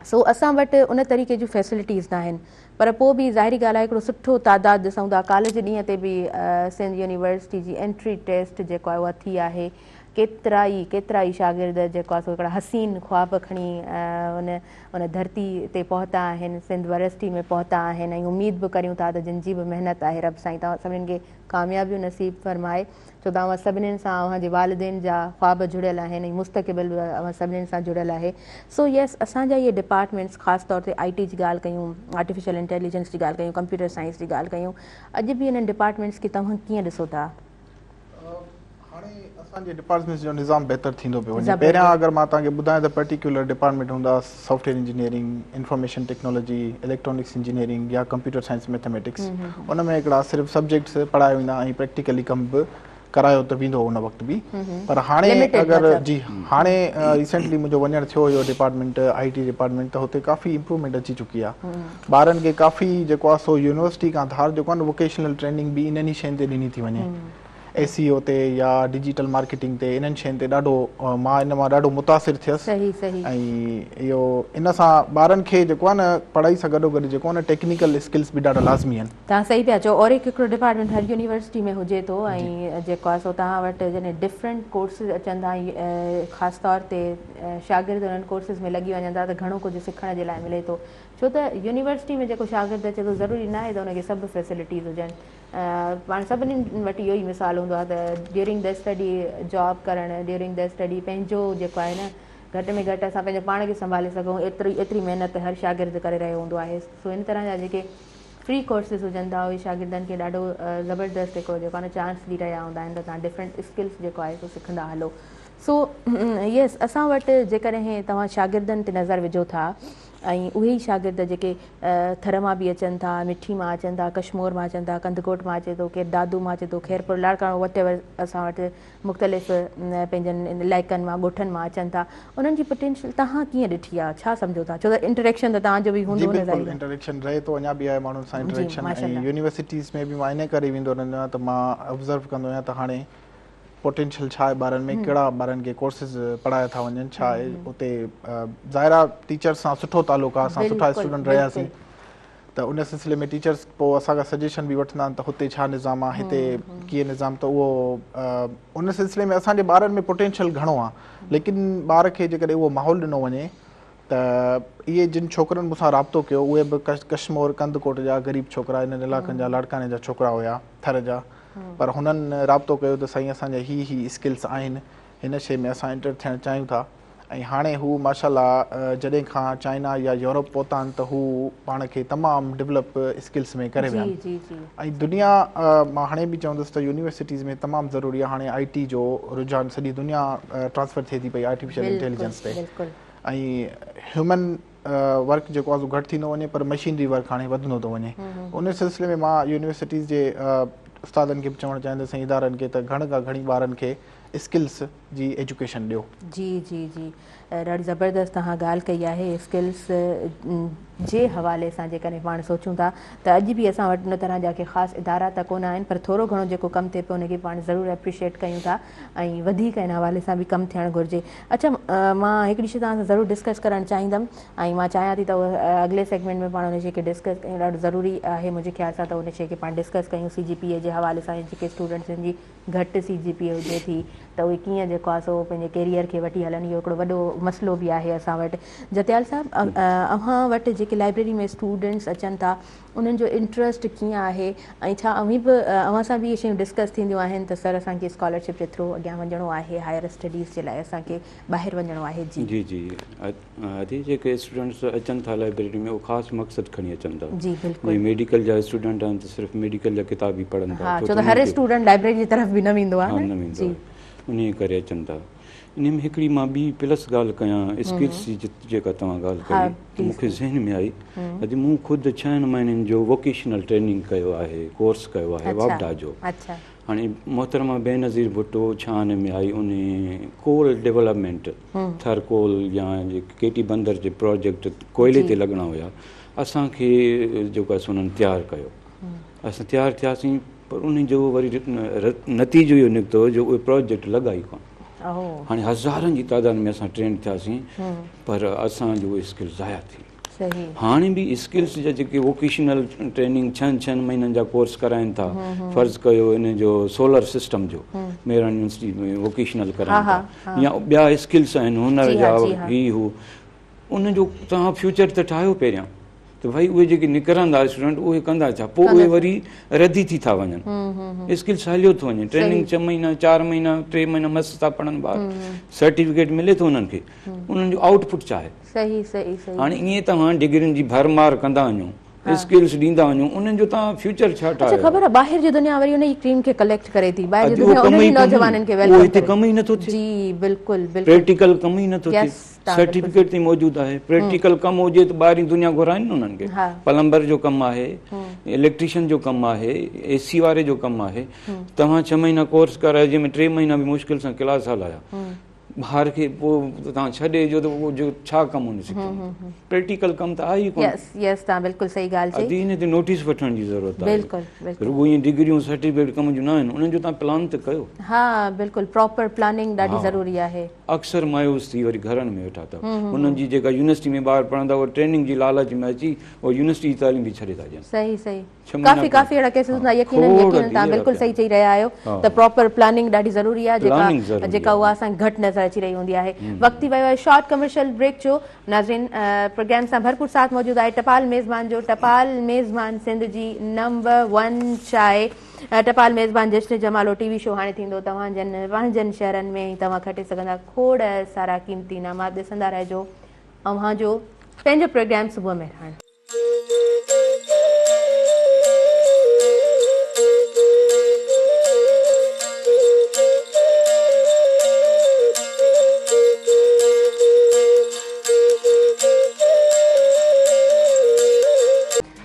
سو اسان وٽ ان طريقي جون فيسلٽيز ناهن پر پوء به ظاهري ڳالهه آهي هڪڙو سٺو تعداد ڏسون ٿا ڪالهه جي ڏينهن تي به سنڌ يونيورسٽي جي انٽري ٽيسٽ جيڪو آهي اها ٿي آهي ڪيترا ئي ڪيترا ئي شاگرد جيڪو آهي سو هڪڙا حسين خواب کڻي ان ان ڌرتي تي پهتا آهن سنڌ ورسٽي ۾ پهتا آهن ۽ اميد به ڪريون ٿا ته جن جي به محنت آهي رب سائين توهان سڀني کي ڪاميابيون نصيب فرمائي ڇو ته اوهان سڀنين سان اوهان جي والدين جا خواب جڙيل آهن ۽ مستقبل به اوهان سڀنين سان جڙيل آهي سو يس اسان جا اهي ڊپارٽمينٽس خاص طور تي آئي ٽي جي ڳالهه ڪيون آرٽيفيشل انٽيليجنس جي ڳالهه ڪيون ڪمپيوٽر سائنس جي ڳالهه ڪيون اڄ به انهن ڊپارٽمينٽس کي توهان ڪيئن ڏسو ٿا؟ هاڻي اسان جي ڊپارٽمينٽس جو نظام بهتر ٿيندو پيو وڃي پهريان اگر مان توهان کي ٻڌايان ته پرٽيڪيولر ڊپارٽمينٽ هوندا software engineering information technology electronics engineering يا ڪمپيوٽر سائنس ميٿاميٽڪس ان ۾ هڪڙا صرف سبجيڪٽس پڙهايا ويندا ۽ پريڪٽيڪلي ڪم به ڪرايو ته ويندو هو ان وقت به پر هاڻي اگر جي هاڻي ريسينٽلي منهنجو وڃڻ ٿيو هيو ڊپارٽمينٽ I T department ته هتي ڪافي امپروومينٽ اچي چڪي آهي ٻارن کي ڪافي جيڪو آهي سو يونيورسٽي کان ڌار جيڪو آهي نه ووڪيشنل ٽريننگ به انهن ئي شين تي ڏني ٿي وڃي ايس اي او تي يا ڊجيٽل مارڪيٽنگ تي انهن شين تي ڏاڍو مان ان مان ڏاڍو متاثر ٿيس ۽ اهو ان سان ٻارن کي جيڪو آهي نه پڙهائي سان گڏو گڏ جيڪو آهي نه ٽيڪنيڪل اسڪلس به ڏاڍا لازمي آهن. توهان صحيح پيا چئو اور هڪ هڪڙو ڊپارٽمينٽ هر يونيورسٽي ۾ هجي ٿو ۽ جيڪو آهي سو توهان وٽ جڏهن ڊفرنٽ ڪورسز اچن ٿا ۽ خاص طور تي شاگرد انهن ڪورسز ۾ لڳي وڃن ٿا ته گهڻو ڪجهه سکڻ جي لاء ملي ٿو ڇو ته يونيورسٽي ۾ جيڪو شاگرد اچي ٿو ضروري ناهي ته ان کي سڀ فيسلٽيز هجن پاڻ سڀني وٽ اهو ئي مثال هوندو آهي ته ڊيورنگ the study job ڪرڻ ڊيورنگ the study پنهنجو جيڪو آهي نه گهٽ ۾ گهٽ اسان پنهنجو پاڻ کي سنڀالي سگهون ايتري ايتري محنت هر شاگرد ڪري رهيو هوندو آهي سو ان طرح جا جيڪي فري ڪورسز هجن ٿا اهي شاگردن کي ڏاڍو زبردست هڪڙو جيڪو آهي نه چانس ڏئي رهيا هوندا آهن ته توهان ڊفرنٽ اسڪلس جيڪو آهي سو سکندا هلو سو يس اسان وٽ جيڪڏهن توهان شاگردن تي نظر وجهو ٿا ۽ اهي ئي شاگرد جيڪي ٿر مان به اچن ٿا، مٺي مان اچن ٿا، ڪشمور مان اچن ٿا، ڪنڌڪوٽ مان اچي ٿو، ڪير دادو مان اچي ٿو، خيرپور، لاڙڪاڻو وٽ ايور اسان وٽ مختلف پنهنجن علائقن مان ڳوٺن مان اچن ٿا انهن جي پوٽينشل توهان ڪيئن ڏٺي آهي ڇا سمجهو ٿا ڇو ته انٽريڪشن ته توهان جو به جي هوندو نه بلڪل ظاهري ڳالهه. انٽريڪشن رهي ٿو اڃا به آهي ماڻهن سان جي انٽريڪشن ماشاء ۽ الله. يونيورسٽيز ۾ به مان انهي ڪري ويندو رهندو آهيان ته مان آبزرو ڪندو آهيان ته هاڻي پوٽينشل ڇا آهي ٻارن ۾ ڪهڙا ٻارن کي ڪورسز پڙهايا ٿا وڃن ڇا آهي اتي ظاهر آهي ٽيچرس سان سٺو تعلق آهي اسان سٺا اسٽوڊنٽ رهياسين ته ان سلسلي ۾ ٽيچرس پوء اسان کان سجيشن به وٺندا آهن ته هتي ڇا نظام آهي هتي ڪيئن نظام ته اهو ان سلسلي ۾ اسان جي ٻارن ۾ پوٽينشل گهڻو آهي ليڪن ٻار کي جيڪڏهن اهو ماحول ڏنو وڃي ته اهي جن ڇوڪرن مون سان رابطو ڪيو اهي به ڪشمور ڪنڌڪوٽ جا غريب ڇوڪرا انهن علائقن جا لاڙڪاڻي جا ڇوڪرا هيا ٿر جا پر هنن رابطو ڪيو ته سائين اسان جا هي هي اسڪلس آهن هن شي ۾ اسان انٽر ٿيڻ چاهيون ٿا ۽ هاڻي هو ماشاء الله جڏهن کان چائنا يا يورپ پهتا آهن ته هو پاڻ کي تمام ڊولپ اسڪلس ۾ ڪري ويا آهن ۽ دنيا مان هاڻي به چوندس ته يونيورسٽيز ۾ تمام ضروري آهي هاڻي آئي ٽي جو رجحان سڄي دنيا ٽرانسفر ٿئي ٿي پئي آرٽيفيشل انٽيليجنس تي ۽ هيومن ورڪ جيڪو آهي سو گهٽ ٿيندو وڃي پر مشينري ورڪ هاڻي وڌندو ٿو وڃي ان سلسلي ۾ مان يونيورسٽيز جي استادن کي به چوڻ چاهيندس ۽ ادارن کي ته گهڻ کان گهڻي ٻارن کي اسڪلس جي ايجوڪيشن ڏيو. جي جي جي ڏاڍي زبردست توهان ڳالهه ڪئي آهي اسڪلس جي حوالي سان جيڪڏهن پاڻ سوچون ٿا ته اڄ به اسان وٽ ان طرح جا ڪي خاص ادارا ته ڪونه آهن پر ٿورو گهڻو جيڪو ڪم ٿئي پيو ان کي پاڻ ضرور اپريشيٽ ڪيون ٿا ۽ وڌيڪ ان حوالي سان به ڪم ٿيڻ گهرجي اڇا مان هڪڙي شي توهان سان ضرور ڊسڪس ڪرڻ چاهيندم ۽ مان چاهيان ٿي ته اڳلي سيگمينٽ ۾ پاڻ ان شي کي ڊسڪس ڪيون ڏاڍو ضروري آهي منهنجي خيال سان ته ان شي کي پاڻ ڊسڪس ڪيون سي جي پي اي جي حوالي سان جيڪي اسٽوڊنٽس جن جي گهٽ سي جي پي اي هجي ٿي ته اهي ڪيئن جيڪو آهي سو پنهنجي ڪيريئر کي وٺي هلن اهو هڪڙو وڏو مسئلو به آهي اسان وٽ. جتيال صاحب اوهان وٽ جيڪي لائبريري ۾ اسٽوڊنٽس اچن ٿا انهن جو انٽرسٽ ڪيئن آهي ۽ ڇا اوهين به اوهان سان به اهي شيون ڊسڪس ٿينديون آهن ته سر اسان کي اسڪالرشپ جي ٿرو اڳيان وڃڻو آهي هائر اسٽڊيز جي لاء اسان کي ٻاهر وڃڻو آهي جي. جي جي ادي جيڪي اسٽوڊنٽس اچن ٿا لائبريري ۾ اهو خاص مقصد کڻي اچن ٿا جي بلڪل جيئن ميڊيڪل جا اسٽوڊنٽ آهن ته صرف ميڊيڪل جا ڪتاب ئي پڙهن ٿا ها ڇو ته هر اسٽوڊنٽ لائبريري جي طرف به نه ويندو آهي نه ويندو آهي انهي ڪري اچن ٿا انهي ۾ هڪڙي مان ٻي پلس ڳالهه ڪيان اسڪلس جي جيڪا توهان ڳالهه ڪئي ته مون کي ذهن ۾ آئي ادي مون خود ڇهن مهينن جو ووڪيشنل ٽريننگ ڪيو آهي ڪورس ڪيو آهي واپڊا جو هاڻي محترمه بينظير ڀٽو ڇهاڻي ۾ آئي انهي ڪول ڊولپمينٽ ٿر ڪول يا ڪيٽي بندر جي پروجيڪٽ ڪوئلي تي لڳڻا هيا اسان کي جيڪو آهي سو انهن تيار ڪيو اسان تيار ٿياسين پر انهي جو وري نتيجو اهو نڪتو جو اهي پروجيڪٽ لڳا ئي ڪونه هاڻي هزارن جي تعداد ۾ اسان ٽرينڊ ٿياسين پر اسان جو اسڪل ضايع ٿي هاڻي به اسڪلس جا جيڪي ووڪيشنل ٽريننگ ڇهن ڇهن مهينن جا ڪورس ڪرائين ٿا فرض ڪيو ان جو سولر سسٽم جو مهراڻ يونيورسٽي ۾ ووڪيشنل ڪرائين ٿا يا ٻيا اسڪلس آهن هنر جا هي هو ان جو توهان فيوچر ته ٺاهيو پهريان ته ڀائي اهي جيڪي نڪرندا اسٽوڊنٽ اهي ڪندا ڇا پوء اهي وري ردي ٿي ٿا وڃن اسڪلس هليو ٿو وڃي ٽريننگ 6 مهينا 4 مهينا 3 مهينا مس ٿا پڙهن ٻار سرٽيفڪيٽ ملي ٿو انهن کي انهن جو آئوٽ پٽ ڇا آهي صحيح صحيح صحيح. هاڻي ائين توهان ڊگرين جي ڀرمار ڪندا وڃو اسڪلز ڏيندا وڃو انهن جو توهان فيوچر ڇا اڇا ٺاهيو خبر آ ٻاهر جي دنيا وري ان جي ڪريم کي ڪليڪٽ ڪري ٿي ٻاهر جي اڄ اهو دنيا ڪم انهن ئي ئي ڪونهي نوجوانن کي اهو welcome هتي ڪري ڪم ئي نٿو ٿئي جي بلڪل بلڪل پريڪٽيڪل ڪم ئي نٿو ٿئي يس تان بلڪل سرٽيفڪيٽ تي موجود آهي پريڪٽيڪل ڪم هجي ته ٻاهرين دنيا گهرائين نه انهن کي ها پلمبر جو ڪم آهي اليڪٽريشن جو ڪم آهي اي سي واري جو ڪم آهي توهان 6 مهينا ڪورس ڪرايو جنهن ۾ 3 مهينا به مشڪل سان ڪلاس هلايا ٻار کي پوء توهان ڇڏي جو ته اهو جو ڇا ڪم هن سکيو پريڪٽيڪل ڪم ته آهي ئي ڪونه. يس يس توهان بلڪل صحيح ڳالهه چئي. ادي ان تي نوٽيس وٺڻ جي ضرورت آهي. بلڪل بلڪل. رڳو ائين ڊگريون سرٽيفڪيٽ ڪم جون نه آهن انهن جو توهان پلان ته ڪيو. ها بلڪل پراپر پلاننگ ڏاڍي ضروري آهي. اڪثر مايوس ٿي وري گهرن ۾ ويٺا اٿو انهن جي جيڪا يونيورسٽي ۾ ٻار پڙهندا اهي ٽريننگ جي لالچ ۾ اچي اهي يونيورسٽي جي تعليم به ڇڏي ٿا ڏين. صحيح صحيح. ڪافي ڪافي اهڙا ڪيسز هوندا يقينن يقينن توهان بلڪل صحيح چئي رهيا آهيو ته پراپر پلاننگ ڏاڍي ضروري آهي جيڪا جيڪا اها اسان کي گهٽ نظر اچي رهي هوندي آهي وقت ٿي ويو آهي شارٽ ڪمرشل بريڪ جو ناظرين پروگرام سان ڀرپور ساٿ موجود آهي ٽپال ميزبان جو ٽپال ميزبان سنڌ جي نمبر 1 چائي ٽپال ميزبان جشن جمالو ٽي وي شو هاڻي ٿيندو توهان جن پنهنجن شهرن ۾ توهان کٽي سگهندا کوڙ سارا قيمتي انعامات ڏسندا رهجو اوهان جو پنهنجو پروگرام صبح مهراڻ.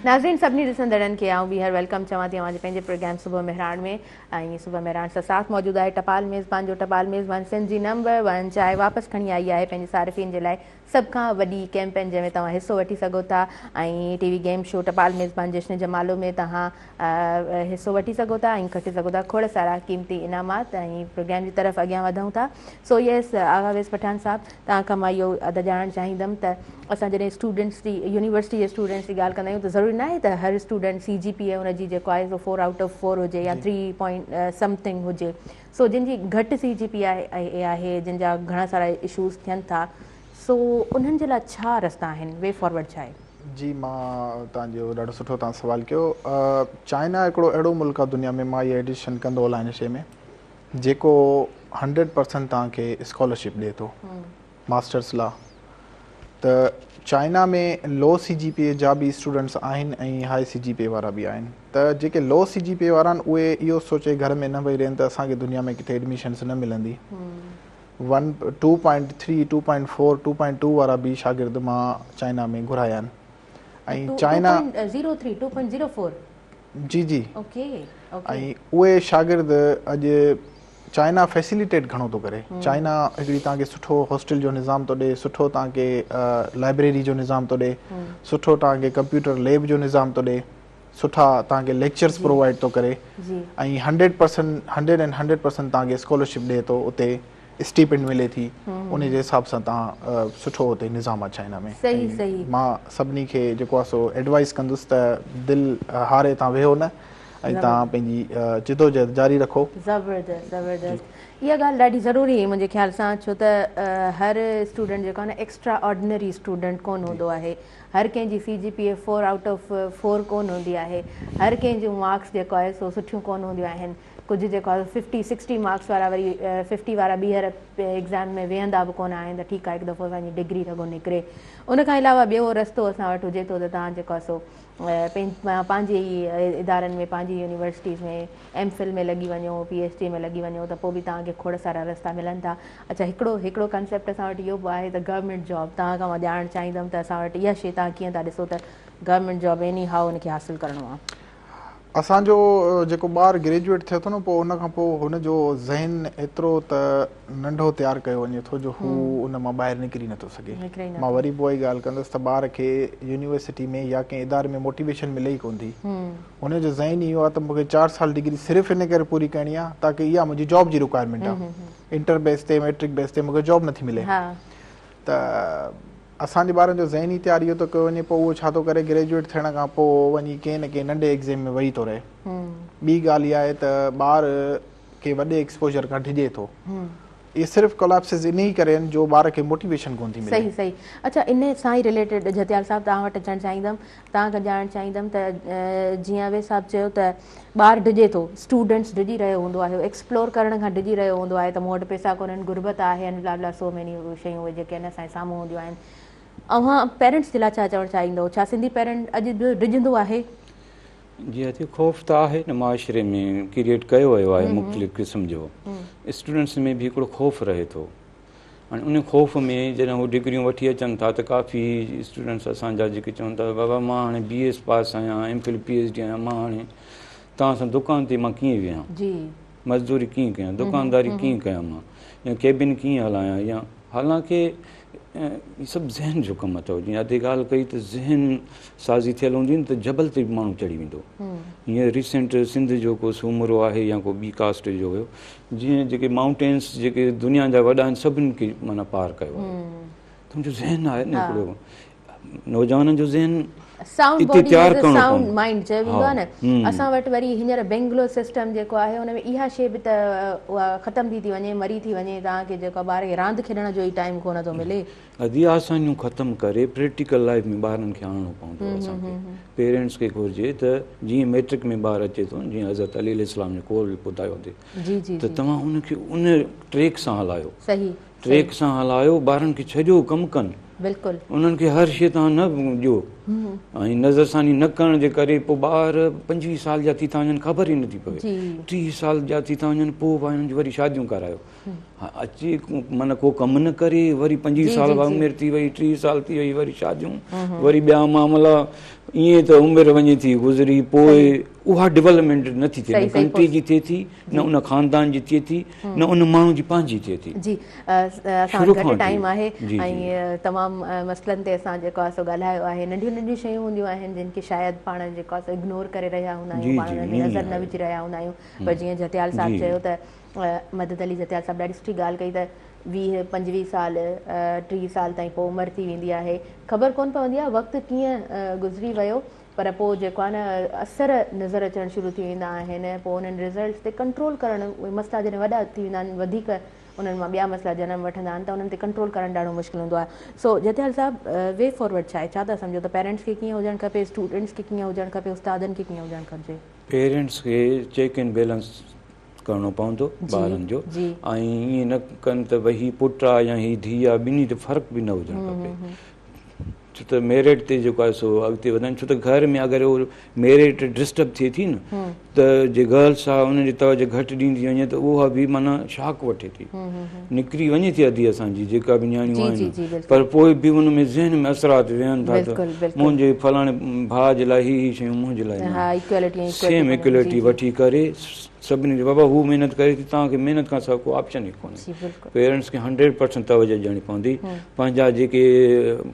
ناظرين سڀني ڏسندڙن کي آئون ٻيهر welcome چوان ٿي اوهان جي پنهنجي پروگرام صبح مهراڻ ۾ ۽ صبح مهراڻ سان ساٿ موجود آهي ٽپال ميزبان جو ٽپال ميزبان سنڌ جي نمبر 1 چائي واپس کڻي آئي آهي پنهنجي صارفين جي لاء سڀ کان وڏي ڪيمپين جنهن ۾ توهان حصو وٺي سگهو ٿا ۽ ٽي وي گيم شو ٽپال ميزبان جشن جمالو ۾ توهان حصو وٺي سگهو ٿا ۽ کٽي سگهو ٿا کوڙ سارا قيمتي انعامات ۽ پروگرام جي طرف اڳيان وڌون ٿا سو يس آغا ويس پٺاڻ صاحب توهان کان مان اهو ادا ڄاڻڻ چاهيندم ته اسان جڏهن اسٽوڊنٽس جي يونيورسٽي جي اسٽوڊنٽس جي ڳالهه ڪندا آهيون ته ضروري ناهي ته هر اسٽوڊنٽ سي جي پي اي ان جي جيڪو آهي سو 4 آئوٽ آف 4 هجي يا 3 پوائنٽ سمٿنگ هجي سو جن جي گهٽ سي جي پي اي آهي جن جا گهڻا سارا اشوز ٿين ٿا سو انهن جي لاء ڇا رستا آهن وي فارورڊ ڇا آهي؟ جي مان توهان جو ڏاڍو سٺو توهان سوال ڪيو چائنا هڪڙو اهڙو ملڪ آهي دنيا ۾ مان اها ايڊيشن ڪندو هلان هن شي ۾ جيڪو 100 پرسنٽ توهان کي اسڪالرشپ ڏي ٿو. ماسٽرس لا ته چائنا ۾ لو سي جي پي اي جا به اسٽوڊنٽس آهن ۽ هاء سي جي پي اي وارا به آهن ته جيڪي لو سي جي پي اي وارا آهن اهي اهو سوچي گهر ۾ نه ويهي رهن ته اسان کي دنيا ۾ ڪٿي ايڊميشنس نه ملندي one two point three two point four two point two وارا به شاگرد مان چائنا ۾ گهرايا آهن ۽ چائنا 2.03 2.04 جي جي اوڪي اوڪي ۽ اهي شاگرد اڄ چائنا فيسليٽيٽ گهڻو ٿو ڪري چائنا هڪڙي توهان کي سٺو هاسٽل جو نظام ٿو ڏي سٺو توهان کي لائبريري جو نظام ٿو ڏي سٺو توهان کي ڪمپيوٽر ليب جو نظام ٿو ڏي سٺا توهان کي ليڪچرس پرووائيڊ ٿو ڪري ۽ hundred percent hundred and hundred percent توهان کي اسڪالرشپ ڏي ٿو اتي اسٽيپنڊ ملي ٿي ان جي حساب سان توهان سٺو اتي نظام آهي چائنا ۾ مان سڀني کي جيڪو آهي سو ايڊوائز ڪندس ته دل هاري توهان ويهو نه ۽ توهان پنهنجي جدوجهد جاري رکو. زبردست زبردست اها ڳالهه ڏاڍي ضروري هئي منهنجي خيال سان ڇو ته هر اسٽوڊنٽ جيڪو آهي نه ايڪسٽرا آرڊنري اسٽوڊنٽ ڪون هوندو آهي هر ڪنهن جي سي جي پي اي 4 آئوٽ آف 4 ڪون هوندي آهي هر ڪنهن جون مارڪس جيڪو آهي سو سٺيون ڪون هونديون آهن ڪجهه جيڪو آهي 50 60 مارڪس وارا وري 50 وارا ٻيهر ايگزام ۾ ويهندا به ڪون آهن ته ٺيڪ آهي هڪ دفعو اسان جي ڊگري رڳو نڪري ان کان علاوه ٻيو رستو اسان وٽ هجي ٿو ته توهان جيڪو آهي سو پنهنجي ئي ادارن ۾ پنهنجي يونيورسٽيز ۾ ايم فل ۾ لڳي وڃو پي ايڇ ڊي ۾ لڳي وڃو ته پوء به توهان کي کوڙ سارا رستا ملن ٿا اڇا هڪڙو هڪڙو ڪنسيپٽ اسان وٽ اهو به آهي ته گورنمينٽ جاب توهان کان مان ڄاڻڻ چاهيندم ته اسان وٽ اها شي توهان ڪيئن ٿا ڏسو ته گورنمينٽ جاب ايني هائو ان کي حاصل ڪرڻو آهي. اسان جو جيڪو ٻار گريجوئيٽ ٿئي ٿو نه پوء ان کان پوء هن جو ذهن ايترو ته ننڍو تيار ڪيو وڃي ٿو جو هو ان مان ٻاهر نڪري نٿو سگهي. مان وري به اها ئي ڳالهه ڪندس ته ٻار کي يونيورسٽي ۾ يا ڪنهن اداري ۾ موٽيويشن ملي ئي ڪونه ٿي. هن جو ذهن ئي اهو آهي ته مون کي 4 سال ڊگري صرف ان ڪري پوري ڪرڻي آهي تاڪه اها منهنجي جاب جي رڪوائرمينٽ آهي. انٽر بيس تي ميٽرڪ بيس تي مون کي جاب نٿي ملي ته اسان جي ٻارن جو ذهن ئي تيار اهو ٿو ڪيو وڃي پوء اهو ڇا ٿو ڪري گريجوئيٽ ٿيڻ کان پوء وڃي ڪنهن نه ڪنهن ننڍي ايگزيم ۾ ويهي ٿو رهي. ٻي ڳالهه اها آهي ته ٻار ڪي وڏي ايڪسپوجر کان ڊڄي ٿو. اهي صرف ڪولابسز انهي ڪري آهن جو ٻار کي موٽيويشن ڪونه ٿي ملي. صحيح صحيح اڇا انهي سان ئي رليٽيڊ جهتيال صاحب توهان وٽ اچڻ چاهيندم توهان کان ڄاڻڻ چاهيندم ته جيئن اويس صاحب چيو ته ٻار ڊڄي ٿو اسٽوڊنٽس ڊڄي رهيو هوندو آهي ايڪسپلور ڪرڻ کان ڊڄي رهيو هوندو آهي ته مون وٽ پئسا ڪونهن غربت آهي ۽ بلا بلا سو ميني شيون اهي جيڪي آهن اسان جي سامهون هونديون آهن اوهان پيرنٽس جي لاء ڇا چوڻ چاهيندو ڇا سنڌي پيرنٽ اڄ به ڊڄندو آهي؟ جي ها خوف ته آهي نه معاشري ۾ ڪريئيٽ ڪيو ويو آهي مختلف قسم جو اسٽوڊنٽس ۾ به هڪڙو خوف رهي ٿو هاڻي ان خوف ۾ جڏهن هو ڊگريون وٺي اچن ٿا ته ڪافي اسٽوڊنٽس اسان جا جيڪي چون ٿا بابا مان هاڻي بي ايس پاس آهيان M Phil P H D آهيان مان هاڻي توهان سان دڪان تي مان ڪيئن ويهان جي مزدوري ڪيئن ڪيان دڪانداري ڪيئن ڪيان مان يا ڪيبن ڪيئن هلايان يا حالانڪه هي سڀ ذهن جو ڪم اٿو جيئن ادي ڳالهه ڪئي ته ذهن سازي ٿيل هوندي ته جبل تي به ماڻهو چڙهي ويندو هينئر ريسنٽ سنڌ جو ڪو سومرو آهي يا ڪو ٻي ڪاسٽ جو هيو جيئن جيڪي مائونٽينس جيڪي دنيا جا وڏا آهن سڀني کي معنيٰ پار ڪيو آهي تنهنجو ذهن آهي نه هڪڙو نوجوانن جو ذهن سائونڊ باڊي سائونڊ مائنڊ چيو ويندو آهي نه اسان وٽ وري هينئر بينگلور سسٽم جيڪو آهي ان ۾ اها شي به ته اها ختم ٿي ٿي وڃي مري ٿي وڃي توهان کي جيڪو ٻار کي راند کيڏڻ جو ئي ٽائيم ڪونه ٿو ملي. ادي آسانيون ختم ڪري پريڪٽيڪل لائيف ۾ ٻارن کي آڻڻو پوندو اسان کي پيرنٽس کي گهرجي ته جيئن ميٽرڪ ۾ ٻار اچي ٿو جيئن حضرت علي عليه السلام جو قول ٻڌايو اٿي ته توهان ان کي ان ٽريڪ سان هلايو ٽريڪ سان هلايو ٻارن کي ڇڏيو ڪم ڪن بلڪل انهن کي هر شي توهان نه ڏيو ۽ نظرثاني نه ڪرڻ جي ڪري پوء ٻار 25 سال جا ٿي ٿا وڃن خبر ئي نٿي پوي 30 سال جا ٿي ٿا وڃن پوء انهن جون وري شاديون ڪرايو اچي معنيٰ ڪو ڪم نه ڪري وري 25 سال عمر ٿي وئي 30 سال ٿي وئي وري شاديون وري ٻيا معاملا ائين ته عمر وڃي ٿي گذري پوء اها ڊولپمينٽ نه ٿي ٿئي نه ڪنٽري جي ٿئي ٿي نه ان خاندان جي ٿئي ٿي نه ان ماڻهو جي پنهنجي ٿئي ٿي. جي اسان وٽ گهٽ ٽائيم آهي ۽ تمام مسئلن تي اسان جيڪو آهي سو ڳالهايو آهي ننڍيون ننڍيون شيون هونديون آهن جن کي شايد پاڻ جيڪو آهي سو اگنور ڪري رهيا هوندا آهيون پاڻ انهن کي نظر نه وجهي رهيا هوندا آهيون پر جيئن جهتيال صاحب چيو ته مدد علي جهتيال صاحب ڏاڍي سٺي ڳالهه ڪئي ته 20 25 سال 30 سال تائين پوء عمر ٿي ويندي آهي خبر ڪونه پوندي آهي وقت ڪيئن گذري ويو پر پوء جيڪو آهي نه اثر نظر اچڻ شروع ٿي ويندا آهن پوء انهن رزلٽس تي ڪنٽرول ڪرڻ اهي مسئلا جڏهن وڏا ٿي ويندا آهن وڌيڪ انهن مان ٻيا مسئلا جنم وٺندا آهن ته انهن تي ڪنٽرول ڪرڻ ڏاڍو مشڪل هوندو آهي سو جتيال صاحب وي فارورڊ ڇا آهي ڇا ٿا سمجهو ته پيرنٽس کي ڪيئن هجڻ کپي اسٽوڊنٽس کي ڪيئن هجڻ کپي استادن کي ڪيئن هجڻ کپجي. پيرنٽس کي چيڪ اينڊ بيلنس ڪرڻو پوندو ٻارن جو ۽ ائين نه ڪن ته ڀئي هي پٽ آ يا هي ڌيء آ، ٻنهي تي فرق به نه هجڻ کپي، ڇو ته ميرٽ تي جيڪو آهي سو اڳتي وڌن، ڇو ته گهر ۾ اگر اهو ميرٽ ڊسٽرب ٿئي ٿي نه ته جي گرلس آ ان جي توجه گهٽ ڏيندي وڃي ته اها به معنيٰ شاڪ وٺي ٿي نڪري وڃي ٿي اڌي اسان جي جيڪا به نياڻيون آهن، پر پوء به ان ۾ ذهن ۾ اثرات ويهن ٿا ته منهنجي فلاڻي ڀاء جي لاء هي هي شيون منهنجي لاء نه، سيم ايڪولٽي وٺي ڪري سڀني کي بابا هو محنت ڪري ٿي توهان کي محنت کان سواء ڪو آپشن ئي ڪونهي، پيرنٽس کي 100% توجه ڏيڻي پوندي، پنهنجا جيڪي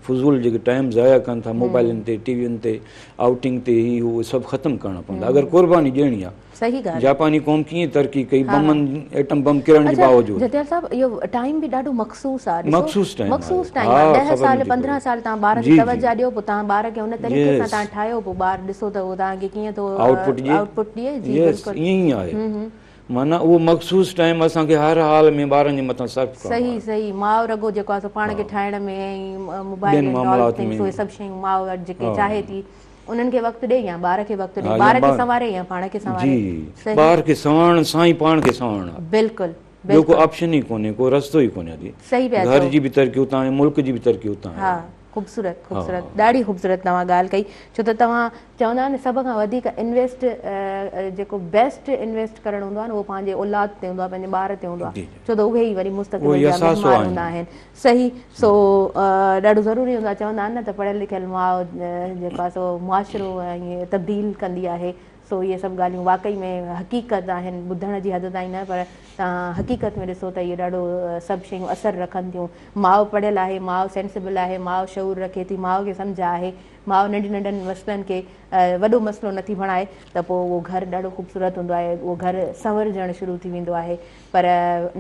فضول جيڪي ٽائيم ضايع ڪن ٿا موبائلن تي ٽي وين تي آئوٽنگ تي هي هو سڀ ختم ڪرڻا پوندا اگر قرباني ڏيڻي آ. صحيح ڳالهه. جاپاني قوم ڪيئن ترقي ڪئي بمن ايٽم بم ڪرڻ جي باوجود. اڇا جتيال صاحب اهو ٽائيم به ڏاڍو مخصوص آ ڏسو مخصوص ٽائيم مخصوص ٽائيم آ 10 سال 15 سال توهان ٻار کي توجه ڏيو پوء توهان ٻار کي ان طريقي سان توهان ٺاهيو پوء ٻار ڏسو ته اهو توهان کي ڪيئن ٿو آئوٽ پٽ ڏئي جي بلڪل ائين ئي آهي معنيٰ اهو مخصوص ٽائيم اسان کي هر حال ۾ ٻارن جي مٿان صرف ڪرڻو آهي. صحيح صحيح ماء رڳو جيڪو آهي سو پاڻ کي ٺاهڻ ۾ ۽ موبائل ۽ آل ٿنگس اهي سڀ شيون ماء جيڪي چاهي ٿي انهن کي وقت ڏي يا ٻار کي وقت ڏي، ٻار کي سنواري يا پاڻ کي سنواري. جي ٻار کي سنوارڻ سان ئي پاڻ کي سنوارڻ آهي. بلڪل ٻيو ڪو آپشن ئي ڪونهي، ڪو رستو ئي ڪونهي ادي. صحيح پيا چئو. گهر جي به ترقي اتان آهي، ملڪ جي به ترقي اتان آهي. ها خوبصورت خوبصورت ڏاڍي خوبصورت توهان ڳالهه ڪئي ڇو ته توهان چوندا آهن سڀ کان وڌيڪ انويسٽ جيڪو بيسٽ انويسٽ ڪرڻ هوندو آهي نه اهو پنهنجي اولاد تي هوندو آهي پنهنجي ٻار تي هوندو آهي ڇو ته اهي ئي وري مستقبل جا معمار هوندا آهن. صحيح سو ڏاڍو ضروري هوندو آهي چوندا آهن نه ته پڙهيل لکيل ماء جيڪو آهي سو معاشرو ۽ تبديل ڪندي آهي سو اهي سڀ ڳالهيون واقعي ۾ حقيقت آهن ٻڌڻ جي حد تائين نه پر توهان حقيقت ۾ ڏسو ته اهي ڏاڍو سڀ شيون اثر رکن ٿيون ماء پڙهيل آهي ماء سينسبل آهي ماء شعور رکي ٿي ماء کي سمجهه آهي ماء ننڍين ننڍن مسئلن کي وڏو مسئلو نٿي بڻائي ته پوء اهو گهر ڏاڍو خوبصورت هوندو آهي اهو گهر سنورجڻ شروع ٿي ويندو آهي پر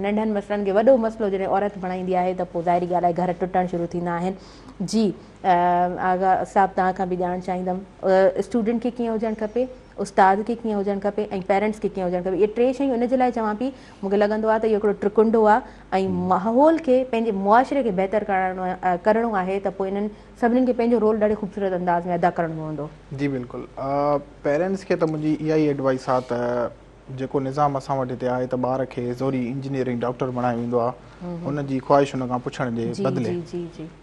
ننڍن مسئلن کي وڏو مسئلو جڏهن عورت بڻائيندي آهي ته پوء ظاهري ڳالهه آهي گهر ٽٽڻ شروع ٿيندا آهن. جي آغا صاحب توهان کان به ڄاڻڻ چاهيندم اسٽوڊنٽ کي ڪيئن هجڻ کپي، استاد کي ڪيئن هجڻ کپي ۽ پيرنٽس کي ڪيئن هجڻ کپي اهي ٽي شيون ان جي لاء چوان پئي مون کي لڳندو آهي ته اهو هڪڙو ٽرڪنڊو آهي ۽ ماحول کي پنهنجي معاشري کي بهتر ڪرڻو آهي ته پوء انهن سڀني کي پنهنجو رول ڏاڍي خوبصورت انداز ۾ ادا ڪرڻو پوندو. جي بلڪل پيرنٽس کي ته منهنجي اها ئي ايڊوائس آهي ته جيڪو نظام اسان وٽ هتي آهي ته ٻار کي زوري انجنيئر ۽ ڊاڪٽر بڻايو ويندو آهي ان جي خواهش ان کان پڇڻ جي بدلي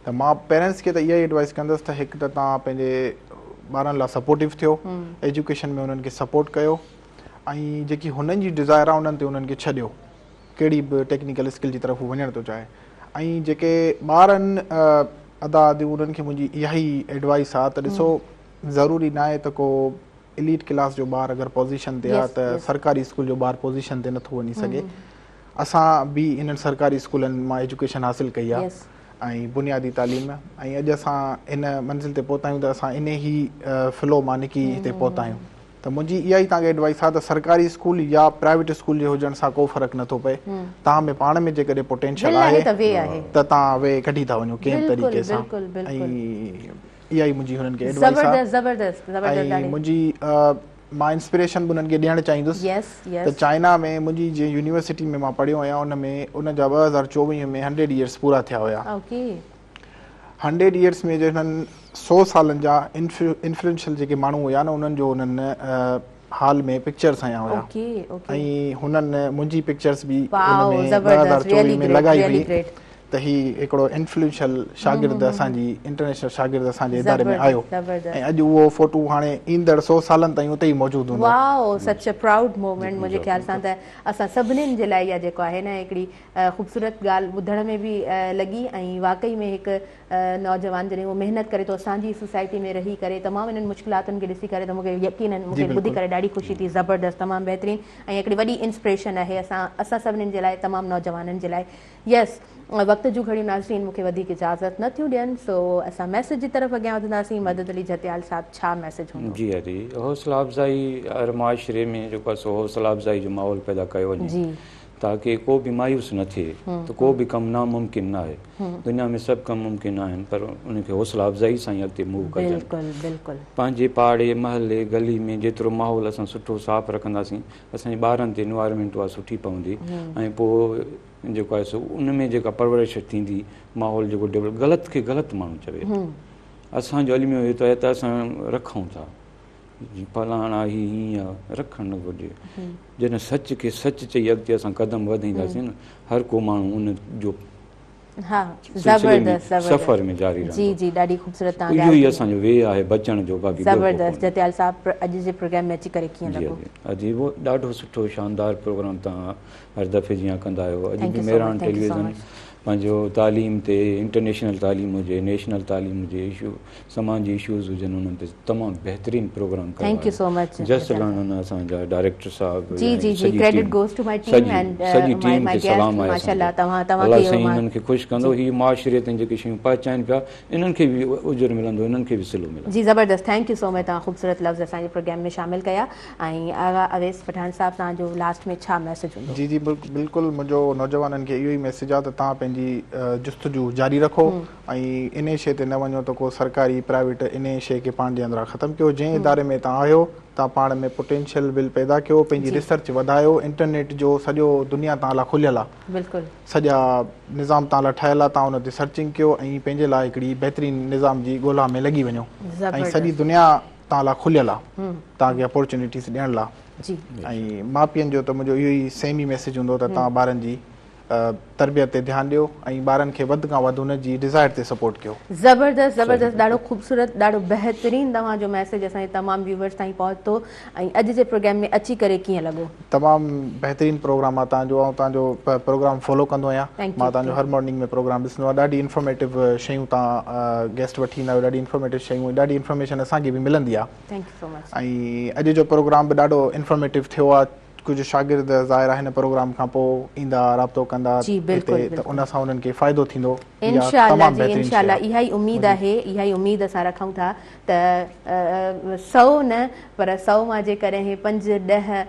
ته مان پيرنٽس کي ته اها ئي ايڊوائس ڪندس ته هڪ ته توهان پنهنجي ٻارن لاء سپورٽو ٿيو ايجوڪيشن ۾ انهن کي سپورٽ ڪيو ۽ جيڪي هنن جي ڊزائر آهي انهن تي انهن کي ڇڏيو ڪهڙي به ٽيڪنيڪل اسڪل جي طرف هو وڃڻ ٿو چاهي ۽ جيڪي ٻارن ادا اديون انهن کي منهنجي اها ئي ايڊوائس آهي ته ڏسو ضروري ناهي ته ڪو اليٽ ڪلاس جو ٻار اگر پوزيشن تي آ ته سرڪاري اسڪول جو ٻار پوزيشن تي نٿو وڃي سگهي اسان به انهن سرڪاري اسڪولن مان ايجوڪيشن حاصل ڪئي آ ۽ بنيادي تعليم ۽ اڄ اسان هن منزل تي پهتا آهيون ته اسان انهي ئي فلو مان نڪي هتي پهتا آهيون ته منهنجي اها ئي توهان کي ايڊوائس آ ته سرڪاري اسڪول يا پرائيويٽ اسڪول جي هجڻ سان ڪو فرق نٿو پئي توهان ۾ پاڻ ۾ جيڪڏهن پوٽينشل آهي ته توهان وي ڪڍي ٿا وڃو ڪنهن به طريقي سان ۽ اها ئي منهنجي هنن کي ايڊوائس آ زبردست زبردست زبردست ۽ منهنجي مان انسپريشن به انهن کي ڏيڻ چاهيندس ته چائنا ۾ منهنجي جنهن يونيورسٽي ۾ مان پڙهيو آهيان ان ۾ ان جا 2024 ۾ 100 ايئرس پورا ٿيا هيا اوڪي 100 ايئرس ۾ جي هنن 100 سالن جا انفلوئنشل جيڪي ماڻهو هيا نه انهن جو انهن هال ۾ پڪچرس هنيا هيا اوڪي اوڪي ۽ هنن منهنجي پڪچرس به ان ۾ 2024 ۾ لڳائي هئي ته هي هڪڙو انفلوئنشل شاگرد اسان جي انٽرنيشنل شاگرد اسان جي اداري ۾ آيو ۽ اڄ اهو فوٽو هاڻي ايندڙ 100 سالن تائين اتي ئي موجود هوندو. Wow such a proud moment منهنجي خيال سان ته اسان سڀنين جي لاء اها جيڪو آهي نه هڪڙي خوبصورت ڳالهه ٻڌڻ ۾ به لڳي ۽ واقعي ۾ هڪ نوجوان جڏهن اهو محنت ڪري ٿو اسان جي سوسائٽي ۾ رهي ڪري تمام انهن مشڪلاتن کي ڏسي ڪري ته مونکي يقينن مونکي ٻڌي ڪري ڏاڍي خوشي ٿي زبردست تمام بهترين ۽ هڪڙي وڏي انسپريشن آهي اسان اسان سڀنين جي لاء تمام نوجوانن جي لاء يس وقت جون گهڙيون ناظرين مون کي وڌيڪ اجازت نه ٿيون ڏين سو اسان ميسيج جي طرف اڳيان وڌنداسين مدد علي جهتيال صاحب ڇا ميسيج هوندو. جي ادي حوصلا افزائي هر معاشري ۾ جيڪو آهي سو حوصلا افزائي جو ماحول پيدا ڪيو وڃي تاڪه ڪو به مايوس نه ٿئي ته ڪو به ڪم ناممڪن نه آهي دنيا ۾ سڀ ڪم ممڪن آهن پر ان کي حوصلا افزائي سان ئي اڳتي موو ڪجن بلڪل بلڪل پنهنجي پاڙي محلي گلي ۾ جيترو ماحول اسان سٺو صاف رکنداسين اسان جي ٻارن تي انوائرمينٽ اها سٺي پوندي ۽ پوء جيڪو آهي سو ان ۾ جيڪا پرورش ٿيندي ماحول جيڪو ڊيولپ غلط کي غلط ماڻهو چوي ٿو اسان جو الميو اهو ته آهي ته اسان رکون ٿا جي فلاڻا هي هيئن آ رکڻ نه گهرجي. جڏهن سچ کي سچ چئي اڳتي اسان قدم وڌائينداسين نه هر ڪو ماڻهو ان جو ها زبردست زبردست سفر ۾ جاري رهندو. جي جي ڏاڍي خوبصورت توهان ڳالهه اهو ئي اسان جو وي آهي بچڻ جو باقي ٻيو ڪو زبردست جتيال صاحب اڄ جي پروگرام ۾ اچي ڪري ڪيئن لڳو. جي جي اهو ڏاڍو سٺو شاندار پروگرام توهان هر دفعي جيان ڪندا آهيو اڄ به مهراڻ ٽيليويزن پنهنجو تعليم تي انٽرنيشنل تعليم هجي نيشنل تعليم هجي اشو سماجي اشوز هجن انهن تي تمام بهترين پروگرام ڪيو thank you so much جس لهڻن اسان جا ڊائريڪٽر صاحب جي جي جي credit goes to my team and سڄي ٽيم کي سلام آهي ماشاءالله توهان توهان الله سائين انهن کي خوش ڪندو هي معاشري تائين جيڪي شيون پهچائن پيا انهن کي به اجر ملندو انهن کي به صلو ملندو جي زبردست thank you سو مچ توهان خوبصورت لفظ اسان جي پروگرام ۾ شامل ڪيا ۽ آغا اويس پٺاڻ صاحب توهان جو لاسٽ ۾ ڇا ميسيج هوندو؟ جي جي بلڪل منهنجو نوجوانن کي اهو ئي ميسيج آهي ته توهان پنهنجي جستجو جاري رکو ۽ انهي شيء تي نه وڃو ته ڪو سرڪاري پرائيويٽ انهي شيء کي پاڻ جي اندران ختم ڪيو جنهن اداري ۾ توهان آهيو توهان پاڻ ۾ پوٽينشل ول پيدا ڪيو پنهنجي ريسرچ وڌايو انٽرنيٽ جو سڄو دنيا توهان لاء کليل آهي بلڪل سڄا نظام توهان لاء ٺهيل آهي توهان ان تي سرچنگ ڪيو ۽ پنهنجي لاء هڪڙي بهترين نظام جي ڳولا ۾ لڳي وڃو ۽ سڄي دنيا توهان لاء کليل آ توهان کي اپورچونيٽيز ڏيڻ لاء ۽ ماء پيئن جو ته منهنجو اهو ئي سيم ئي ميسيج هوندو ته توهان ٻارن جي تربيت تي ڌيان ڏيو ۽ ٻارن کي وڌ کان وڌ ان جي ڊزائر تي سپورٽ ڪيو. زبردست زبردست ڏاڍو خوبصورت ڏاڍو بهترين توهان جو ميسيج اسان جي تمام ويوورز تائين پهتو ۽ اڄ جي پروگرام ۾ اچي ڪري ڪيئن لڳو؟ تمام بهترين پروگرام آ توهان جو آئون توهان جو پروگرام فالو ڪندو آهيان مان توهان جو هر مارننگ ۾ پروگرام ڏسندو آهيان ڏاڍي انفارميٽو شيون توهان گيسٽ وٺي ايندا آهيو ڏاڍي انفارميٽو شيون ۽ ڏاڍي انفارميشن اسان کي به ملندي آ ۽ اڄ جو پروگرام به ڏاڍو انفارميٽو ٿيو آ ڪجهه شاگرد ظاهر آ هن پروگرام کان پوء ايندا رابطو ڪندا هتي ته ان سان انهن کي فائدو ٿيندو اها تمام بهترين شي آ اها ئي اميد آهي اها ئي اميد اسان رکون ٿا ته سو نه پر سو مان جيڪڏهن پنج ڏهه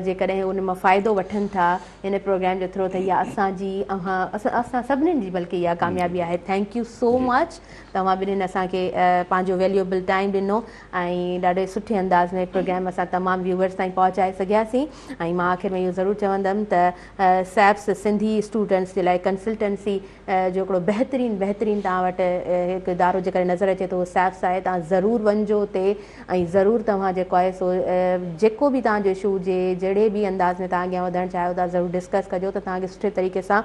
جيڪڏهن ان مان فائدو وٺن ٿا هن پروگرام جي ٿرو ته اها اسان جي اوهان اسان سڀني جي بلڪه اها ڪاميابي آهي thank you so much توهان ٻنهين اسان کي پنهنجو ويليوبل ٽائيم ڏنو ۽ ڏاڍي سٺي انداز ۾ پروگرام اسان تمام ويوورس تائين پهچائي سگهياسين ۽ مان آخر ۾ اهو ضرور چوندم ته سيپس سنڌي اسٽوڊنٽس جي لاء ڪنسلٽنسي جو هڪڙو بهترين بهترين توهان وٽ هڪ ادارو جيڪڏهن نظر اچي ٿو اهو سيفس آهي توهان ضرور وڃجو اتي ۽ ضرور توهان جيڪو آهي سو جيڪو به توهان جو اشو هجي جهڙي به انداز ۾ توهان اڳيان وڌڻ چاهيو ٿا ضرور ڊسڪس ڪجو ته توهان کي سٺي طريقي سان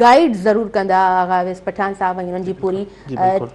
گائيڊ ضرور ڪندا آغا اويس پٺاڻ صاحب ۽ انهن جي پوري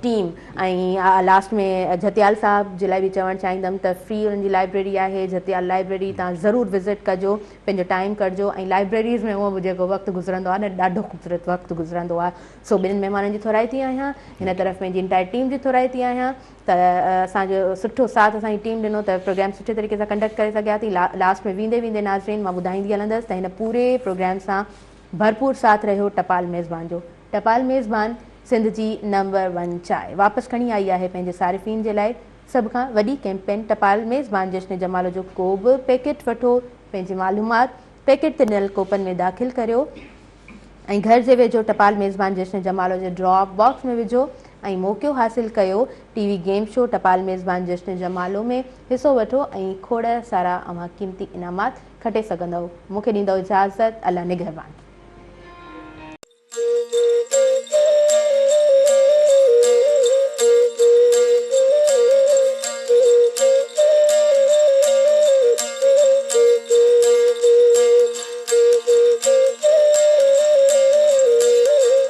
ٽيم ۽ لاسٽ ۾ جهتيال صاحب جي لاء به چوڻ چاهيندم ته فري انهن جي لائبريري آهي جهتيال لائبريري توهان ضرور وزٽ ڪجو پنهنجو ٽائيم ڪڍجو ۽ لائبريريز ۾ هونء به جيڪو وقت گذرندو آهي نه ڏاڍو خوبصورت وقت گذرندو آهي سو ٻنهين مهمانن جي ٿورائتي آهيان هن طرف پنهنجي انٽائر ٽيم جي ٿورائتي آهيان ته اسان جو سٺو ساٿ اسان جي ٽيم ڏنو ته پروگرام سٺي طريقي سان ڪنڊڪٽ ڪري سگهياسين لاسٽ ۾ ويندي ويندي ناظرين مان ٻڌائيندي هلندس ته هن پوري پروگرام سان ڀرپور ساٿ رهيو ٽپال ميزبان جو ٽپال ميزبان سنڌ جي نمبر ون چانهه واپس کڻي آئي آهي پنهنجي صارفين جي لاء سڀ کان وڏي ڪيمپين ٽپال ميزبان جشن جمالو جو ڪو به پيڪيٽ وٺو پنهنجي معلومات پيڪيٽ تي ڏنل ڪوپن ۾ داخل ڪريو ۽ گهر جي ويجهو ٽپال ميزبان جشن جمالو جي ڊراپ باڪس ۾ وجهو ۽ موقعو حاصل ڪيو ٽي وي گيم شو ٽپال ميزبان جشن جمالو ۾ حصو وٺو ۽ کوڙ سارا اوهان قيمتي انعامات کٽي سگهندؤ مون کي ڏيندؤ اجازت الله نگهبان.